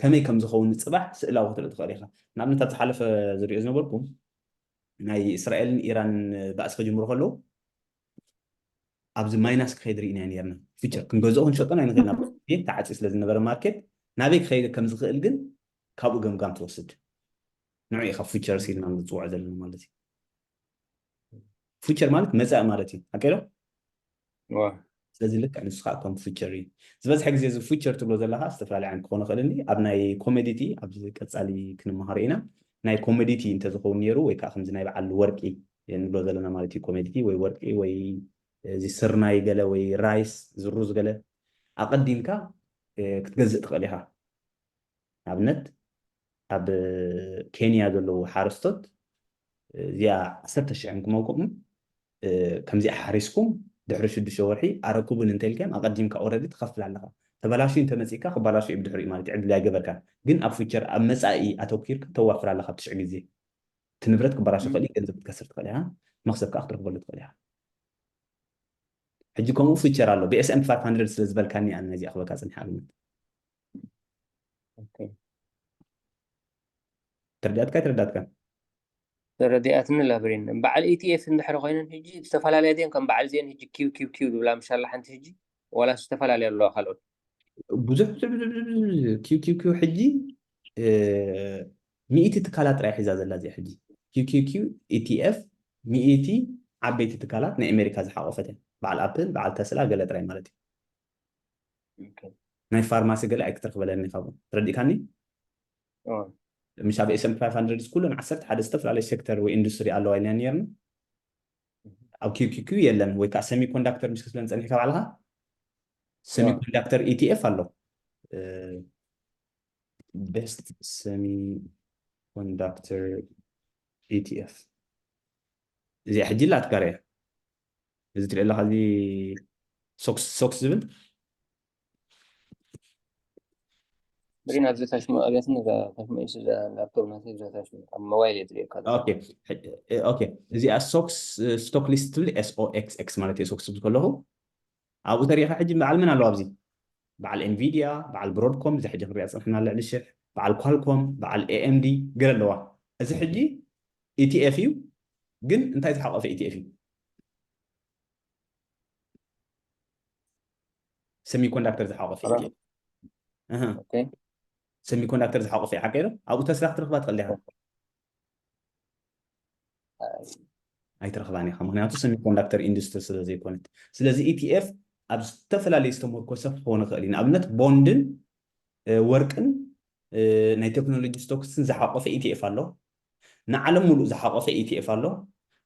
ከመይ ከም ዝኸውን ንፅባሕ ስእላዊ ክትርኢ ትኽእል ኢኻ። ንኣብነት ኣብ ዝሓለፈ ዝሪኦ ዝነበርኩም ናይ እስራኤልን ኢራንን ባእሲ ከጅምሩ ከለዉ ኣብዚ ማይናስ ክኸይድ ርኢና ነርና። ፊቸር ክንገዝኦ ክንሸጦ ናይ ንኽእል ናብ ተዓፂ ስለ ዝነበረ ማርኬት ናበይ ክኸይድ ከም ዝኽእል ግን ካብኡ ገምጋም ትወስድ። ንዑ ኢኻ ፊቸርስ ኢልና ንፅውዖ ዘለና ማለት እዩ። ፊቸር ማለት መፃኢ ማለት እዩ። ሓቀይ ዶ? እዋ ስለዚ ልክዕ ንሱ ከዓ ከም ፊቸር እዩ። ዝበዝሐ ግዜ እዚ ፊቸር ትብሎ ዘለካ ዝተፈላለዩ ዓይነት ክኾን ይኽእል። እንዲ ኣብ ናይ ኮሞዲቲ ኣብዚ ቀፃሊ ክንመሃሮ ኢና። ናይ ኮሞዲቲ እንተዝኸውን ነይሩ ወይ ከዓ ከምዚ ናይ በዓል ወርቂ ንብሎ ዘለና ማለት እዩ። ኮሞዲቲ ወይ ወርቂ ወይ እዚ ስርናይ ገለ ወይ ራይስ ዝሩዝ ገለ ኣቐዲምካ ክትገዝእ ትኽእል ኢኻ። ንኣብነት ኣብ ኬንያ ዘለዉ ሓረስቶት እዚኣ ዓሰርተ ሽሕ ክመውቅኹም ከምዚኣ ሓሪስኩም ድሕሪ ሽዱሽተ ወርሒ ኣረኩብን እንተልካዮም ኣቐዲምካ ኦረዲ ትኸፍል ኣለኻ። ተበላሹ እንተመፂእካ ክበላሹ እዩ ብድሕሪኡ ማለት እዩ። ዕድል ኣይገበርካን። ግን ኣብ ፊቸር ኣብ መፃኢ ኣተኪርካ ተዋፍር ኣለኻ። ኣብ ትሽዕ ግዜ እቲ ንብረት ክበላሹ ይኽእል እዩ። ገንዘብ ክትከስር ትኽእል ኢኻ። መኽሰብ ከዓ ክትረክበሉ ትኽእል ኢኻ። ሕጂ ከምኡ ፊቸር ኣሎ። ብ S&P five hundred ስለ ዝበልካኒ ኣነ ነዚኣ ክበካ ፅኒሕ ኣብነት ኦኬ ተረዳትካ ኣይተረዳትካ? ተረዲኣትኒ ላብሪን በዓል ኢቲኤፍ እንድሕር ኮይነን ሕጂ ዝተፈላለያ ድየን ከም በዓል እዚአን ሕጂ ኪው ኪው ኪው ዝብላ ምሻላ ሓንቲ ሕጂ ዋላ ዝተፈላለያ ኣለዋ ካልኦት ብዙሕ ብዙሕ ብዙሕ ብዙሕ ብዙሕ ኪው ኪው ኪው ሕጂ ሚእቲ ትካላት ጥራይ ሒዛ ዘላ እዚኣ ሕጂ ኪው ኪው ኪው ኢቲኤፍ ሚእቲ ዓበይቲ ትካላት ናይ ኣሜሪካ ዝሓቆፈት እያ። በዓል ኣፕል በዓል ተስላ ገለ ጥራይ ማለት እዩ። ናይ ፋርማሲ ገለ ኣይክትረክበለኒ ካብኡ ተረዲእካኒ። ምሽ ኣብ S&P five hundred ኩለን ዓሰርተ ሓደ ዝተፈላለየ ሴክተር ወይ ኢንዱስትሪ ኣለዋ ኢልና ነርና። ኣብ ኪው ኪው ኪው የለን ወይ ከዓ ሰሚኮንዳክተር ምሽ ክትብለን ፀኒሕካ ባዕልካ ሰሚኮንዳክተር ኢቲኤፍ ኣሎ። ቤስት ሰሚኮንዳክተር ኢቲኤፍ እዚኣ ሕጂ ላትጋር እያ። እዚ ትሪኦ ኣለካ እዚ ሶክስ ሶክስ ዝብል ብሪን ኣብዚ ታሽሙ ኣብያትን እዛ ታሽሙ እሱ እዛ ላፕቶፕ ናት እዛ ታሽሙ ኣብ ሞባይል እየ ዝሪኦ ካለ ኦኬ ኦኬ እዚኣ ሶክስ ስቶክ ሊስት ትብል S O X X ማለት እየ ሶክስ ዝብል ከለኹ ኣብኡ ተሪኢኻ ሕጂ በዓል መን ኣለዋ ኣብዚ በዓል ኤንቪድያ በዓል ብሮድኮም እዚ ሕጂ ክንሪኣ ፅንሕና ልዕሊ ሽሕ በዓል ኳልኮም በዓል AMD ገለ ኣለዋ እዚ ሕጂ ኢቲኤፍ እዩ ግን እንታይ ዝሓቆፈ ኢቲኤፍ እዩ ሰሚኮንዳክተር ዝሓቆፈ ኢቲኤፍ ሰሚኮንዳክተር ዝሓቆፈ እዩ ሓቀይ ዶ ኣብኡ ተስላ ክትረክባ ትኽእል ኢኻ ኣይትረኽባን ኢኻ ምክንያቱ ሰሚኮንዳክተር ኢንዱስትሪ ስለ ዘይኮነት ስለዚ ኢቲኤፍ ኣብ ዝተፈላለዩ ዝተመርኮሰ ክኸውን ይኽእል እዩ ንኣብነት ቦንድን ወርቅን ናይ ቴክኖሎጂ ስቶክስን ዝሓቆፈ ኢቲኤፍ ኣሎ ንዓለም ሙሉእ ዝሓቆፈ ኢቲኤፍ ኣሎ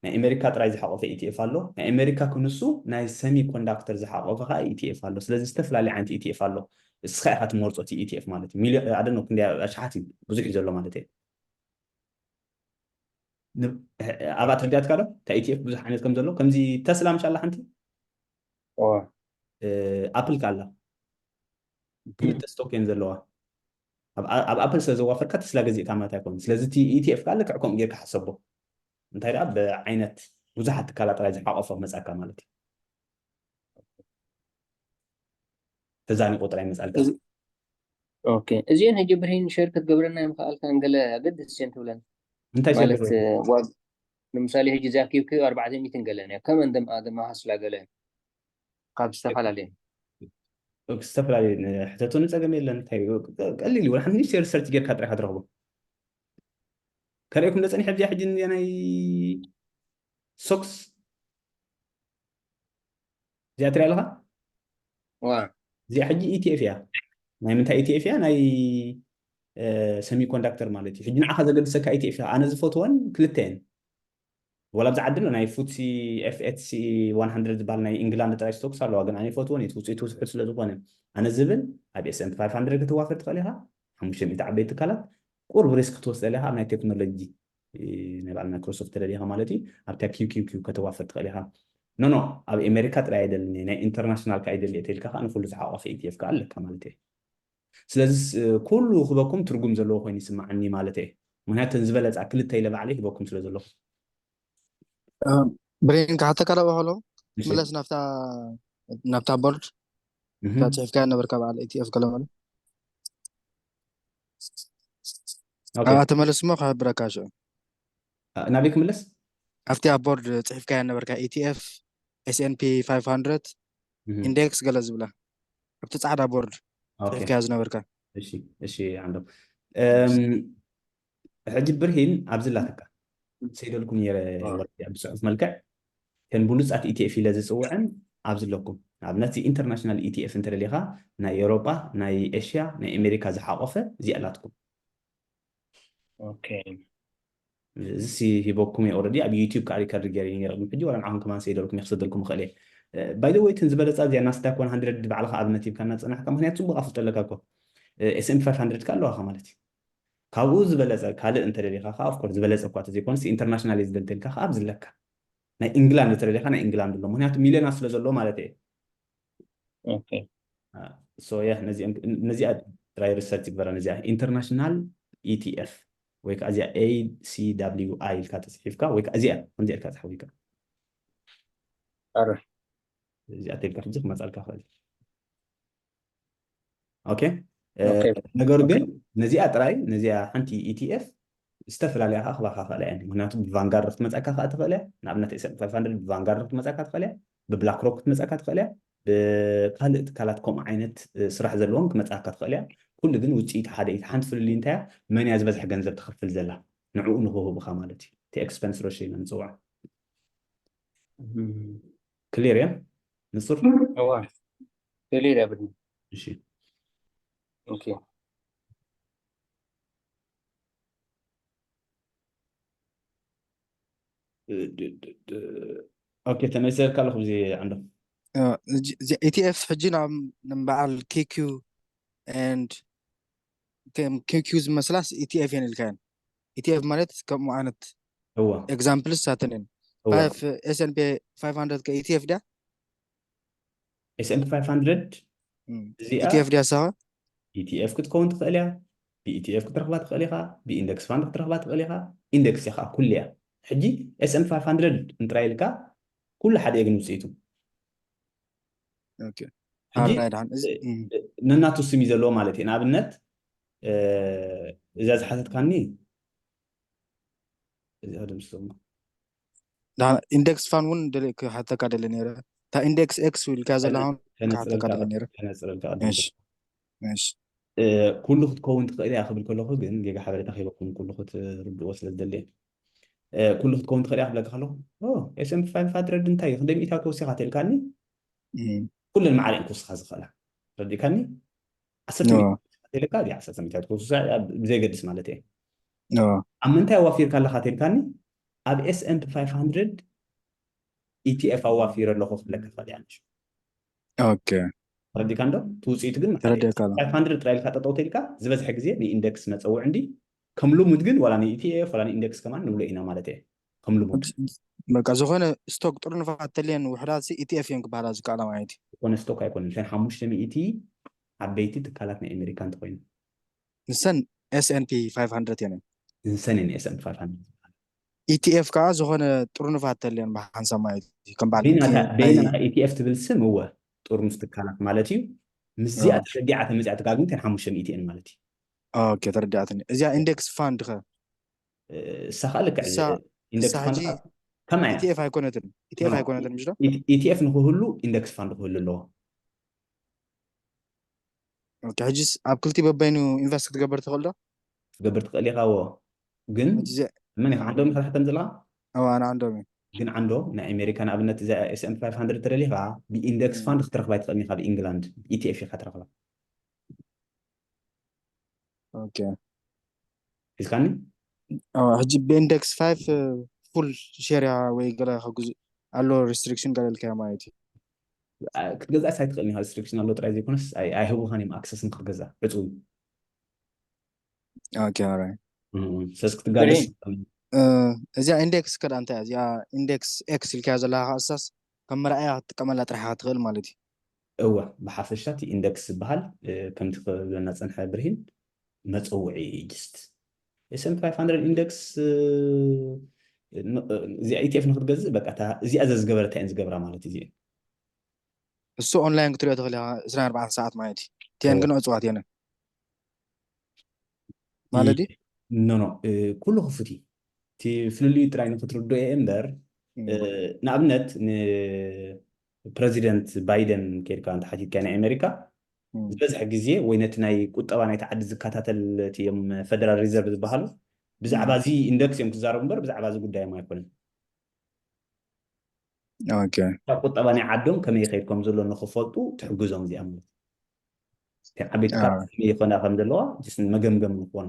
ናይ ኣሜሪካ ጥራይ ዝሓቆፈ ኢቲኤፍ ኣሎ ናይ ኣሜሪካ ክንሱ ናይ ሰሚ ኮንዳክተር ዝሓቆፈ ከዓ ኢቲኤፍ ኣሎ ስለዚ ዝተፈላለዩ ዓይነት ኢቲኤፍ ኣሎ እስኻ ኢኻ ትመርፆ እቲ ኢቲኤፍ ማለት እዩ ሚሊዮን ኣደነ ክንዲ ኣሽሓት እዩ ብዙሕ እዩ ዘሎ ማለት እዩ ኣብኣ ተረዲኣትካ ዶ እንታይ ኢቲኤፍ ብዙሕ ዓይነት ከም ዘሎ ከምዚ ተስላ ምሻላ ሓንቲ ኣፕል ካላ ክልተ ስቶክ እየን ዘለዋ ኣብ ኣፕል ስለ ዘዋፈርካ ተስላ ገዚእካ ማለት ኣይኮን ስለዚ እቲ ኢቲኤፍ ከዓ ልክዕ ከምኡ ጌርካ ሓሰቦ እንታይ ደኣ ብዓይነት ብዙሓት ትካላት ጥራይ ዝሓቆፎ መፃካ ማለት እዩ ተዛኒቑ ጥራይ ይመጻልካ። ኦኬ፣ እዚአን ሕጂ ብርሂን ሸር ክትገብረና ምኽኣልካ እንገለ ኣገደስቲ እየን ትብለን። እንታይ ማለት ሸግር? ዋግ ንምሳሌ ሕጂ እዚኣ ኪው ኪው ኣርባዕተ ሚእቲ እንገለን እያ ከመን ደም ኣደማ ሃስላ ገለ ካብ ዝተፈላለዩ ዝተፈላለዩ ሕተቱን ጸገም የለን። እንታይ እዩ? ቀሊል እዩ። ወላ ሓንቲ ንእሽተይ ሪሰርች ጌርካ ጥራይ ክትረኽቦ። ከርእየኩም ዶ ጸኒሐ ኣብዚኣ ሕጂ ናይ ሶክስ እዚኣ ትሪኣ ኣለኻ? ዋ እዚኣ ሕጂ ኢቲኤፍ እያ። ናይ ምንታይ ኢቲኤፍ እያ? ናይ ሰሚኮንዳክተር ማለት እዩ። ሕጂ ንዓኻ ዘገድሰካ ኢቲኤፍ እያ። ኣነ ዝፈትወን ክልተ እየን። ወላ ኣብዚ ዓዲ ኣሎ ናይ ፉትሲ ኤፍኤትሲ ዋን ሃንድረድ ዝበሃል ናይ ኢንግላንድ ጥራይ ስቶክስ ኣለዋ፣ ግን ኣነ ይፈትወን እዩ። ውፅኢቱ ውስሑል ስለ ዝኾነ ኣነ ዝብል ኣብ ኤስኤንፒ ፋይቭ ሃንድረድ ከተዋፍር ትኽእል ኢኻ። ሓሙሽተ ሚእቲ ዓበይቲ ትካላት ቁሩብ ሪስክ ክትወስድ ኣለኻ። ኣብ ናይ ቴክኖሎጂ ናይ በዓል ማይክሮሶፍት ተደሊኻ ማለት እዩ። ኣብታ ኪው ኪው ኪው ከተዋፍር ትኽእል ኢኻ። ኖ ኖ ኣብ ኣሜሪካ ጥራይ ኣይደልን ናይ ኢንተርናሽናል ከኣ ይደሊ እየ ተልካ ከኣ ንኩሉ ዝሓቆፈ ኢቲኤፍ ከኣ ኣለካ ማለት እየ። ስለዚ ኩሉ ክበኩም ትርጉም ዘለዎ ኮይኑ ይስማዓኒ ማለት እየ። ምክንያቱ እተን ዝበለፃ ክልተ ኢለ ባዕለይ ክበኩም ስለ ዘለኹ። ብሬን ክሓተካ ዳባ ከሎ እሺ። ምለስ ናብታ ናብታ ቦርድ እህ። እታ ፅሒፍካ ነበርካ በዓል ኢቲኤፍ ገለመለ ኦኬ። ኣብኣ ተመለስ እሞ ክሕብረካ ሽዑ ናበይ ክምለስ? ኣብቲ ኣብ ቦርድ ፅሒፍካ ነበርካ ኢቲኤፍ ኤስኤንፒ ፋይቭ ሃንድረድ እህ። ኢንዴክስ ገለ ዝብላ ኣብቲ ፃዕዳ ቦርድ ኦኬ። ፅሒፍካ ዝነበርካ እሺ እሺ ዓንዶም እም፣ ሕጂ ብርሂን ኣብዚ ላተካ ሰይደልኩም ነረ አ። ብፅሑፍ መልክዕ ከን ብሉፃት ኢቲኤፍ ኢለ ዝፅውዐን ኣብዚ ኣለኩም። ንኣብነት እዚ ኢንተርናሽናል ኢቲኤፍ እንተደሊኻ ናይ ኤውሮጳ ናይ ኤሽያ ናይ ኣሜሪካ ዝሓቆፈ እዚኣ ኣላትኩም። ኦኬ እዚ ሂበኩም እየ ኦረዲ ኣብ ዩቲብ ከዓ ሪከርድ ገይረ ነረ ቅድሚ ሕጂ ዋላ ንዓኹም ከማን ሰይደልኩም ይክሰደልኩም ይኽእል እየ። ባይ ወይ ትን ዝበለፃ እዚኣ ናስዳክ ዋን ሃንድረድ ባዕልካ ኣብነት ሂብካና ፀናሕካ ምክንያቱ ፅቡቅ ኣፍልጦ ኣለካ እኮ ኤስኤንፒ ፋይቭ ሃንድረድ ከ ኣለዋካ ማለት እዩ። ካብኡ ዝበለፀ ካልእ እንተደሊካ ከዓ ኦፍኮርስ ዝበለፀ እኳ ተዘይኮነስ ኢንተርናሽናል እየ ዝደልተልካ ከዓ ኣብዚ ኣለካ ናይ ኢንግላንድ እንተደሊካ ናይ ኢንግላንድ ኣሎ ምክንያቱ ሚሊዮናት ስለ ዘሎ ማለት እየ። ኦኬ ሶ ያ ነዚኣ ጥራይ ሪሰርች ይግበራ ነዚኣ ኢንተርናሽናል ኢቲኤፍ ወይ ከዓ እዚኣ ኤሲዳብሊውኣይ ኢልካ ተፅሒፍካ ወይ ከዓ እዚኣ ከምዚኣ ኢልካ ፅሓፍ ወይ ከዓ ኣረ እዚኣ ተልካ ሕጂ ክመፃልካ ክእል ኦኬ እ፣ ኦኬ ነገሩ ኦኬ ግን ነዚኣ ጥራይ ነዚኣ ሓንቲ ኢቲኤፍ ዝተፈላለያ ከዓ ክባካ ክእላ እየን ምክንያቱ ብቫንጋርድ ክትመፃካ ከዓ ትኽእል እያ ንኣብነት ኤስኤንፒ ፋይቭ ሃንድረድ ብቫንጋርድ ክትመፃካ ትኽእል እያ ብብላክ ሮክ ክትመፃካ ትኽእል እያ ብካልእ ትካላት ከምኡ ዓይነት እ፣ ስራሕ ዘለዎም ክመፃካ ትኽእል እያ ኩሉ ግን ውፅኢት ሓደ እዩ ሓንቲ ፍልልይ እንታይ እያ መን እያ ዝበዝሕ ገንዘብ ትኸፍል ዘላ ንዕኡ ንክህቡካ ማለት እዩ እቲ ኤክስፐንስ ሬሽዮ ኢና ንፅውዖ እም፣ ክሊር እያ ንፁር እዋ ክሊር እያ ብድን እሺ ኦኬ ኦኬ ተመሊሰልካ ኣለኹ ብዚ ዓንዶ ኢቲኤፍ ሕጂ ናብ ንበዓል ኪኪዩ ኤንድ ኪኪዩ ዝመስላስ ኢቲኤፍ እየን ኢልካየን ኢቲኤፍ ማለት ከምኡ ዓይነት እዋ ኤግዛምፕልስ ሳተንን እዋ ፋይፍ ኤስኤንፒ ፋይፍ ሃንድረድ ከ ኢቲኤፍ ድያ ኤስኤንፒ ፋይፍ ሃንድረድ እዚኣ ኢቲኤፍ ድያ ሳኸ ኢቲኤፍ ክትከውን ትኽእል እያ ብኢቲኤፍ ክትረኽባ ትኽእል ኢኻ ብኢንደክስ ፋንድ ክትረኽባ ትኽእል ኢኻ ኢንደክስ እያ ከዓ ኩሉ እያ ሕጂ ኤስኤንፒ ፋይፍ ሃንድረድ እንጥራይ ኢልካ ኩሉ ሓደ እየ ግን ውፅኢቱ ኦኬ ሕጂ ኣራይ ድሓን እዚ እም፣ ነናቱ ስም እዩ ዘለዎ ማለት እዩ ንኣብነት እዛ ዝሓተትካኒ እዚኣ ድምፂ ድሓን ኢንደክስ ፋን እውን ደሊ- ክሓተካ ደለ ነረ እታ ኢንደክስ ኤክስ ኢልካ ዘላ እውን ክሓተካ ደለ ነረ ከነፅረልካ እሺ እሺ ኩሉ ክትከውን ትኽእል እያ ክብል ከለኹ ግን ጌጋ ሓበሬታ ከይበኩም ኩሉ ክትርድእዎ ስለ ዝደሊ ኩሉ ክትከውን ትኽእል እያ ክብለካ ከለኹ ኤስኤንፒ ፋይፍ ሃንድረድ እንታይ እዩ ክንደይ ሚእታዊ ተወሲኻ ተልካኒ እም፣ ኩለን ማዕረ እየን ክውስኻ ዝኽእላ ረዲእካኒ ዓሰርተ ኖ፣ ሚእታዊ ተልካ ዓሰርተ ሚእታዊ ክውስኻ ብዘየገድስ ማለት እየ ኖ፣ ኣብ ምንታይ ኣዋፊርካ ኣለኻ ተልካኒ ኣብ ኤስኤንፒ ፋይፍ ሃንድረድ ኢቲኤፍ ኣዋፊረ ኣለኹ ክብለካ ይኽእል እያ ኦኬ ረዲካ እንዶ እቲ ውፅኢቱ ግን ተረዲእካ ኣሎ ፋይፍ ሃንድረድ ጥራይ ኢልካ ጠጠው ተልካ ዝበዝሐ ግዜ ንኢንደክስ መፀውዒ እንዲ ከም ልሙድ ግን ዋላ ንኢቲኤፍ ዋላ ንኢንደክስ ከማን ንብሎ ኢና ማለት እየ ከም ልሙድ በቃ ዝኾነ ስቶክ ጥርንፋት ተልየን ውሕዳት ኢቲኤፍ እዮም ክበሃላ ዝከኣላ ማለት እዩ ዝኾነ ስቶክ ኣይኮነን እተን ሓሙሽተ ሚእቲ ዓበይቲ ትካላት ናይ ኣሜሪካ እንተኮይኑ ንሰን ኤስኤንፒ ፋይፍ ሃንድረድ እየን ንሰን እየን ኤስኤንፒ ፋይፍ ሃንድረድ ኢቲኤፍ ከዓ ዝኾነ ጥርንፋት ተልየን ብሓንሳብ ማለት እዩ ከም በዓል በይናታ ኪ- በይናታ ኢቲኤፍ ትብል ስም እወ ጥርኑፍ ትካላት ማለት እዩ ምስዚኣ ተሸጊዓ ተመፅያ ትጋግም ten ሓሙሽተ ሚእቲ እየን ማለት እዩ። ኦኬ፣ ተረዳእትኒ። እዚኣ ኢንዴክስ ፋንድ ከ? እሳ ከዓ ልክዕ እሳ ኢንደክስ እሳ ፋንድ ሕጂ ከማይ እያ። ኢቲኤፍ ኣይኮነትን፣ ኢቲኤፍ ኖ፣ ኣይኮነትን ምሽ ዶ? ኢቲኤፍ ንክህሉ ኢንደክስ ፋንድ ክህሉ ኣለዎ። ኦኬ፣ ሕጂስ ኣብ ክልቲ በበይኑ ኢንቨስት ክትገብር ትኽእል ዶ? ክትገብር ትኽእል ኢኻ። ዎ ግን ሕጂ እዚኣ መን ኢኻ ዓንዶም ኢኻ ትሓተም ዘለኻ? እዋ፣ ኣነ ዓንዶም እየ። ግን ዓንዶ ናይ ኣሜሪካ ንኣብነት እዚኣ S and P five hundred ተደሊኻ ብኢንደክስ እም፣ ፋንድ ክትረኽባ ኣይትኽእልን ኢኻ ብኢንግላንድ ኢቲኤፍ ኢኻ ትረኽባ። ኦኬ። ሒዝካኒ? ኣዋ፣ ሕጂ ብኢንደክስ ፋይቭ ፉል ሼር እያ ወይ ገለ ከጉዝ ኣሎ ሪስትሪክሽን ገለ ኢልካዮ ማለት እዩ። ኣ- ክትገዝኣስ ኣይትኽእልን ኢኻ። ሪስትሪክሽን ኣሎ ጥራይ ዘይኮነስ ኣይ- ኣይህቡኻን እዮም ኣክሰስ ንክትገዝኣ ዕፁ እዩ። ኦኬ፣ ኦራይት። እም፣ ሰስ ክትጋደስ ብሬን እ፣ እዚኣ ኢንዴክስ ከዳ እንታይ እያ? እዚኣ ኢንዴክስ ኤክስ ኢልካዮ ዘለኻ እሳስ ከም መርኣያ ክትጥቀመላ ጥራሕ ኢኻ ትኽእል ማለት እዩ። እወ ብሓፈሻ እቲ ኢንደክስ ዝበሃል እ፣ ከምቲ ክብለና ፀንሐ ብርሂን መፀውዒ እዩ። ጅስት S and P five hundred ኢንደክስ እ፣ ን- እ፣ እዚኣ ኢቲኤፍ ንክትገዝእ በቃ እታ እዚኣ ዘዝገበረታ እየን ዝገብራ ማለት እዩ። እዚአን እሱ ኦንላይን ክትሪኦ ትኽእል ኢኻ ዕስራን ኣርባዕተን ሰዓት ማለት እዩ። እቲአን ግን ዕፁዋት እየን ማለት እዩ። ኖ ኖ እ፣ ኩሉ ክፉት እዩ። እቲ ፍልልዩ ጥራይ ንክትርድኦ እየ እምበር እ፣ እም፣ ንኣብነት ንፕረዚደንት ባይደን ከይድካ እንተሓቲትካ ናይ ኣሜሪካ እም፣ ዝበዝሐ ግዜ ወይ ነቲ ናይ ቁጠባ ናይቲ ዓዲ ዝከታተል እቲ እዮም ፈደራል ሪዘርቭ ዝበሃሉ ብዛዕባ እም፣ እዚ ኢንደክስ እዮም ክዛረቡ እምበር ብዛዕባ እዚ ጉዳዮም ኣይኮነን። ኦኬ። ካብ ቁጠባ ናይ ዓዶም ከመይ ይኸይድ ከም ዘሎ ንክፈልጡ ትሕግዞም እዚኣ ማለት እዩ። እተን ዓበይቲ አ፣ ካርታ ከመይ ይኾና ከም ዘለዋ ጅስ መገምገም ንክኾኑ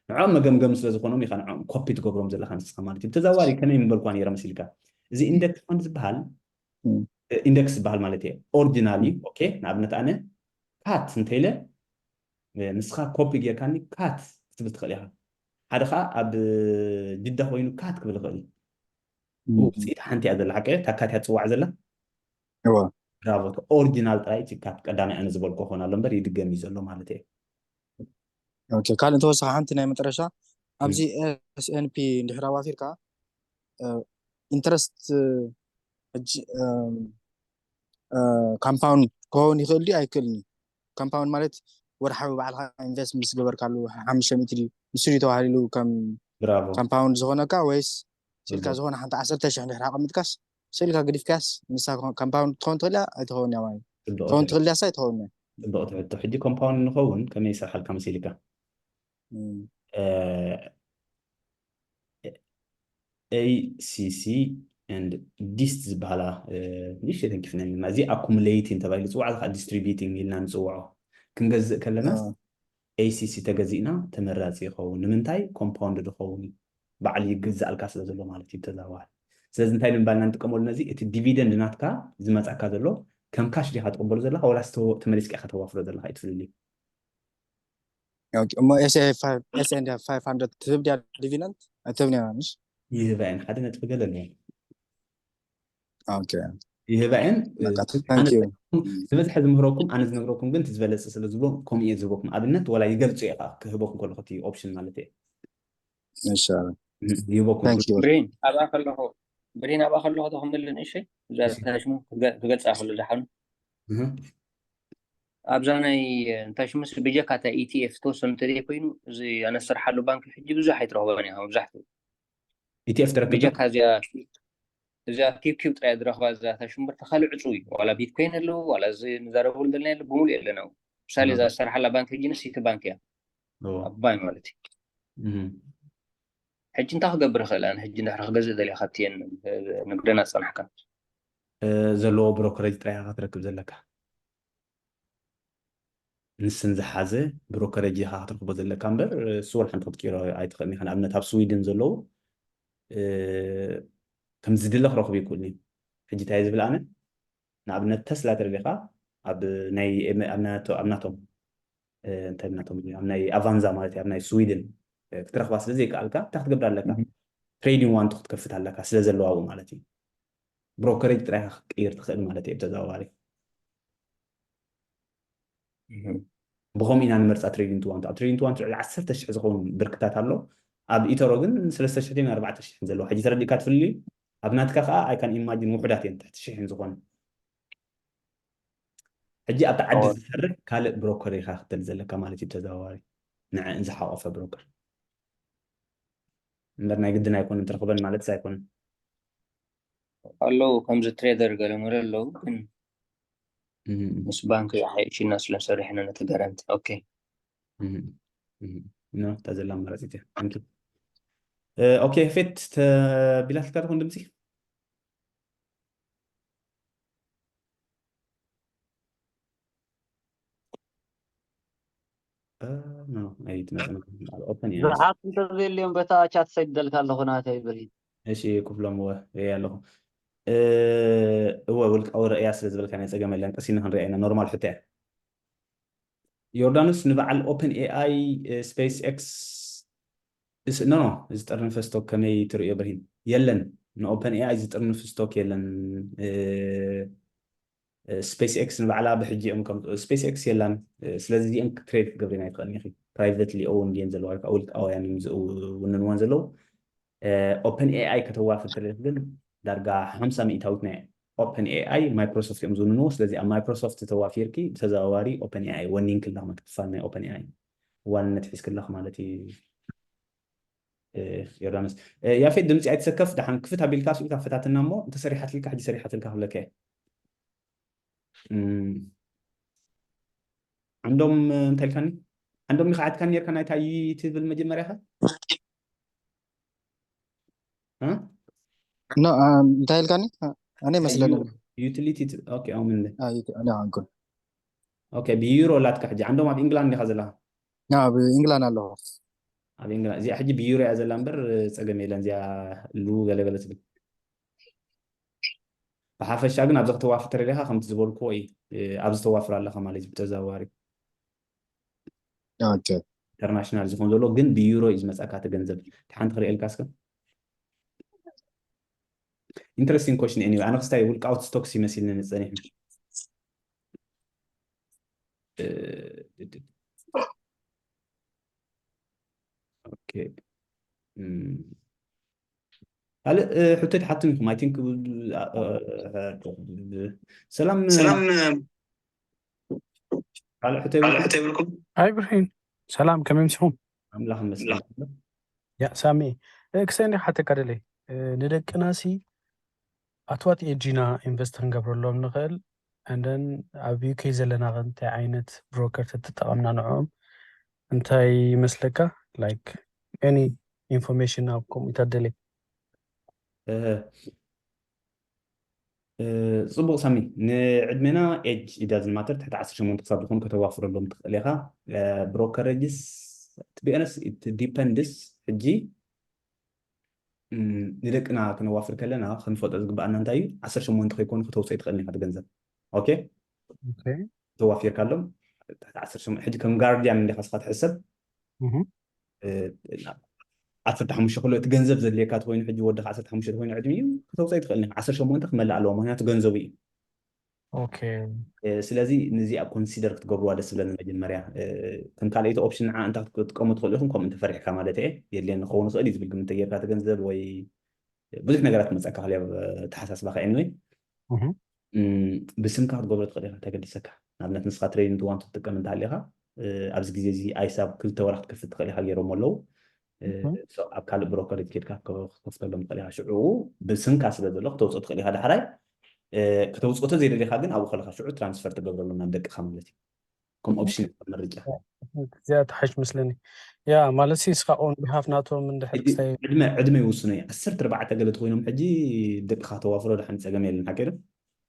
ንዕኦም መገምገም ስለ ዝኾኖም ኢኻ ንዕኦም ኮፒ ትገብሮም ዘለኻ ንስኻ ማለት እዩ። ብተዛዋሪ ከመይ ምበልኳ ነይረ መሲልካ እዚ ኢንደክስ ፋንድ ዝበሃል እም፣ ኢንደክስ ዝበሃል ማለት እየ ኦሪጂናሊ እም፣ ኦኬ ንኣብነት ኣነ ካት እንተኢለ እ፣ ንስኻ ኮፒ ጌርካኒ ካት ክትብል ትኽእል ኢኻ። ሓደ ከዓ ኣብ ጅዳ ኮይኑ ካት ክብል ይኽእል እዩ። እም፣ ውፅኢት ሓንቲ እያ ዘላ ሓቂ እታ ካት እያ ትፅዋዕ ዘላ። እወ። ብራቮ እቲ ኦሪጂናል ጥራይ እቲ ካት ቀዳማይ ኣነ ዝበልኮ ክኾን ኣሎ እምበር ይድገም እዩ ዘሎ ማለት እየ። ኦኬ፣ ካልእ እንተወሰኸ ሓንቲ ናይ መጨረሻ ኣብዚ እም። S and P እንድሕር ኣዋፊርካ ኢንትረስት ሕጂ ካምፓውንድ ክኸውን ይኽእል ድዩ ኣይክእልን እዩ? ካምፓውንድ ማለት ወርሓዊ ባዕልካ ኢንቨስት ምስ ገበርካሉ ሓሙሽተ ሚእቲ ድዩ ንሱ ድዩ ተባሂሉ ከም ብራቮ ካምፓውንድ ዝኾነካ ወይስ ስኢልካ ጽቡቅ ዝኾነ ሓንቲ ዓሰርተ ሽሕ እንድሕር ኣቐሚጥካስ ስኢልካ ገዲፍካስ ንሳ ኮ- ካምፓውንድ ትኸውን ትኽእል እያ ኣይትኸውን እያ ማለት እዩ። ጽቡቅ ትኸውን ትሕቶ ትኽእል እያስ ኣይትኸውን እያ? ጽቡቅ ትሕቶ ሕጂ ኮምፓውንድ ንኸውን ከመይ ይሰርሓልካ መሲልካ እም፣ እ፣ A C C and ዲስት ዝበሃላ እ፣ ንእሽተይ ተንኪፍና ኢና እዚ ኣኩሙሌቲንግ ተባሂሉ ዝፅዋዕ እዚ ከዓ ዲስትሪቢዩቲንግ ኢልና ንፅውዖ ክንገዝእ ከለናስ እ፣ A C C ተገዚእና ተመራፂ ይኸውን ንምንታይ ኮምፓውንድ ዝኸውን ባዕሉ ይግዛእልካ ስለ ዘሎ ማለት እዩ ተዛዋሪ ስለዚ እንታይ ንምባልና ንጥቀመሉ ነዚ እቲ ዲቪደንድ ናትካ ዝመፃካ ዘሎ ከም ካሽ ዲካ ትቕበሉ ዘለካ ወላስ ተመሊስካ ኢካ ተዋፍሮ ዘለካ እዩ ትፍልልዩ ኦኬ፣ እሞ S A five S and F five hundred ትህብ ድያ ዲቪደንድ ኣይትህብን እያ ምሽ ይህባ እየን ሓደ ነጥቢ ገለ ኣለዎ ኦኬ ይህባ እየን እ፣ በቃ ኣነ ታንክ ዩ ዝበዝሐ ዝምህረኩም ኣነ ዝነግረኩም ግን እቲ ዝበለፀ ስለ ዝብሎ ከምኡ እየ ዝህበኩም ኣብነት ወላ ይገልፁ እየ ከዓ ክህበኩም ከለኩ እቲ ኦፕሽን ማለት እየ ኢንሻላ ይህበኩም ታንክ ዩ ብሬን ኣብኣ ከለኹ ብሬን ኣብኣ ከለኹ ተኽምብል ንእሸይ እዛ ሽሙ ክገ- ክገልፃ ከሎ ዝሓኑ እህ። ኣብዛ ናይ እንታይ ሽሙስ ብጀካ እታ ኢቲኤፍ ተወሰኑ እንተዘይ ኮይኑ እዚ ኣነሰርሓሉ ባንክ ሕጂ ብዙሕ ኣይትረኽቦን ኢኻ መብዛሕትኡ ኢቲኤፍ ትረክብ ዶ? ብጀካ እዚኣ እዚኣ ኪብ ኪብ ጥራይ ዝረኽባ እዛ እታ ሽምብርቲ ካልእ ዕፁ እዩ ዋላ ቢትኮይን ኣለዉ ዋላ እዚ ንዛረበሉ ዘለና የለ ብምሉእ የለና ምሳሌ እዛ እህ። ዝሰርሓላ ባንክ ሕጂ ንሲቲ ባንክ እያ እዎ። ኣባይ ማለት እዩ እህ። ሕጂ እንታይ ክገብር ይኽእል ኣነ ሕጂ እንድሕር ክገዝእ ደልየ ካብቲየን ንግደና ዝፀናሕካ እ፣ ዘለዎ ብሮከረጅ ጥራይ ኢኻ ክትረክብ ዘለካ ንስን ዝሓዘ ብሮከረጅ ኢኻ ክትረክቦ ዘለካ እምበር እሱ ወላ ሓንቲ ክትቅይሮ ኣይትኽእልን ኢኻ ንኣብነት ኣብ ስዊድን ዘለዉ እ፣ ከም ዝድለ ክረኽቡ ይክእሉ እዮም ሕጂ እንታይ ዝብል ኣነ ንኣብነት ተስላ ተደሊኻ ኣብ ናይ ኤመ- ኣብ ናቶ- ኣብ ናቶም እ፣ እንታይ ናቶም እዩ? ኣብ ናይ ኣቫንዛ ማለት እዩ ኣብ ናይ ስዊድን እ፣ ክትረኽባ ስለ ዘይከኣልካ እንታይ ክትገብር ኣለካ ትሬዲንግ ዋንቱ ክትከፍት ኣለካ ስለ ዘለዋቡ ማለት እዩ ብሮከሬጅ ጥራይ ክትቅይር ትኽእል ማለት እዩ ብተዘዋዋሪ ብኸምኡ ኢና ንመርፃ ትሬዲንግ ቱ ዋንቱ ኣብ ትሬዲንግ ቱ ዋንቱ ልዕሊ ዓሰርተ ሽሕ ዝኸውን ብርክታት ኣሎ ኣብ ኢተሮ ግን ሰለስተ ሽሕ ኣርባዕተ ሽሕ ዘለዎ ሕጂ ተረዲእካ ትፍልልዩ ኣብ ናትካ ከዓ ኣይካን ኢማጂን ውሑዳት እየን ትሕቲ ሽሕ ዝኾነ ሕጂ ኣብቲ ዓዲ ዝሰርሕ ካልእ ብሮከር ኢኻ ክትደሊ ዘለካ ማለት እዩ። ተዘዋዋሪ ንዕን ዝሓቆፈ ብሮከር እምበር ናይ ግድን ኣይኮነን ትረኽበን ማለት ኣይኮነን። ኣለዉ ከምዚ ትሬደር ገለ መለ ኣለዉ ግን እም፣ ምስ ባንክ ዝሓይሽ ኢና ስለሰሪሕና ነቲ ጋራንቲ። ኦኬ እም፣ እም። ኖ፣ እታ ዘላ ኣማራጺት እያ። Thank you። እ፣ ኦኬ፣ ፌት ተቢላትልካ ትኾን ድምፂ? እ፣ ኖ፣ ኣይትመጽእን። ኦፕን እያ። ብዙሓት እንተዘየልዮም በታ ቻት ሰግደልካ ኣለኹ ናተይ ብርሂን። እሺ፣ ክፍሎም እወ፣ እየ ኣለኹ። እ፣ እወ፣ ውልቃዊ ርእያ ስለ ዝበልካ ናይ ጸገም የለን። ቀሲና ክንሪኣ ኢና። ኖርማል ሕቶ እያ። ዮርዳኖስ፣ ንበዓል ኦፕን ኤኣይ፣ እ፣ ስፔስ ኤክስ፣ እስ-፣ ኖ፣ ኖ፣ ዝጥርንፍ ስቶክ ከመይ ትርእዮ ብርሂን? የለን። ንኦፕን ኤኣይ ዝጥርንፍ ስቶክ የለን። እ፣ እ፣ ስፔስ ኤክስ ንባዕላ ብሕጂ እዮም ከም-፣ ስፔስ ኤክስ የላን። እ፣ ስለዚ እዚአን ትሬድ ክትገብረን ኣይትኽእልን ኢኺ። ፕራይቨትሊ ኦውንድ እየን ዘለዋ፣ ወይ ከዓ ውልቃውያን እዮም ዝውንንወን ዘለዉ። እ፣ ኦፕን ኤኣይ ከተዋፍር ተደሊኺ ግን ዳርጋ ሓምሳ ሚእታዊት ናይ ኦፕን ኤኣይ ማይክሮሶፍት እዮም ዝውንንዎ። ስለዚ ኣብ ማይክሮሶፍት ተዋፊርኪ ብተዘዋዋሪ ኦፕን ኤኣይ ወኒንኪ ኣለኺ፣ ክፋል ናይ ኦፕን ኤኣይ ዋንነት ሒዝኪ ኣለኺ ማለት እዩ። እ፣ ዮርዳኖስ። እ፣ ያፌት ድምፂ ኣይትሰከፍ፣ ደሓን ክፍት ኣቢልካ ስኢልካ ፈታትና እሞ እንተሰሪሓትልካ ሕጂ ሰሪሓትልካ ክብለካ እየ። እም፣ ዓንዶም፣ እ፣ እንታይ ኢልካኒ? ዓንዶም ኢኻ ዓትካኒ ነርካ ናይታ ዩ ትብል መጀመርያኻ? እ? ኖ፣ አ፣ እንታይ ኢልካኒ? ኣነ መስለኒ። ዩ-፣ ዩቲሊቲ ት-፣ ኦኬ፣ ኣው ምን አ፣ ዩቲ-፣ ኣነ ኣይኮንኩን። ኦኬ፣ ብዩሮ ኣላትካ ሕጂ። ዓንዶም ኣብ ኢንግላንድ ኢኻ ዘለኻ? ኖ፣ ኣብ ኢንግላንድ ኣለኹ። ኣብ ኢንግላንድ። እዚኣ ሕጂ ብዩሮ እያ ዘላ እምበር ጸገም የለን። እዚኣ ሉ ገለ ገለ ትብል። ብሓፈሻ ግን ኣብዚ ከተዋፍር ተደሊኻ ከምቲ ዝበልክዎ እዩ። እ፣ ኣብዚ ተዋፍር ኣለኻ ማለት እዩ ብተዘዋዋሪ። ኦኬ። ኢንተርናሽናል ዝኾን ዘሎ ግን ብዩሮ እዩ ዝመጻካ እቲ ገንዘብ። እቲ ሓንቲ ክርእየልካ እስከ። ኢንተረስቲንግ ኮሽን። ኤኒዌይ፣ ኣነ ክስታይ ውልቃዊ ስቶክስ ይመሲልኒ ጸኒሑ። እ፣ ኦኬ። እም፣ ካልእ፣ እ፣ ሕቶ ትሓቱን ኢኹም። I think፣ እ፣ እ፣ እ፣ ሰላም፣ ሰላም። ካልእ ሕቶ የብልኩም? ኣይ ብርሂን፣ ሰላም፣ ከመይ ምሲኹም? ኣምላኽ ይመስገን። ያ ሳሚ፣ እ፣ ክሰኒ ሓተካ ደለይ፣ እ፣ ንደቅናሲ ኣትዋት ኤጂና ኢንቨስት ክንገብረሎም ንኽእል? And then ኣብ ዩኬ ዘለና ከ እንታይ ዓይነት ብሮከር ተጠቐምና ንዕኦም እንታይ ይመስለካ? Like any information ኣብ ከምኡ ተደለይ? እ፣ እ፣ ጽቡቕ ሳሚ፣ ንዕድሜና ኤጅ it doesn't matter፣ ትሕቲ ዓሰርተ ሸሞንተ ክሳብ ዝኾኑ ከተዋፍረሎም ትኽእል ኢኻ። እ፣ ብሮከሬጅስ to be honest it depends። ሕጂ፣ እም፣ ንደቅና ክነዋፍር ከለና ክንፈልጦ ዝግብኣና እንታይ እዩ? ዓሰርተ ሸሞንተ ከይኮኑ ከተውፅኦ ኣይትኽእልን ኢኻ እቲ ገንዘብ። ኦኬ? ኦኬ። ተዋፊርካሎም ትሕቲ ዓሰርተ ሸሞንተ፣ ሕጂ ከም ጋርዲያን እንዲኻ ስኻ ትሕሰብ። እህ። እ፣ ዓሰርተ ሓሙሽተ ክሎ እቲ ገንዘብ ዘድልየካ ተኮይኑ፣ ሕጂ ወድኻ ዓሰርተ ሓሙሽተ ተኮይኑ ዕድሚኡ፣ ከተውፅኦ ኣይትኽእልን ኢኻ። ዓሰርተ ሸሞንተ ክመልእ ኣለዎ፣ ምክንያቱ ገንዘቡ እዩ። ኦኬ። እ፣ ስለዚ ነዚኣ ኮንሲደር ክትገብርዋ ደስ ዝብለኒ መጀመርያ። እ፣ ከም ካልኣይቲ ኦፕሽን ንዓ እንታይ ክትጥቀሙ ትኽእሉ ኢኹም፣ ከምኡ እንተፈሪሕካ ማለት እየ፣ የድልየኒ ክኸውን ይኽእል እዩ ዝብል ግምት ተጌርካ እቲ ገንዘብ ወይ ብዙሕ ነገራት ክመፀካ ክእል ኣብ ተሓሳስባኻ። ኤኒወይ፣ እህ። እም፣ ብስምካ ክትገብሮ ትኽእል ኢኻ፣ እንታይ ገዲሰካ? ንኣብነት ንስኻ ትሬዲንግ ዋን ትጥቀም እንተሃሊኻ፣ እ፣ ኣብዚ ግዜ እዚ ኣይሳ ኣብ ክልተ ወራ ክትከፍት ትኽእል ኢኻ፣ ገይሮሞ ኣለዉ። እ፣ እህ። ሶ ኣብ ካልእ ብሮከር ኬድካ ክከፍተሎም ትኽእል ኢኻ። ሽዑ ብስምካ ስለ ዘሎ ክተውፅኦ ትኽእል ኢኻ። ዳሕራይ፣ እ፣ ክተውፅኦ ተዘይደሊኻ ግን ኣብኡ ከለኻ ሽዑ ትራንስፈር ትገብረሎም ናብ ደቅኻ ማለት እዩ። ከም ኦፕሽን ከም ምርጫ። እዚኣ ትሓሽ መስለኒ። ያ፣ ማለት ሲ እስኻ ኦን ቢሃፍ ናቶም እንድሕር ሕጂ ክስታይ ዕድመ፣ ዕድመ ይውስኖ እዩ። ዓሰርተ ኣርባዕተ ገለ ተኮይኖም ሕጂ ደቅኻ ተዋፍሮ ደሓን ጸገም የለን። ሓቂ ዶ?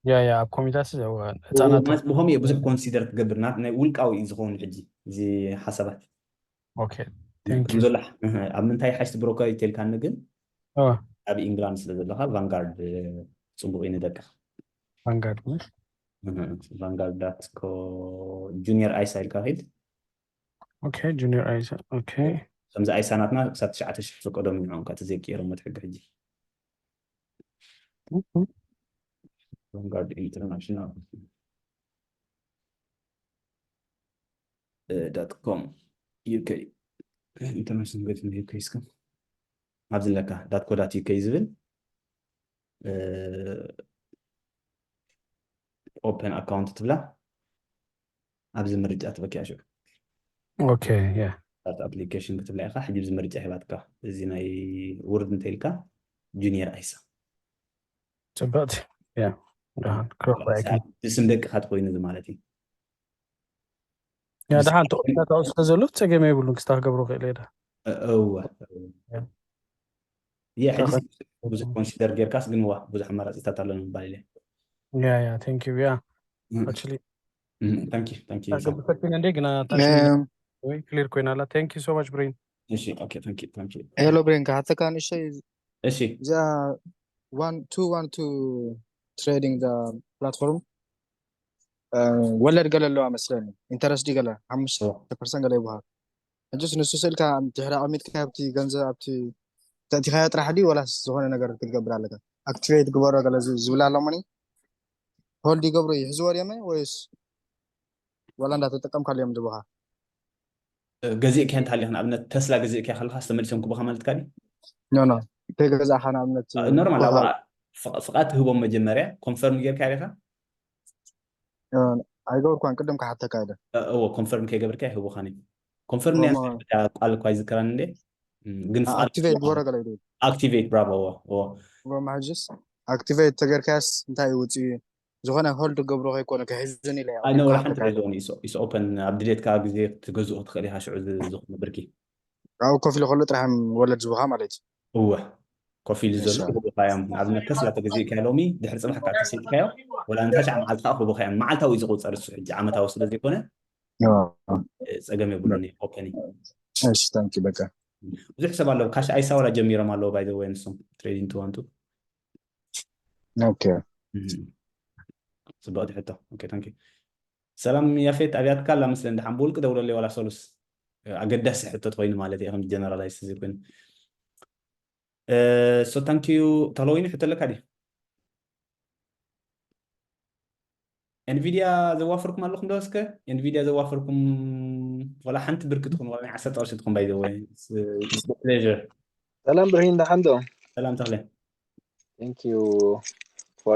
ያ፣ ያ፣ ኣብ ኮሚታስ ዘው ህጻናት ማለት ብኸምኡ እየ ብዙሕ ኮንሲደር ክገብር ና-፣ ናይ ውልቃዊ እዩ ዝኸውን ሕጂ እዚ ሓሳባት። ኦኬ። ቴንክ ከም ዩ። ዘሎ፣ እህ፣ ኣብ ምንታይ ሓሽቲ ብሮከር ይተልካኒ ግን ኦ፣ ኣብ ኢንግላንድ ስለ ዘለኻ ቫንጋርድ፣ እ፣ ጽቡቕ እዩ ንደቅኻ። ቫንጋርድ ነሽ? እህ፣ ቫንጋርድ ዳት ኮ ጁኒየር ኣይሳ ኢልካ ኺድ። ኦኬ፣ ጁኒየር ኣይሳ። ኦኬ። ከምዚ ኣይሳ ናትና ክሳብ ትሽዓተ ሽሕ ፍቀዶም ንዕኦም ከኣ ተዘይቀየሮም እቲ ሕጊ ሕጂ። እህ። ቫንጋርድ ኢንተርናሽናል፣ እ፣ ዳት ኮም ዩ ኬ። ኢንተርናሽናል ገት ዩ ኬ እስከ ኣብዚ ኣለካ ዳት ኮ ዳት ዩ ኬ ዝብል፣ እ፣ ኦፕን ኣካውንት ትብላ። ኣብዚ ምርጫ ትበኪያ ሽዑ okay yeah start application ክትብላ ኢኻ። ሕጂ ኣብዚ ምርጫ ሂባትካ፣ እዚ ናይ ውርድ እንተኢልካ junior ኣይሳ ጽብቕቲ yeah ደሓን ክረኽባ እየ ብስም ደቅኻ ትኾይኑ እዚ ማለት እዩ። ያ ደሓን ተቆጣጣው ስለ ዘሎ ጸገም የብሉን ክስታ ክገብሮ ክእል እየ ዳ እወ የ ሕጂ ብዙሕ ኮንሲደር ጌርካስ ግን ዋ ብዙሕ ኣማራፂታት ኣሎ ንምባል ኢለ yeah yeah thank you yeah actually thank you ታገበተኪን እንዴ ግና ወይ clear ኮይና ኣላ thank you so much ብሬን እሺ okay thank you thank you ሄሎ ብሬን ክሓተካ ንእሽተይ እሺ እዚኣ one two one two trading platform ወለድ ገለ ኣለዋ መስለኒ interest ገለ ሓሙሽተ percent ገለ ይበሃል ሕጅስ ንሱ ስእልካ ድሕሪ ኣቐሚጥካ ኣብቲ ገንዘብ ኣብቲ ተእቲኻዮ ጥራሕ ድዩ ወላስ ዝኾነ ነገር ክትገብር ኣለካ activate ግበሮ ገለ ዝብል ኣለሞኒ hold ይገብሩ ይሕዝዎ ድዮም ወይስ ወላ እንዳተጠቀምካሉ እዮም ዝብኻ ገዚእካ እንተሃሊኻ ንኣብነት ተስላ ገዚእካ ከለካ ዝተመሊሶም ክብኻ ማለትካ ድዩ no no ከይገዛእኻ ንኣብነት ኖርማል ኣብ ፍቓድ ትህቦም መጀመርያ ኮንፈርም ጌርካ ዲኻ ኣይገበርኳን ቅድም ክሓተካ ኢለ እዎ ኮንፈርም ከይገብርካ ይህቡኻን እዩ ኮንፈርም ያ ቃል እኳ ይዝከራን እንዴ ግን ፍቓድ activate ግበሮ ገለ ኢሉ activate bravo እዎ እዎ እሞ ሕጅስ activate ተገርካስ እንታይ ይውፅእ ዝኾነ hold ገብሮ ከይኮነ ክሕዝን ኢለ ኣነ ወላ ሓንቲ ሒዝዎን is open ኣብ ድሌትካ ግዜ ትገዝኡ ትኽእል ኢኻ ሽዑ ዝኾነ ብርኪ ኣብኡ ኮፍ ኢሉ ከሎ ጥራሕ ወለድ ዝብኻ ማለት እዩ እወ ኮፍ ኢሉ ዘሎ ይህቡኻ እዮም ንኣብነት ተስላ ተገዚእካ ሎሚ ድሕሪ ፅባሕ ካብ ተሰጥካዮ ወላ እንታይ ሻዕ መዓልቲ ከዓ ክህቡኻ እዮም መዓልታዊ እዩ ዝቁፀር እሱ ሕጂ ዓመታዊ ስለ ዘይኮነ ፀገም የብሉን እዩ open እዩ እሺ thank you በቃ ብዙሕ ሰብ ኣለዉ ካሽ ኣይሳ ወላ ጀሚሮም ኣለዉ by the way ንሶም trading to want okay ፅብቕቲ ሕቶ okay thank you ሰላም ያፌት ኣብያትካ ኣላ መስለን ድሓን ብውልቂ ደውለለይ ዋላ ሰሉስ ኣገዳሲ ሕቶ ተኮይኑ ማለት እየ ከም generalize እዚ ኮይኑ so thank you ተለወይኑ ሕቶ ኣለካ ድዩ ኤንቪድያ ዘዋፈርኩም ኣለኹም ዶ እስከ ኤንቪድያ ዘዋፈርኩም ወላ ሓንቲ ብርኪ ትኹን ወላ ናይ ዓሰርተ ቅርሺ ትኹን by the way pleasure ሰላም ብርሂን ደሓን ዶ ሰላም ተኽለ thank you for